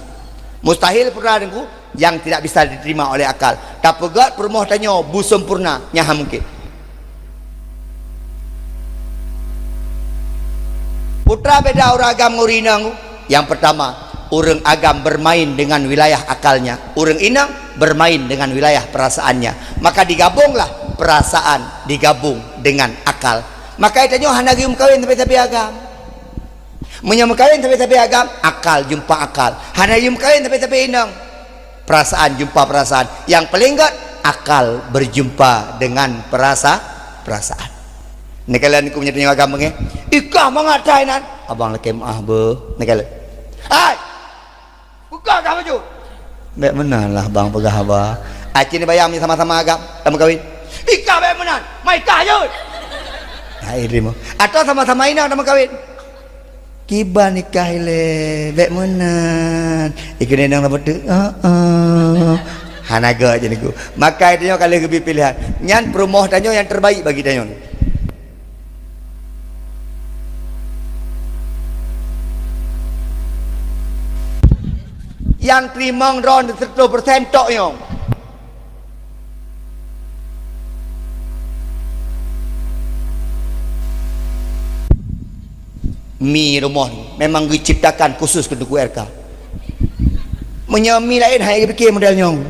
Mustahil pernah, Teungku, yang tidak bisa diterima oleh akal. Tapeugét peurumoh tanyoe bu sempurna, nyan hana mungkin. Putra beda ureuëng agam ngon ureuëng inong. Yang pertama, ureuëng agam bermain dengan wilayah akalnya, ureuëng inong bermain dengan wilayah perasaannya. Maka digabunglah perasaan digabung dengan akal. Maka tanyoe hana geuyue meukawen sabe-sabe agam. Meunyoe meukawen sabe-sabe agam, akal jumpa akal. Hana geuyue meukawen sabe-sabe inong, perasaan jumpa perasaan. Yang paling gét, akal berjumpa dengan perasa-, perasaan. Neukalon ku meunyoe tanyoe agam beungéh. Ikah mangat that inan. Abang lakée meuáh beuh. Neukalon. Hai! Buka kah baju. Bék meunan lah bang peugah haba. Aci neubayang meunyoe sama-sama agam tameukawen. Ikah bék meunan. Mai kah jeuet. Hai, terima. Atau sama-sama inong tameukawen. Kiban nikah ilée, bék meunan. Ikeu inong sama tu. Heeh. Hana gét je niku. Maka tanyoe ka lheueh geubri pilihan. Nyan peurumoh tanyoe nyang terbaik bagi tanyoe. Nyang teurimong droe seratus persen tok nyoe. Mi rumoh nyoe memang geuciptakan khusus keu Teungku R K. Meunyoe mi laén, hai geupiké model nyoe.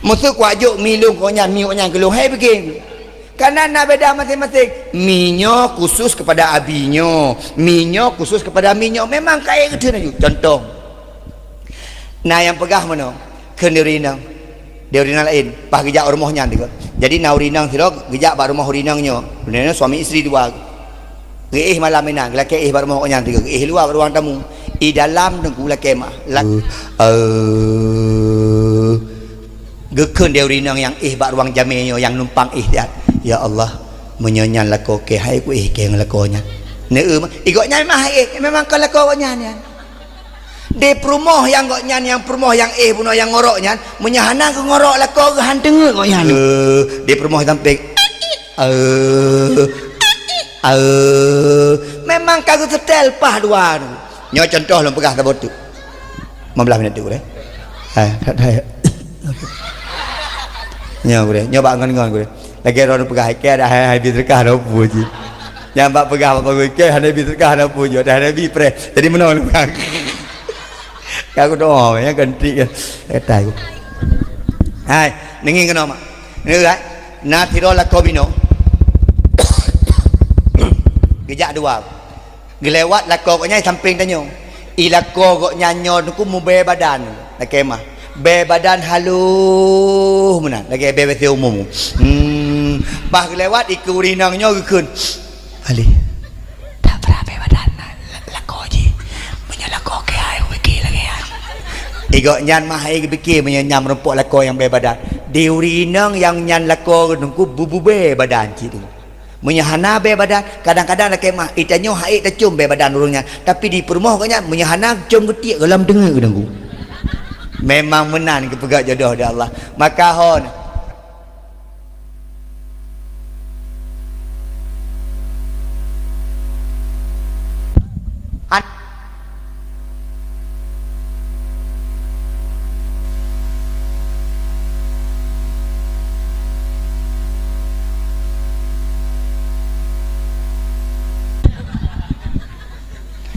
Meuseu kuajok mi lôn keu nyan, mi keu nyan keu lôn, hai piké. Karena na beda masing-masing. Mi nyoe khusus kepada abi nyoe, mi nyoe khusus kepada mi nyoe. Memang kayée geutheun laju. Contoh, na nyang peugah meunoe, kheun di ureuëng inong, di ureuëng inong laén, paih geujak u rumoh nyan tiga. Jadi na ureuëng inong sidroe geujak bak rumoh ureuëng inong nyoe. Ureuëng inong nyoe suami istri dua. Geuéh malam inan, geulakée éh bak rumoh awaknyan tiga, geuéh luwa bak ruang tamu. Di dalam teungku lakée meuáh. La-, eh, geukheun di ureuëng inong nyang éh bak ruang jamé nyoe, nyang numpang éh that. Ya Allah, meunyoe nyan lakoe kée, hai kuéh kée ngon lakoe nyan. Neu-eu ma-, i gobnyan mah éh, memang kon lakoe gobnyan nyan. Di peurumoh nyang gobnyan, nyang peurumoh nyang éh bunoe nyang ngorok nyan, meunyoe hana geungorok lakoe geuh han teungeut gobnyan. Eh, di peurumoh sampéng. Eh, eh, memang ka geuseutée pah dua nyoe. Nyoe contoh lôn peugah saboh teuk. Lima belas minit teuk deh. Hai, hai. Nyoe gurée, nyoe bak ngon-ngon gurée. Lagèe droeneuh peugah, "Ikei adak hai-hai bi seudeukah hana peue jih." Nyang bak peugah bak panggung, "Ikei hana bi seudeukah hana peue jih, adak hana bi preh." Jadi meunoe lôn peugah. Ka kudoa, nyang keuntrik kan. Kata aku. Hai, neungieng keunoe mak. Neungieng, hai. Na sidroe lakoe binoe. Geujak dua. Geulewat lakoe gobnyan sampéng tanyoe. I lakoe gobnyan nyoe teungku mubèe badan. Lakèe mah. Bèe badan halôh meunan. Lagèe bèe biasa umum. Hmm. Bah geulewat i keu ureueng inong nyoe geukheun. Alèh. Tak pernah bèe badan la-, lakoe jih. Meunyoe lakoe keu hai, oke lagèe nyan. I gobnyan mah hai geupike meunyoe nyan meurumpok lakoe nyang bèe badan. Di ureueng inong nyang nyan lakoe teungku bu-, bubèe badan cit teungku. Meunyoe hana bèe badan, kadang-kadang lakèe mah, i tanyoe hait tacôm bèe badan ureueng nyan, tapi di peurumoh gobnyan, meunyoe hana com geutiek goh lom teungeut teungku. Memang meunan geupeugah jodoh di Allah. Maka hon. An-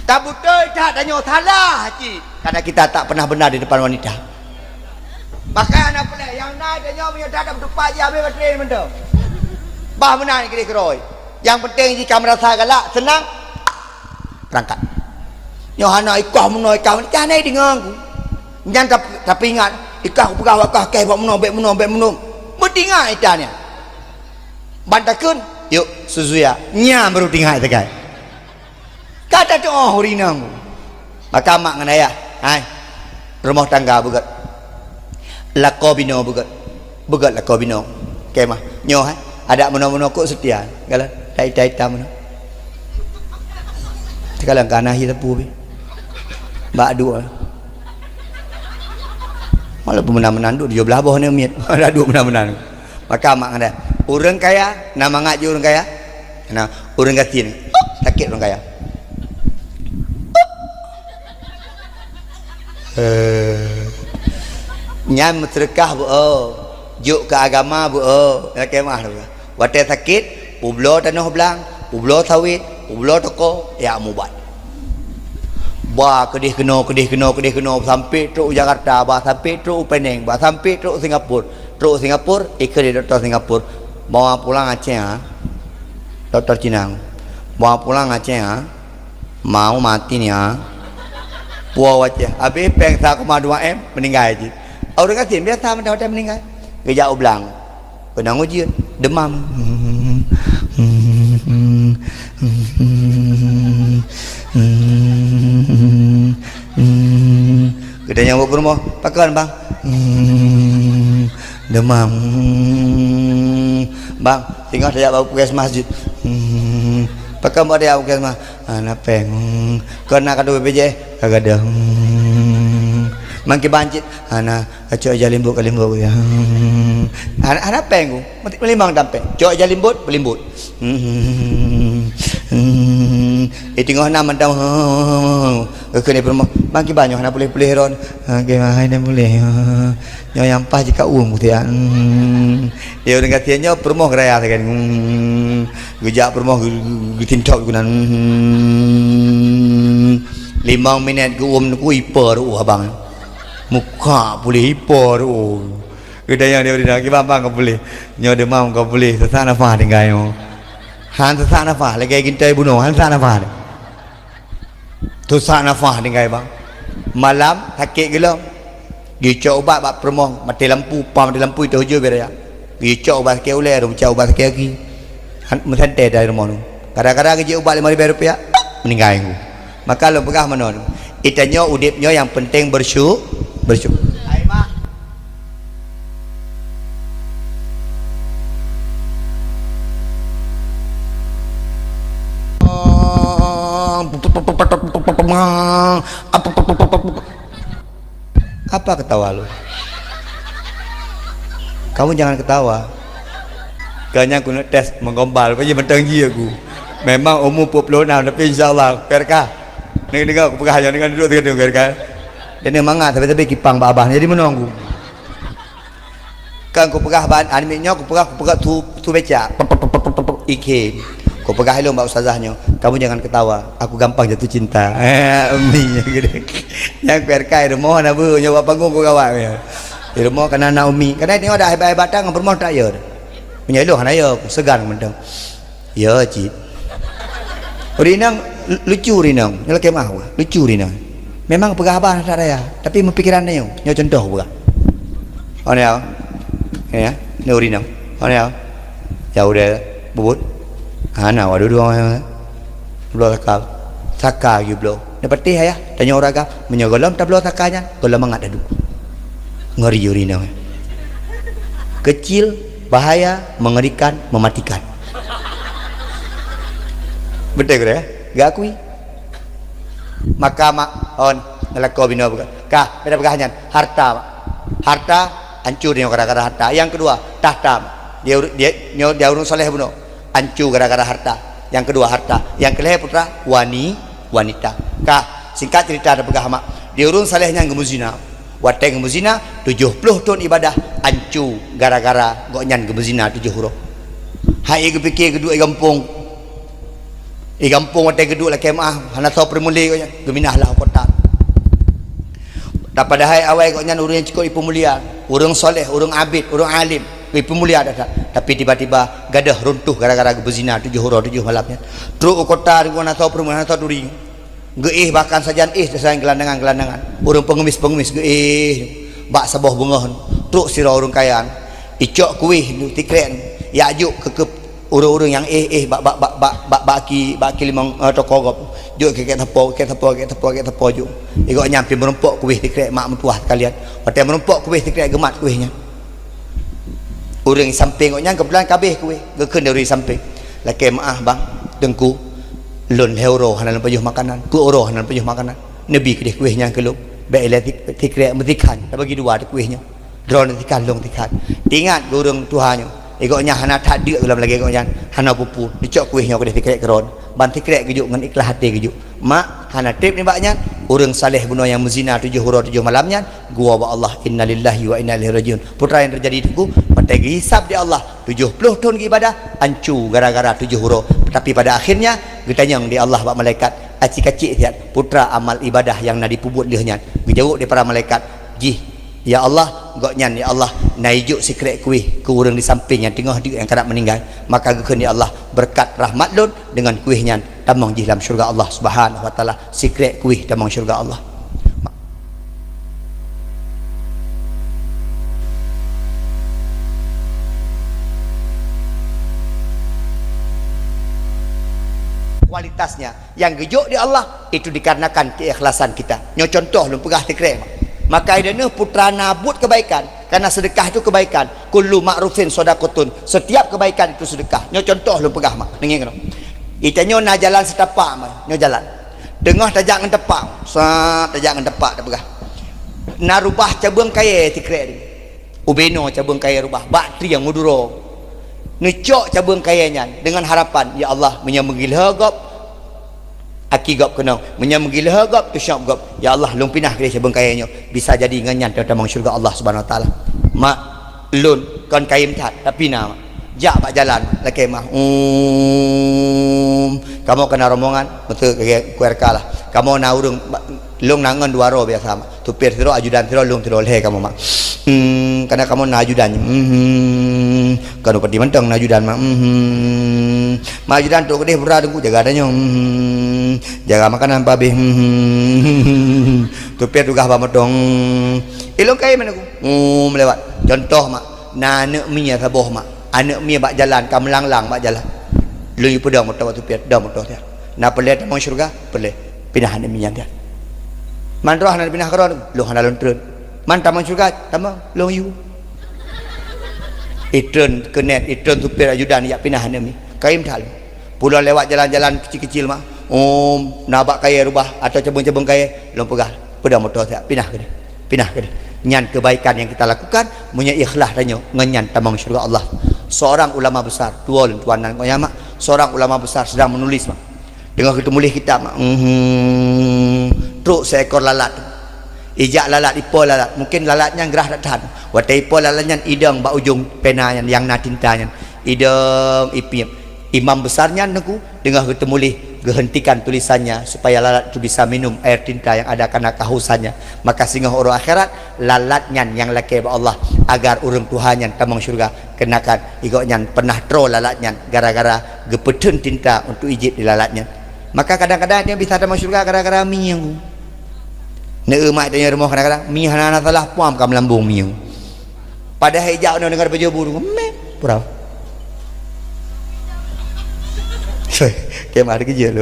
Tabeutôi that tanyoe salah cit, karena kita tak pernah benar di depan wanita. Bahkan aneuk puléh nyang na tanyoe meunyoe that, that beutupat jih habéh baterai mantong. Bah meunan keudéh keudroe. Nyang penting jih ka meurasa galak, seunang. Beurangkat. Nyoe hana ikah meunoe, ikah meunoe, ikah hana deungoe ku. Nyan tap-, tapi ingat, ikah kupeugah bak kah, kèe bak meunoe, bèk meunoe, bèk meunoe. Meutingat ita nyan. Ban takheun, yuk, suzuya. Nyan baru tingat sagai. Ka tatu'oh ureueng inong. Maka mak ngon ayah, hai. Rumoh tangga beugöt. Lakoe binoe beugöt. Beugöt lakoe binoe. Kèe mah. Nyoe, hai. Adak meunoe-meunoe kok seutia. Galak, tai-tai tam meunoe. Sekarang ka na hi sapu pi. Bak duek. Walaupun meunan-meunan duek tujoh blah boh ni miet. Ada duek meunan-meunan. Maka mak kata, ureueng kaya, na mangat jih ureueng kaya. Na ureueng gasien, sakét ureueng kaya. Eh. Nyan meuseudeukah beu, jok keu agama beu, lakèe mah. Watèe sakét, peubloe tanoh blang, peubloe sawét, peubloe toko, jak mubat. Ba keudéh keunoe, keudéh keunoe, keudéh keunoe, sampai trok u Jakarta, ba sampai trok u Penang, ba sampai trok u Singapura. Trok u Singapura, ikheun lé dokto Singapura, "Bawa pulang Aceh, ah." Dokto Cina. "Bawa pulang Aceh, ah. Mau mati ni, ah." Puwoe u Aceh. Habéh péng sa koma dua M, meuninggai cit. Ureueng gasien biasa mantong watèe meuninggai. Geujak u blang. Keunong ujeuen, deumam. Geutanyong bak peurumoh, "Pakon, Bang?" "Deumam." "Bang, singoh tajak bak puskesmas jeuet." "Pakon bak tajak puskesmas?" "Hana péng." "Kon na kartu B P J S?" "Ka gadôh." "Mangkiban cit?" "Hana." "Kacok ija limbot, ka limbot." "Hana, hana péng ku." Meulimong tam péng. "Cok ija limbot, peulimbot." "Di teungoh na mantong." Keu ni peurumoh, "Mangkiban nyoe hana puléh-puléh ron." "Oke, mahai dan puléh. Nyoe nyang paih jika uem kutiak." Ya, ureueng gasien nyoe peurumoh geuraya sagai. Geujak peurumoh geu-, geu-, geutintok geunan. Limong minèt geuuem neukui ipo reuoh abang. Muka puléh ipo reuoh. Geutanyong di ureueng, "Kiban bang ka puléh?" "Nyoe deumam ka puléh, seusak nafah tinggai nyoe." Han seusak nafah, lagèe gintèe bunoe, han seusak nafah. Seusak nafah tinggai bang. Malam sakét geulom. Geucok ubat bak peurumoh, maté lampu, pam maté lampu, itu hujur beda ya. Geucok ubat sakét ulèe, rhum cok ubat sakét gaki. Han, meusantèe dari rumoh tu. Kadang-kadang geujok ubat lima ribèe rupiah, meuninggai. Maka lôn peugah meunoe, geutanyoe udép nyoe nyang peunteng bersyu-, bersyukur. Hai, Mak. Apa ketawa lu? Kamu jangan ketawa. Kayaknya aku nak tes menggombal, apa je bentang ji aku. Memang umur empat puluh enam, tapi insya Allah, P R K. Ni dengar aku peugah, jangan dengar duduk tengah-tengah, P R K. Dia ni mangat, tapi-tapi kipang bak abah, jadi menunggu. Kan kupeugah ban, aneuk miet nyoe kupeugah, kupeugah su, su becak. Ikhem. Kupeugah lom bak ustazah nyoe, "Kamu jangan ketawa, aku gampang jatuh cinta." Eh, umi nyan geude. Nyang ku R K i rumoh na beu, nyoe bak panggung ku gawat nyoe. Di rumoh kana na umi. Kana tengok dah hebat-hebat tangan peurumoh tak ya. Meunyoe ilong hana ya, ku segan mantong. Ya, cit. Ureueng inong lu-, lucu ureueng inong. Nyoe lakèe meu'ah wah, lucu ureueng inong. Memang peugah haba that raya, tapi meupikiran nyoe. Nyoe contoh peugah. Awak nyoe, ya, ni ureueng inong. Awak nyoe, ya udah bubut. Hana, waduh, dua, dua saka. Saka lagi bloe. Nyoe patéh ayah, tanyoe ureueng agam. Meunyoe gohlom tabloe saka nyan, gohlom mangat adu. Ngeri ureueng inong. Kecil, bahaya, mengerikan, mematikan. Beutôi keu, ya? Gak akui. Maka mak on ngelako binoe peugah, "Kah, beda peugah nyan, harta, mak. Harta hancur nyoe gara-gara harta. Yang kedua, tahta, mak. Dia, dia, nyoe dia ureueng saleh bunoe, hancur gara-gara harta. Yang kedua, harta. Yang kelhèe putra, wani, wanita." Kah, singkat cerita dah peugah, mak. Dia ureueng saleh nyan geumezina. Watèe geumeuzina, tujoh ploh thon ibadah ancu gara-gara gobnyan geumeuzina tujoh uroe. Hai geupiké geuduek i gampông. I gampông watèe geuduek lakèe meu'ah, hana soe peureumulé gobnyan, geuminah lah u kota. Dan padahai awai gobnyan ureueng nyang cukôp ipeumulia, ureueng soleh, ureueng abid, ureueng alim, ipeumulia that-that. Tapi tiba-tiba gadôh runtuh gara-gara geubeuzina tujoh uroe tujoh malam nyan. Trok u kota, hana soe peureumulé, hana soe turi. Geuéh bahkan sajan éh sajan geulandangan-geulandangan. Ureueng peungemis-peungemis geuéh bak saboh beungoh, trok sidroe ureueng kaya, icok kuéh sikrek, yak jok keu, keu ureueng-ureueng nyang éh, éh bak, bak, bak, bak, bak, bak aki, bak aki limong, eh, toko gob. Jok keu kèk sapo, kèk sapo, kèk sapo, kèk sapo jok. Gobnyan pih meurumpok kuéh sikrek mak meutuwah sekalian. Watèe meurumpok kuéh sikrek geumat kuéh nyan. Ureueng sampéng gobnyan keubeutulan ka abéh kuéh, geukheun lé ureueng sampéng, "Lakèe meu'ah, Bang, Teungku, lôn lhèe uroe hana lôn pajoh makanan, peuet uroe hana lôn pajoh makanan. Neubi keudéh kuéh nyan keu lôn, bèk ilèe si-, sikrek meusikhan, tabagi dua teuh kuéh nyoe. Droeneuh sikhan, lôn sikhan." Teuingat keu ureueng tuha nyoe, gobnyan hana that deuk lom lagèe gobnyan, hana peue-peue, neucok kuéh nyoe keudéh sikrek keu droeneuh. Ban sikrek geujok ngon ikhlaih até geujok. Mak, hana trép nibak nyan, ureueng saleh bunoe nyang meuzina tujoh uroe tujoh malam nyan, geuwoe bak Allah, "Innalillahi wa inna ilaihi rajiun." Peue teuma nyang teujadi Teungku? Watèe geuhisab di Allah, tujoh ploh thon geuibadah, ancu gara-gara tujoh uroe. Tapi pada akhirnya, geutanyong di Allah bak malaikat, aci kacik siat, peue teuma amal ibadah nyang na jipeubuet lheueh nyan? Geujaweueb lé para malaikat, "Jih, ya Allah, gobnyan, ya Allah, na ijok sikrek kuéh keu ureueng di sampéng nyang teungoh deuk nyang karab meuninggai." Maka geukheun, "Ya Allah, beureukat rahmat lôn deungon kuéh nyan, tamong jih lam syeuruga Allah Subhanahu wa Taala, sikrek kuéh tamong syeuruga Allah." Kualitasnya yang geujok di Allah itu dikarenakan keikhlasan kita. Nyoe contoh lôn peugah sikrek, mak. Maka ideh neuh peue teuma na buet kebaikan, karena sedekah itu kebaikan. "Kullu ma'rufin shadaqatun." Setiap kebaikan itu sedekah. Nyoe contoh lôn peugah, mak. Deungö keunoe. Geutanyoe na jalan sitapak, mak. Nyoe jalan. Teungoh tajak ngon tapak. Sat, tajak ngon tapak tapeugah. Na rubah cabeueng kayèe sikrek tu. Ubé noe cabeueng kayèe rubah. Bak trieng u duroe. Neucok cabeueng kayèe nyan deungon harapan, "Ya Allah, meunyoe meugileue gob, aki gob keunong. Meunyoe meugileue gob, teusyok gob. Ya Allah, lôn pinah keudéh cabeueng kayèe nyoe. Bisa jadi ngon nyan tamong syeuruga Allah Subhanahu wa Taala." Mak, lôn kon kayém that, tapi na, mak. Jak bak jalan, lakèe meu'ah. Um, kamoe kana rombongan, beutôi keu Q R K lah. Kamoe na ureueng, lôn na ngon dua droe biasa, mak. Supir sidroe, ajudan sidroe, lôn sidroe, lhèe kamoe, mak. Hmm, kana kamoe na ajudan. Hmm, kana pati mantong na ajudan, mak. Hmm. Mak, ajudan trok keudéh peue teuma Teungku, jaga tanyoe. Hmm. Jaga makanan peuhabéh. Hmm. Supir tugaih bak moto. Ilôn kayém aneuk ku. Hmm, meulewat. Contoh, mak, na aneuk mié saboh, mak. Aneuk mié bak jalan, ka meulanglang bak jalan. Lôn jipeudong moto bak supir, dong moto siat. Na peureulèe tamong syeuruga? Peureulèe. Pinah aneuk mié nyan siat. Man droe hana pinah keudroe, lôn hana lôn treun. Man tamong syeuruga? Tamong, lôn yue. Itreun keunet, itreun supir ajudan jak pinah aneuk mié. Kayém that lôn. Peue lôn lewat jalan-jalan kecil-kecil, mak. Um, na bak kayèe rubah atau cabeueng-cabeueng kayèe, lôn peugah. Peudong moto siat, pinah keudéh. Pinah keudéh. Nyan kebaikan yang kita lakukan, meunyoe ikhlas tanyoe, ngon nyan tamong syeuruga Allah. Seorang ulama besar, tuwo lôn tuan nan, ngon nyan, mak, seorang ulama besar sedang menulis, mak. Teungoh geuteumuléh kitab, mak. Mhm. Trok seekor lalat. Ijak lalat, ipo lalat. Mungkin lalat nyan grah that that. Watée ipo lalat nyan, idong bak ujong pena nyan nyang na tinta nyan. Idong ipiep. Imam besar nyan, Teungku, teungoh geuteumuléh, geuheuntikan tulisannya supaya lalat tu bisa minum air tinta yang ada karena kehausannya. Maka singoh uroe akhirat, lalat nyan nyang lakée bak Allah agar ureuëng tuha nyan tamong syeuruga. Keunakan igok nyan pernah troe lalat nyan gara-gara geupeutheun tinta untuk ijieb di lalat nyan. Maka kadang-kadang dia bisa tamong syeuruga gara-gara mie nyang Neueu mak tanyoe rumoh kadang-kadang, mie hana-hana salah puam ka meulambong mie. Padahai jak nyoe deungon bajée bu, meh, pura. Kemah ada kerja lu.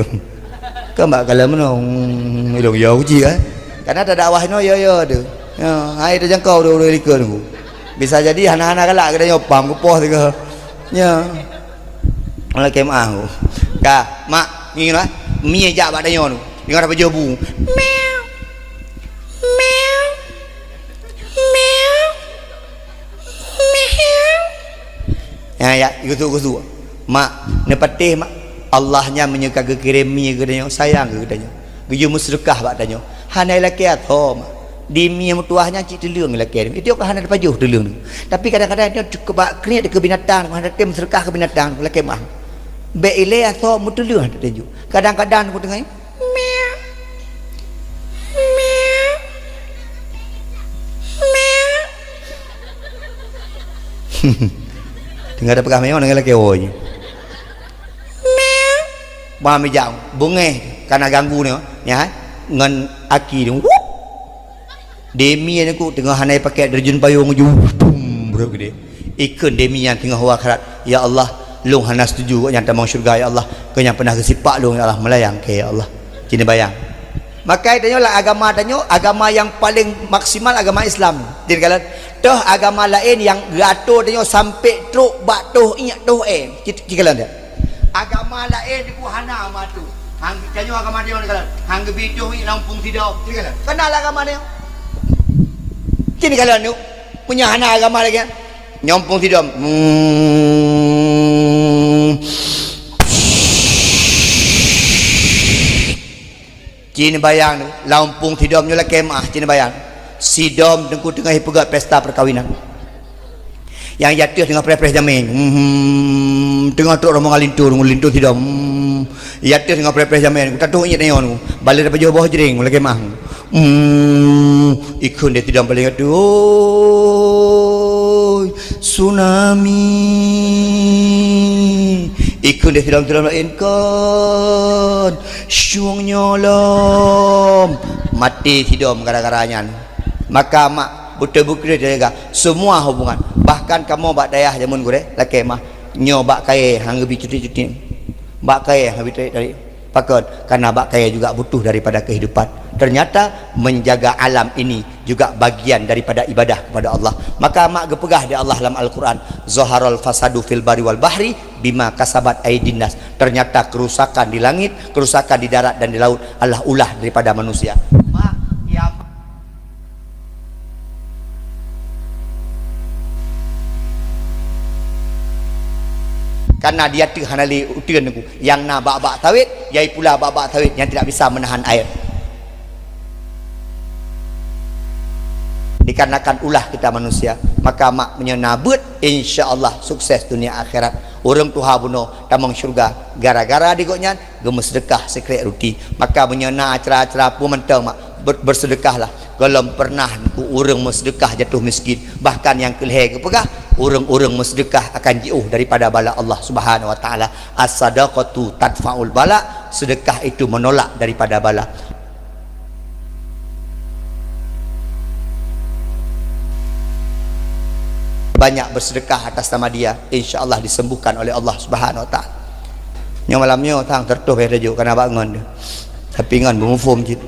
Kan bak kalam meunoe, hmm, ilong ya uji kan. Karena tak dakwah nyoe ya ya tu. Ya, hai terjangkau dua-dua likot tu. Bisa jadi hana-hana galak kita nyoe pam kupoh tiga. Ya. Olah kemah tu. Ka, mak, ngieng lah. Mie jak bak tanyoe tu. Deungon bajée bu. Meow. Meow. Meow. Meow. Ya, ya, geusu-geusu. Mak, neupatéh, Mak. Allah nyan meunyoe ka geukirém mie keu tanyoe, sayang keu tanyoe. Geuyue meuseudeukah bak tanyoe. Hana ilakée asoe, Mak. Di mie meutuwah nyan cit teuleueng ilakée. Itu ka hana tapajoh teuleueng. Tapi kadang-kadang nyoe cukôp bak kriet keu binatang, hana tatem meuseudeukah keu binatang, lakée meuah. Bék ilée asoe meuteuleueng hana tateujok. Kadang-kadang ku teungoh Meow. Meow. Meow. Teungoh tapeugah meow, deungoe lakée woe nyoe. Meow. Bak meujak, beungéh ka na ganggu nyoe, nyan, ngon aki nyoe. Wup. Demi aneuëk teungoh hana pakai terjun payung ju, bum, brok gede. Ikheun demi nyan teungoh u akhirat, "Ya Allah, lôn hana setuju gobnyan tamong syeuruga, ya Allah. Gobnyan pernah geusipak lôn, ya Allah, meulayang kèe, ya Allah." Ci neubayang. Maka tanyoe lam agama tanyoe, agama nyang paleng maksimal agama Islam. Ci neukalon, toh agama laén nyang geuatô tanyoe sampai trok bak toh iék toh éh. Ci, ci kalon dak? Agama laén dikeue hana meuatô. Hang, tanyoe agama tanyoe neukalon. Hang geubi toh iék lam pung sidom. Ci neukalon. Kana lam agama tanyoe. Ci neukalon nyoe. Meunyoe hana agama lagèe nyan. Nyoe pung sidom. Hmm. Ci neubayang tu, lam pung sidom nyoe lakèe meuah, ci neubayang. Sidom teungku teungoh ipeugöt pesta perkawinan. Nyang di ateueh teungoh preh-preh jamèe. Hmm, teungoh trok rombongan linto, linto sidom. Hmm, di ateueh teungoh preh-preh jamèe. Tatoh iék tanyoe tu. Bala tapajoh boh jreng, lakèe meuah. Hmm, ikheun di sidom paleng ateueh. Oi, tsunami. Ikheun di sidom-sidom laén kon. Syueng nyoe lom. Maté sidom gara-gara nyan. Maka mak beutôi-beutôi jaga semua hubungan. Bahkan kamoe bak dayah jameun gurèe, lakèe meuah, nyoe bak kayèe hana geubi cuti-cuti. Bak kayèe hana geubi tarék-tarék. Pakon? Karena bak kayèe juga butuh daripada kehidupan. Ternyata menjaga alam ini juga bagian daripada ibadah kepada Allah. Maka mak geupeugah di Allah lam Al-Quran, "Zaharal fasadu fil barri wal bahri bima kasabat aidin nas." Ternyata kerusakan di langit, kerusakan di darat dan di laut adalah ulah daripada manusia. Mak, ya. Karena di ateueh hana lé uteuen teungku. Nyang na bak-bak sawét, yai pula bak-bak sawét yang tidak bisa menahan air. Dikarenakan ulah kita manusia, maka mak meunyoe na beuet, insya Allah sukses dunia akhirat. Ureuëng tuha bunoe tamong syeuruga gara-gara di gobnyan geumeuseudeukah sikrek ruti. Maka meunyoe na acara-acara peue mantong mak, ber-, berseudeukahlah. Gohlom pernah ureuëng meuseudeukah jatuh miskin. Bahkan nyang keu lhèe geupeugah, ureuëng-ureuëng meuseudeukah akan jiôh daripada bala Allah Subhanahu wa Taala. As-sadaqatu tadfa'ul bala, sedekah itu menolak daripada bala. Banyak bersedekah atas nama dia, insya Allah disembuhkan oleh Allah Subhanahu wa Taala. Nyoe malam nyoe sang tertuh beh rajuk kana bak ngon tu. Tapi ngon beumeufom cit.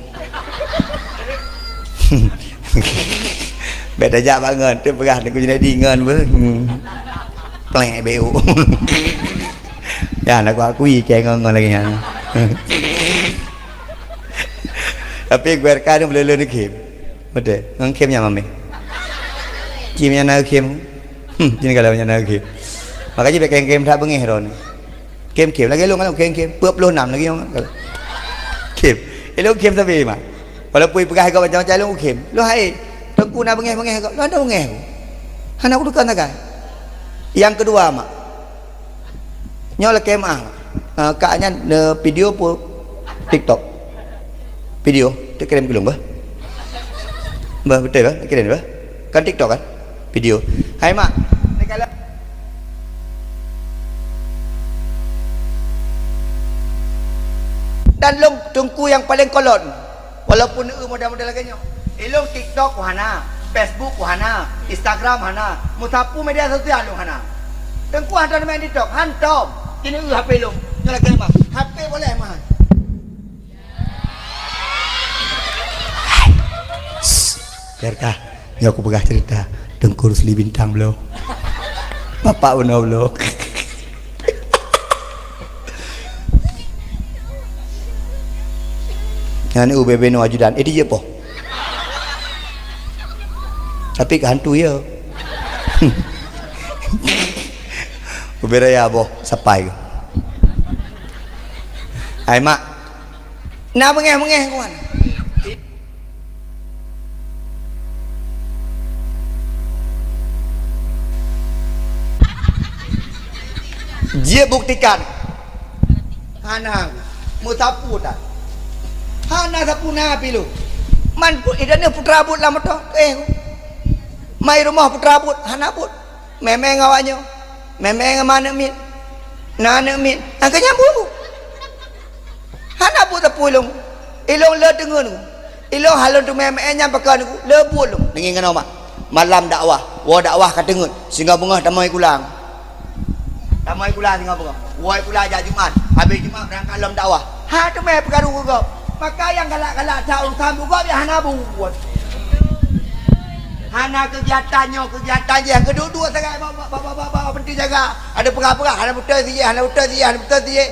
Beda jak bak ngon tu peugah Teungku Junaidi ngon beuh. Hmm. Plek beu. Ya, nak aku akui ke ngon-ngon lagèe nyan. Tapi guerka ni boleh lön khém. Betul. Ngon khém nyang mameh. Khém nyang na khém. Hmm, jin kalau nyang na khém. Makanya bèk khém that beungèh ron. Khém-khém lagi long kalau khém-khém. Dua puluh enam lagi long. Khém. Elok khém tapi mah. Walaupun ipeugah gob macam-macam, lôn ukhem. Lôn hai, Teungku na beungéh-beungéh gob, lôn hana beungéh. Hana kudukon sagai. Nyang keudua, mak. Nyoe lakée meuáh, mak. Ah, kak nyan, eh, video peue TikTok? Video, teuk kirém keu lôn, bah. Bah, beutôi, bah, kirém, bah. Kan TikTok, kan? Video. Hai, mak. Dan lôn teungku nyang paleng kolot. Walaupun eu model-model lagée nyoe. Ilôn TikTok ku hana, Facebook ku hana, Instagram hana, meusapeue media sosial lôn hana. Teungku hantom main TikTok, hantom. Keuneuk eu H P lôn. Nyoe lagée mah. H P boleh mah. Biarkah nyoe kupeugah cerita Teungku Rusli Bintang bloe. Bapak bunoe bloe. Nyan U B B nyoe ajudan. Eh, dijak poh. Tapi keu hantu ya. U B B raya boh sapai. Hai mak, na beungéh-beungéh kuan. Jeuet buktikan. Hana. Meusapeue tan. Hana sapeue na pih lôn. Man pu-, idan putra buet lam moto. Eh. Mai rumoh putra buet, hana buet. Mémé ngon awak nyoe. Mémé ngon ma aneuk miet. Na aneuk miet. Angka nyang bu. Hana buet sapeue ilôn. Ilôn le teungeut. Ilôn hana lôn teumé-mé nyang pakon ku. Le buet lôn. Deungoe keunoe mak. Malam dakwah. Woe dakwah ka teungeut. Singoh beungoh tamong sikula. Tamong sikula singoh beungoh. Woe sikula jak Jumat. Habéh Jumat beurangkat lom dakwah. Hana teumé peukaru keu gob. Maka nyang galak-galak that urusan bu gob nyang hana buet. Hana keugiatan nyoe, keugiatan jih. Keuduek-duek sagai ba, ba, ba, ba, ba, ba, peunteng jaga. Ada peugah-peugah, hana beutôi sijih, hana beutôi sijih, hana beutôi sijih.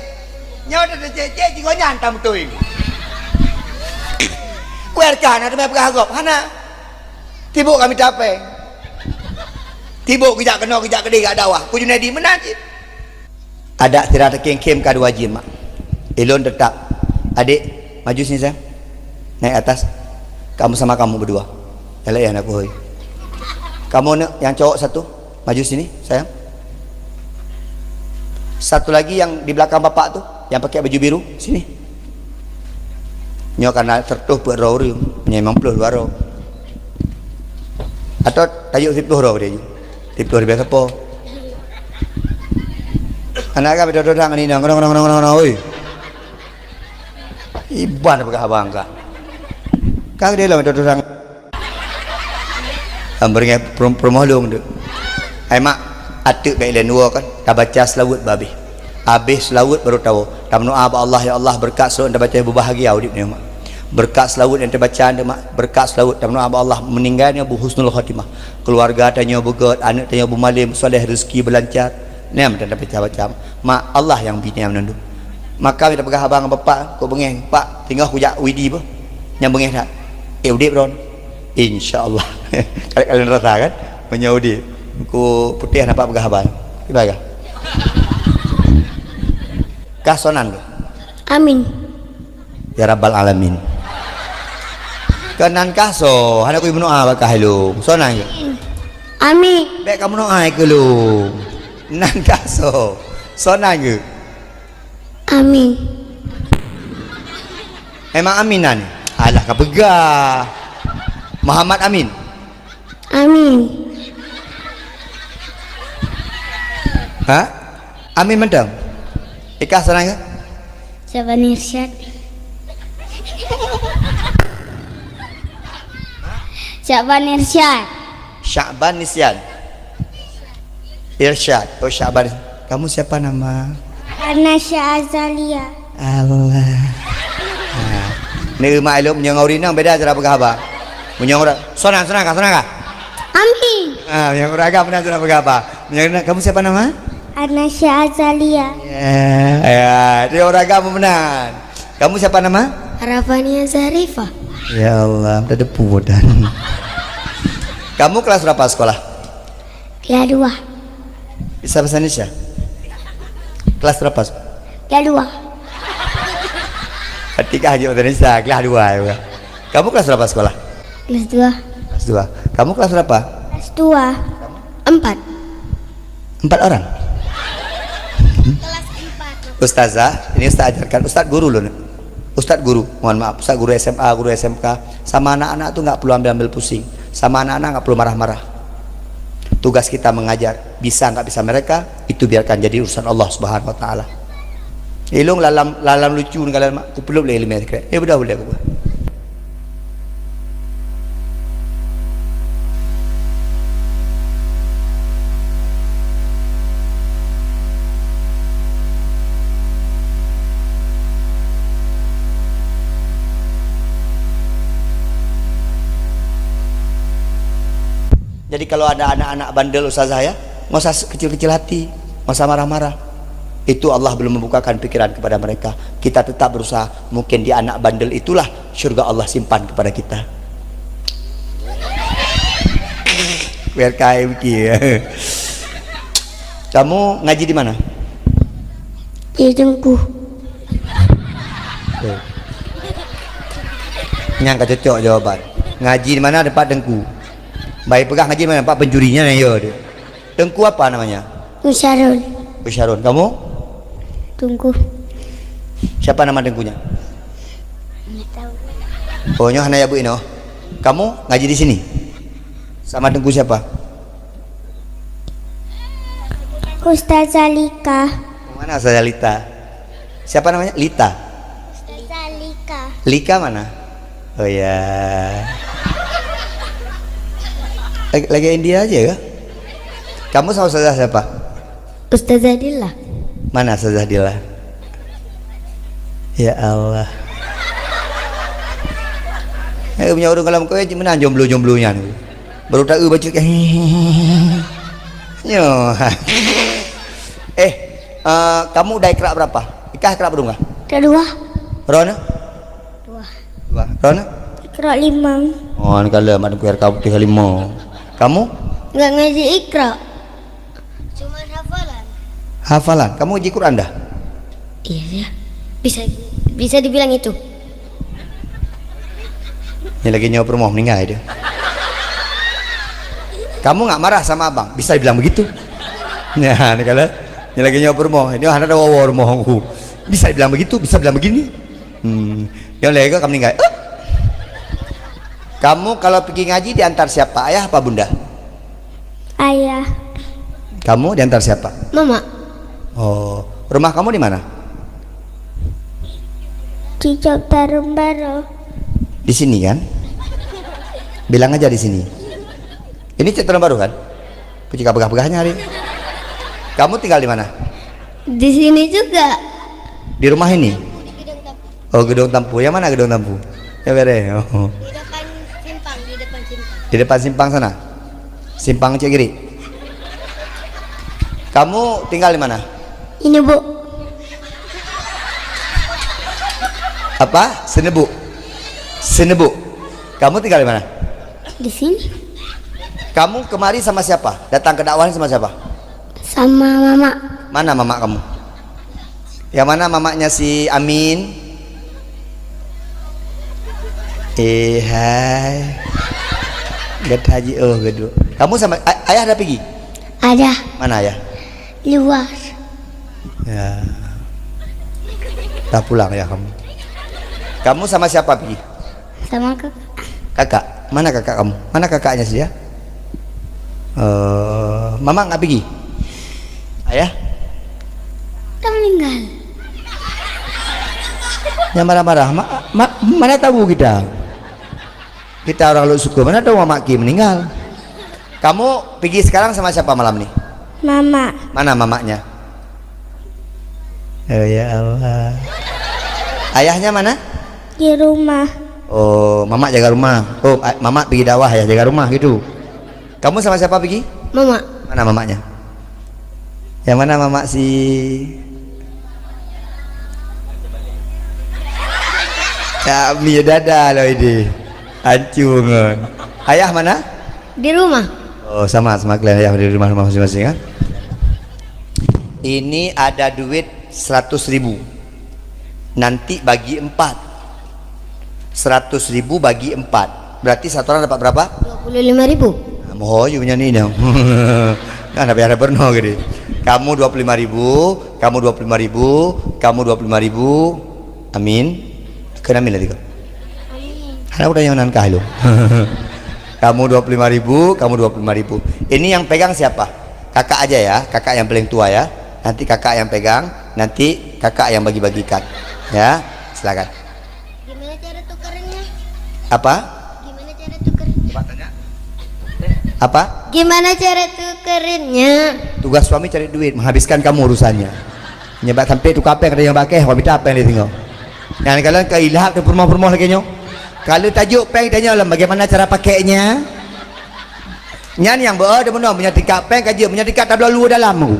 Nyoe teucék-cék jigoe nyan tam beutôi. Kuer ka hana teumé peugah gob, hana. Tiboh kami tapé. Tiboh geujak keunoe, geujak keudeh, geujak dakwah. Ku Junaidi meunan cit. Adak sira teukhém-khém ka dua jeuem, mak. Ilôn teutap. Adék, maju sini sayang. Naik atas. Kamu sama kamu berdua. Jalan ya, anak kuhoi. Kamu nak yang cowok satu. Maju sini, sayang. Satu lagi yang di belakang bapak tu, yang pakai baju biru, sini. Nyoe kana seratus peuet droe ureueng, nyoe limong ploh dua droe. Atau tayok siplôh droe dia. Siplôh dia biasa po. Anak kan betul-betul ngon inong, ngon, ngon, ngon, ngon, oi. Iban peugah abang ka. Ka dia lah betul-betul. Ambeureueng peurumoh lôn tu. Hai mak, ateueh bèk lé nyoe kan, tabaca seulaweuet babeh. Abeh seulaweuet baru tawoe. Tameudoa bak Allah, ya Allah, beureukat seulaweuet nyang tabaca beubahgia udép nyoe mak. Beureukat seulaweuet nyang tabaca nyoe mak, beureukat seulaweuet tameudoa bak Allah meuninggai nyoe beuhusnul khotimah. Keuluwarga tanyoe beugöt, aneuk tanyoe beumalém, saleh, rezeki beulancar. Nyan meunan tabaca-baca. Mak, Allah nyang bi nyan meunandum. Maka mita peugah abang bapak, kok beungéh, Pak, singoh kujak Widi beuh. Nyang beungéh that. Eh, udép droen. Insya Allah. Kalian rasa kan? Meunyoe udép. Ku putéh nampak peugah abang. Kiban ka? Ka soe nan tu? Amin. Ya Rabbal Alamin. Keunan kah soe? Hana ku meudoa bak kah lom. Soe nan geuh? Amin. Bèk ka meudoa keu lom. Nan kah soe? Soe nan geuh? Amin. Memang Amin nan? Alah ka peugah. Muhammad Amin. Amin. Ha? Amin mantong. Ikah sana ke? Syaban Irsyad. Syaban Irsyad. Syaban Nisyan. Irsyad. Oh, Syaban. Kamu siapa nama? Anasya Azalia. Allah. Ha. Ni mak ilok meunyoe ngon ureueng inong beda cara peugah haba. Meunyoe ureueng, "Soe nan, soe nan kah, soe nan kah?" Amin. Ha, meunyoe ureueng agam beuna cara peugah haba. Meunyoe ureueng inong, "Kamu siapa nama?" Anasya Azalia. Ya, ya. Dia ureueng agam meunan. "Kamu siapa nama?" Rafania Zarifah. Ya Allah, minta depu dan. Kamu kelas berapa sekolah? Kelas dua. Bisa bahasa Indonesia? Kelas berapa? Kelas dua. Hati kah je bahasa Indonesia, kelas dua ya. Kamu kelas berapa sekolah? Kelas dua. Kelas dua. Kamu kelas berapa? Kelas dua. Empat. Empat orang? Ustazah, ini ustaz ajarkan. Ustaz guru loh. Ustaz guru, mohon maaf, ustaz guru S M A, guru S M K. Sama anak-anak tuh nggak perlu ambil-ambil pusing. Sama anak-anak nggak perlu marah-marah. Tugas kita mengajar. Bisa nggak bisa mereka, itu biarkan jadi urusan Allah Subhanahu wa Taala. Ilong lalam, lalam lucu ni kalau mak, kupeluk lé ilmu. Eh, udah, udah, udah. Jadi, kalau ada anak-anak bandel, ustazah, ya, nggak usah kecil-kecil hati, nggak usah marah-marah. Itu Allah belum membukakan pikiran kepada mereka. Kita tetap berusaha. Mungkin di anak bandel itulah syurga Allah simpan kepada kita. Biar kain mikir. Kamu ngaji di mana? Di Teungku. Tuh. Nyang ka cocok jawaban. Ngaji di mana tempat Teungku? Baik peugah ngaji di mana tempat pencurinya, ya dia. Teungku apa namanya? Musyarul. Musyarul. Kamu? Teungku. Siapa nama teungkunya? Nggak tahu. Oh, nyoh hana ya bu ino. Kamu ngaji di sini? Sama teungku siapa? Ustazah Lika. Mana Ustazah Lita? Siapa namanya? Lita. Ustazah Lika. Lika mana? Oh ya. Lagi, lagi India aja kah? Kamu sama Ustazah siapa? Ustazah Dila. Mana Ustazah Dila? Ya Allah. Eh, punya orang kalau kau cik mana jomblo-jomblo nyan. Baru tak baca. Nyo. Eh, eh, kamu udah ikra berapa? Ikah ikra berapa? Kedua. Rona? Dua. Dua. Rona? Ikra lima. Oh, ni kalau mak dengku ikra putih lima. Kamu? Enggak ngaji ikra. Cuma hafalan. Hafalan. Kamu ngaji Quran dah? Iya, ya. Bisa, bisa dibilang itu. Ni lagi nyoe peurumoh meninggai dia. Kamu nggak marah sama abang? Bisa dibilang begitu. Ya, ni kalau ni lagi nyoe peurumoh, ini ada wawa rumoh aku. Bisa dibilang begitu, bisa bilang begini. Hmm. Yang lain kan kamu meninggai. Eh. Kamu kalau pergi ngaji diantar siapa? Ayah apa bunda? Ayah. Kamu diantar siapa? Mama. Oh, rumah kamu di mana? Di Cok Tarum Baru. Di sini kan? Bilang aja di sini. Ini Cok Tarum Baru kan? Kucing peugah-peugahnya hari. Kamu tinggal di mana? Di sini juga. Di rumah ini? Oh, Gedong Tampu. Yang mana Gedong Tampu? Ya, bere. Oh. Di depan simpang, di depan simpang. Di depan simpang sana? Simpang Cik Giri. Kamu tinggal di mana? Ini, Bu. Apa? Senebuk. Senebuk. Kamu tinggal di mana? Di sini. Kamu kemari sama siapa? Datang ke dakwah ini sama siapa? Sama Mama. Mana Mama kamu? Yang mana mamaknya si Amin? Eh, hai. Gata ji oh geduk. Kamu sama a-, ayah dah pergi? Ada. Mana ayah? Luar. Ya. Dah pulang ya kamu. Kamu sama siapa pergi? Sama kakak. Kakak? Mana kakak kamu? Mana kakaknya dia? Eh, mama nggak pergi? Ayah? Udah meninggal. Yang marah-marah. Ma-, ma-, mana tahu kita? Kita orang Lhoksukon, mana tahu Mamak Ki meninggal. Kamu pergi sekarang sama siapa malam ni? Mama. Mana mamaknya? Oh, ya Allah. Ayahnya mana? Di rumah. Oh, mamak jaga rumah. Oh, a-, mamak pergi dakwah, ayah jaga rumah gitu. Kamu sama siapa pergi? Mama. Mana mamaknya? Yang mana mamak si Kami dada loh ini. Hancur ngon. Ayah mana? Di rumah. Oh, sama, sama kalian ayah di rumah, rumah masing-masing, kan? Ini ada duit seratus ribu. Nanti bagi empat. Seratus ribu bagi empat. Berarti satu orang dapat berapa? Dua puluh lima ribu. Ah, moho ju nyan ni dah. Kan dah bayar pernah ke dia? Kamu dua puluh lima ribu, kamu dua puluh lima ribu, kamu dua puluh lima ribu. Amin. Kena amin lagi kau. Amin. Hana udah yang nan kah lu. Kamu dua puluh lima ribu, kamu dua puluh lima ribu. Ini yang pegang siapa? Kakak aja ya, kakak yang paling tua ya. Nanti kakak yang pegang, nanti kakak yang bagi-bagikan. Ya, silakan. Gimana cara tukerannya? Apa? Gimana cara tukerannya? Coba tanya. Apa? Gimana cara tukerannya? Tugas suami cari duit, menghabiskan kamu urusannya. Nyebat sampai tukar peng ada yang pakai, awak minta peng dia tengok. Yang kalau ke ilham tu permoh-permoh lagi nyoh. Kalau tajuk peng tanya lah bagaimana cara pakainya. Nyan yang ber, dia benar, punya tingkat peng kaji, punya tingkat tabloe lu dalam aku.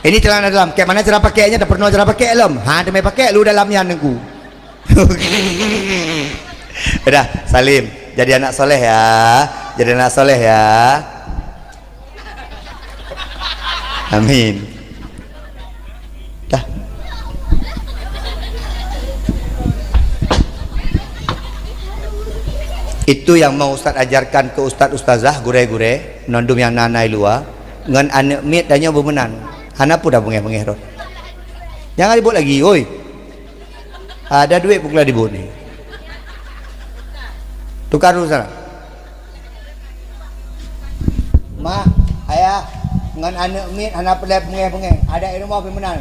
Ini celana dalam, kayak mana cara pakainya, tak pernah cara pakai lom. Ha, dia main pakai lu dalam nyan aku. Udah, Salim, jadi anak soleh ya. Jadi anak soleh ya. Amin. Dah. Itu yang mau ustaz ajarkan ke ustaz ustazah, gurée-gurée, nondum yang na-na i luwa, ngon aneuk miet tanyoe beumeunan. Hana pun dah beungéh-beungéh rot. Jangan ribut lagi, oi. Ada duit pukul di ni. Tukar dulu sana. Mak, ayah, ngon aneuk miet hana peureulée beungéh-beungéh. Adak i rumoh pih meunan.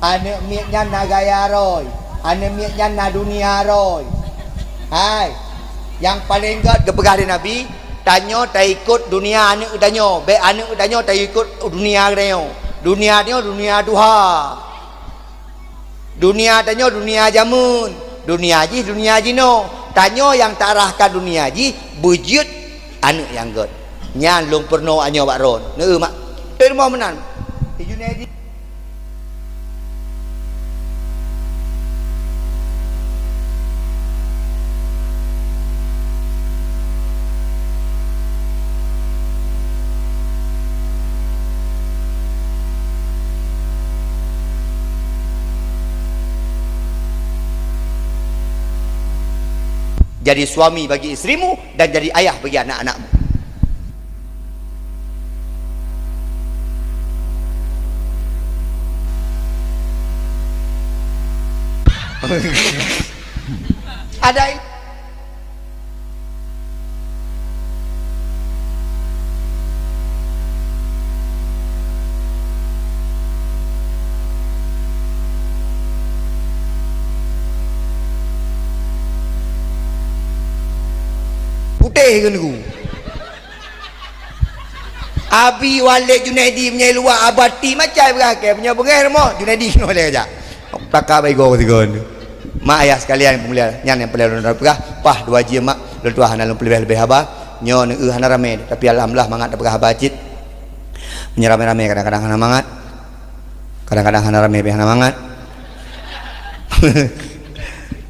Aneuk miet nyan na gaya roh. Aneuk miet nyan na dunia roh. Hai, nyang paleng gét geupeugah lé Nabi, tanyoe taikot dunia aneuk tanyoe, bék aneuk tanyoe taikot dunia tanyoe. Dunia tanyoe dunia tuha. Dunia tanyoe dunia jameun, dunia jih dunia jinoe. Tanyoe nyang taarahkan dunia jih beujeuet aneuk nyang gét. Nyan lôn peurunoe nyoe bak droen. Neu mak, eh, rumoh meunan. Di Junaidi. Jadi suami bagi istrimu dan jadi ayah bagi anak-anakmu. Ada i-, putéh keuneuk. Abi Walid Junaidi meunyoe luwa abati macai beurangkai, meunyoe beungéh rumoh Junaidi keunoe lé jak. Taka baigo sigon. Mak ayah sekalian peumulia, nyan nyang peureulée lôn peugah, paih dua jeuem mak, lôn tuah hana lôn peuleubeh-leubeh haba. Nyoe neu hana ramé, tapi alhamdulillah mangat tapeugah haba cit. Meunyoe ramé-ramé kadang-kadang hana mangat. Kadang-kadang hana ramé pih hana mangat.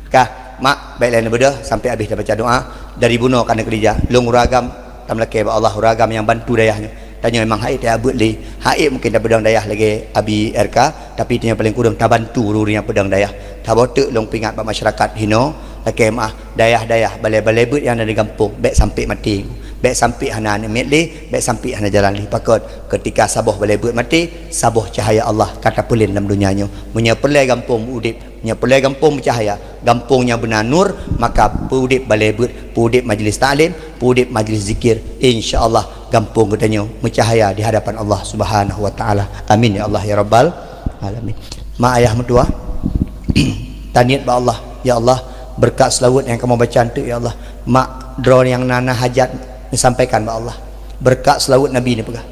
Kah, mak, bék lé neubeudôh sampai abéh tabaca doa dari bunoe ka neukeurija. Lôn ureueng agam tameulakée bak Allah, ureueng agam nyang bantu dayah nyoe. Tanyoe memang hait teuabeuet lé, hait mungken tapeudong dayah lagée Abi R K, tapi tanyoe paleng kureueng tabantu ureueng nyang peudong dayah. Saboh teuk lôn peuingat bak masyarakat hinoe, lakée meuah, dayah-dayah, balée-balée beuet nyang na di gampông, bék sampai maté. Bék sampai hana aneuk miet lé, bék sampai hana jalan lé. Pakon? Keutika saboh balée beuet maté, saboh cahya Allah ka tapeulén lam donya nyoe. Meunyoe peureulée gampông udeb, meunyoe peureulée gampông meucahya, gampông nyang beuna nur, maka peuudeb balée beuet, peuudeb majlis taklim, peuudeb majlis zikir, insya Allah gampông geutanyoe meucahya di hadapan Allah Subhanahu wa Taala. Amin ya Allah ya Rabbal Alamin. Mak ayah meutuah, taniet bak Allah, ya Allah, beureukat seulaweuet nyang kamoe baca eunteuk, ya Allah, mak droe nyang na, na hajat neusampaikan bak Allah. Beureukat seulaweuet Nabi neupeugah.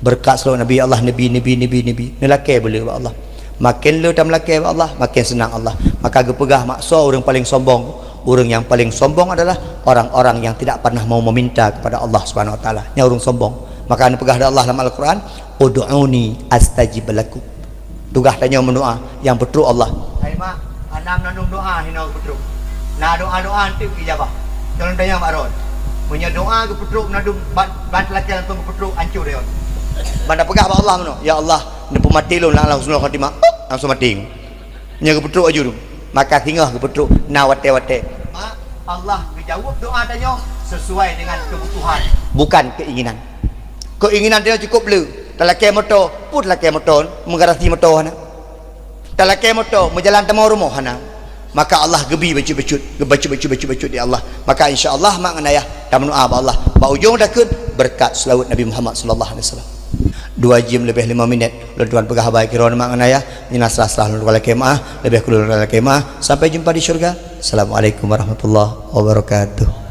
Beureukat seulaweuet Nabi, ya Allah, Nabi, Nabi, Nabi, Nabi. Neulakée beuleu bak Allah. Maken le tameulakée bak Allah, maken seunang Allah. Maka geupeugah mak soe ureueng paleng sombong, ureueng nyang paleng sombong adalah orang-orang yang tidak pernah mau meminta kepada Allah Subhanahu wa Taala. Nyan ureueng sombong. Maka neupeugah lé Allah lam Al-Quran, "Ud'uni astajib lakum." Tugaih tanyoe meudoa nyang peutrok Allah. Hai mak, hana meunandum doa hinoe geupeutrok. Na doa-doa eunteuk geujaweueb. Calon tanyoe bak droen. Meunyoe doa geupeutrok meunandum ban, ban teulakée langsung geupeutrok, ancô tanyoe. Ban tapeugah bak Allah meunoe, "Ya Allah, neupeumaté lôn lam husnul khotimah." Langsung maté. Nyoe geupeutrok aju tu. Maka singoh geupeutrok na watée-watée. Mak, Allah geujaweueb doa tanyoe sesuai dengan kebutuhan, bukan keinginan. Keinginan tanyoe cukup le, talakée moto, peue talakée moto, meugaranti moto hana. Talakée moto, meujalan tamong rumoh hana. Maka Allah geubi bacut-bacut, geubacut-bacut, bacut-bacut di Allah. Maka insya Allah mak ngon ayah tameudoa bak Allah. Bak ujong takheun berkat selawat Nabi Muhammad sallallahu alaihi wasallam. Dua jam lebih lima minit, lôn tuan peugah haba kiro mak ngon ayah. Nyang na salah-salah lôn lakée meuah, leubeh keu lôn lakée meuah. Sampai jumpa di syurga. Assalamualaikum warahmatullahi wabarakatuh.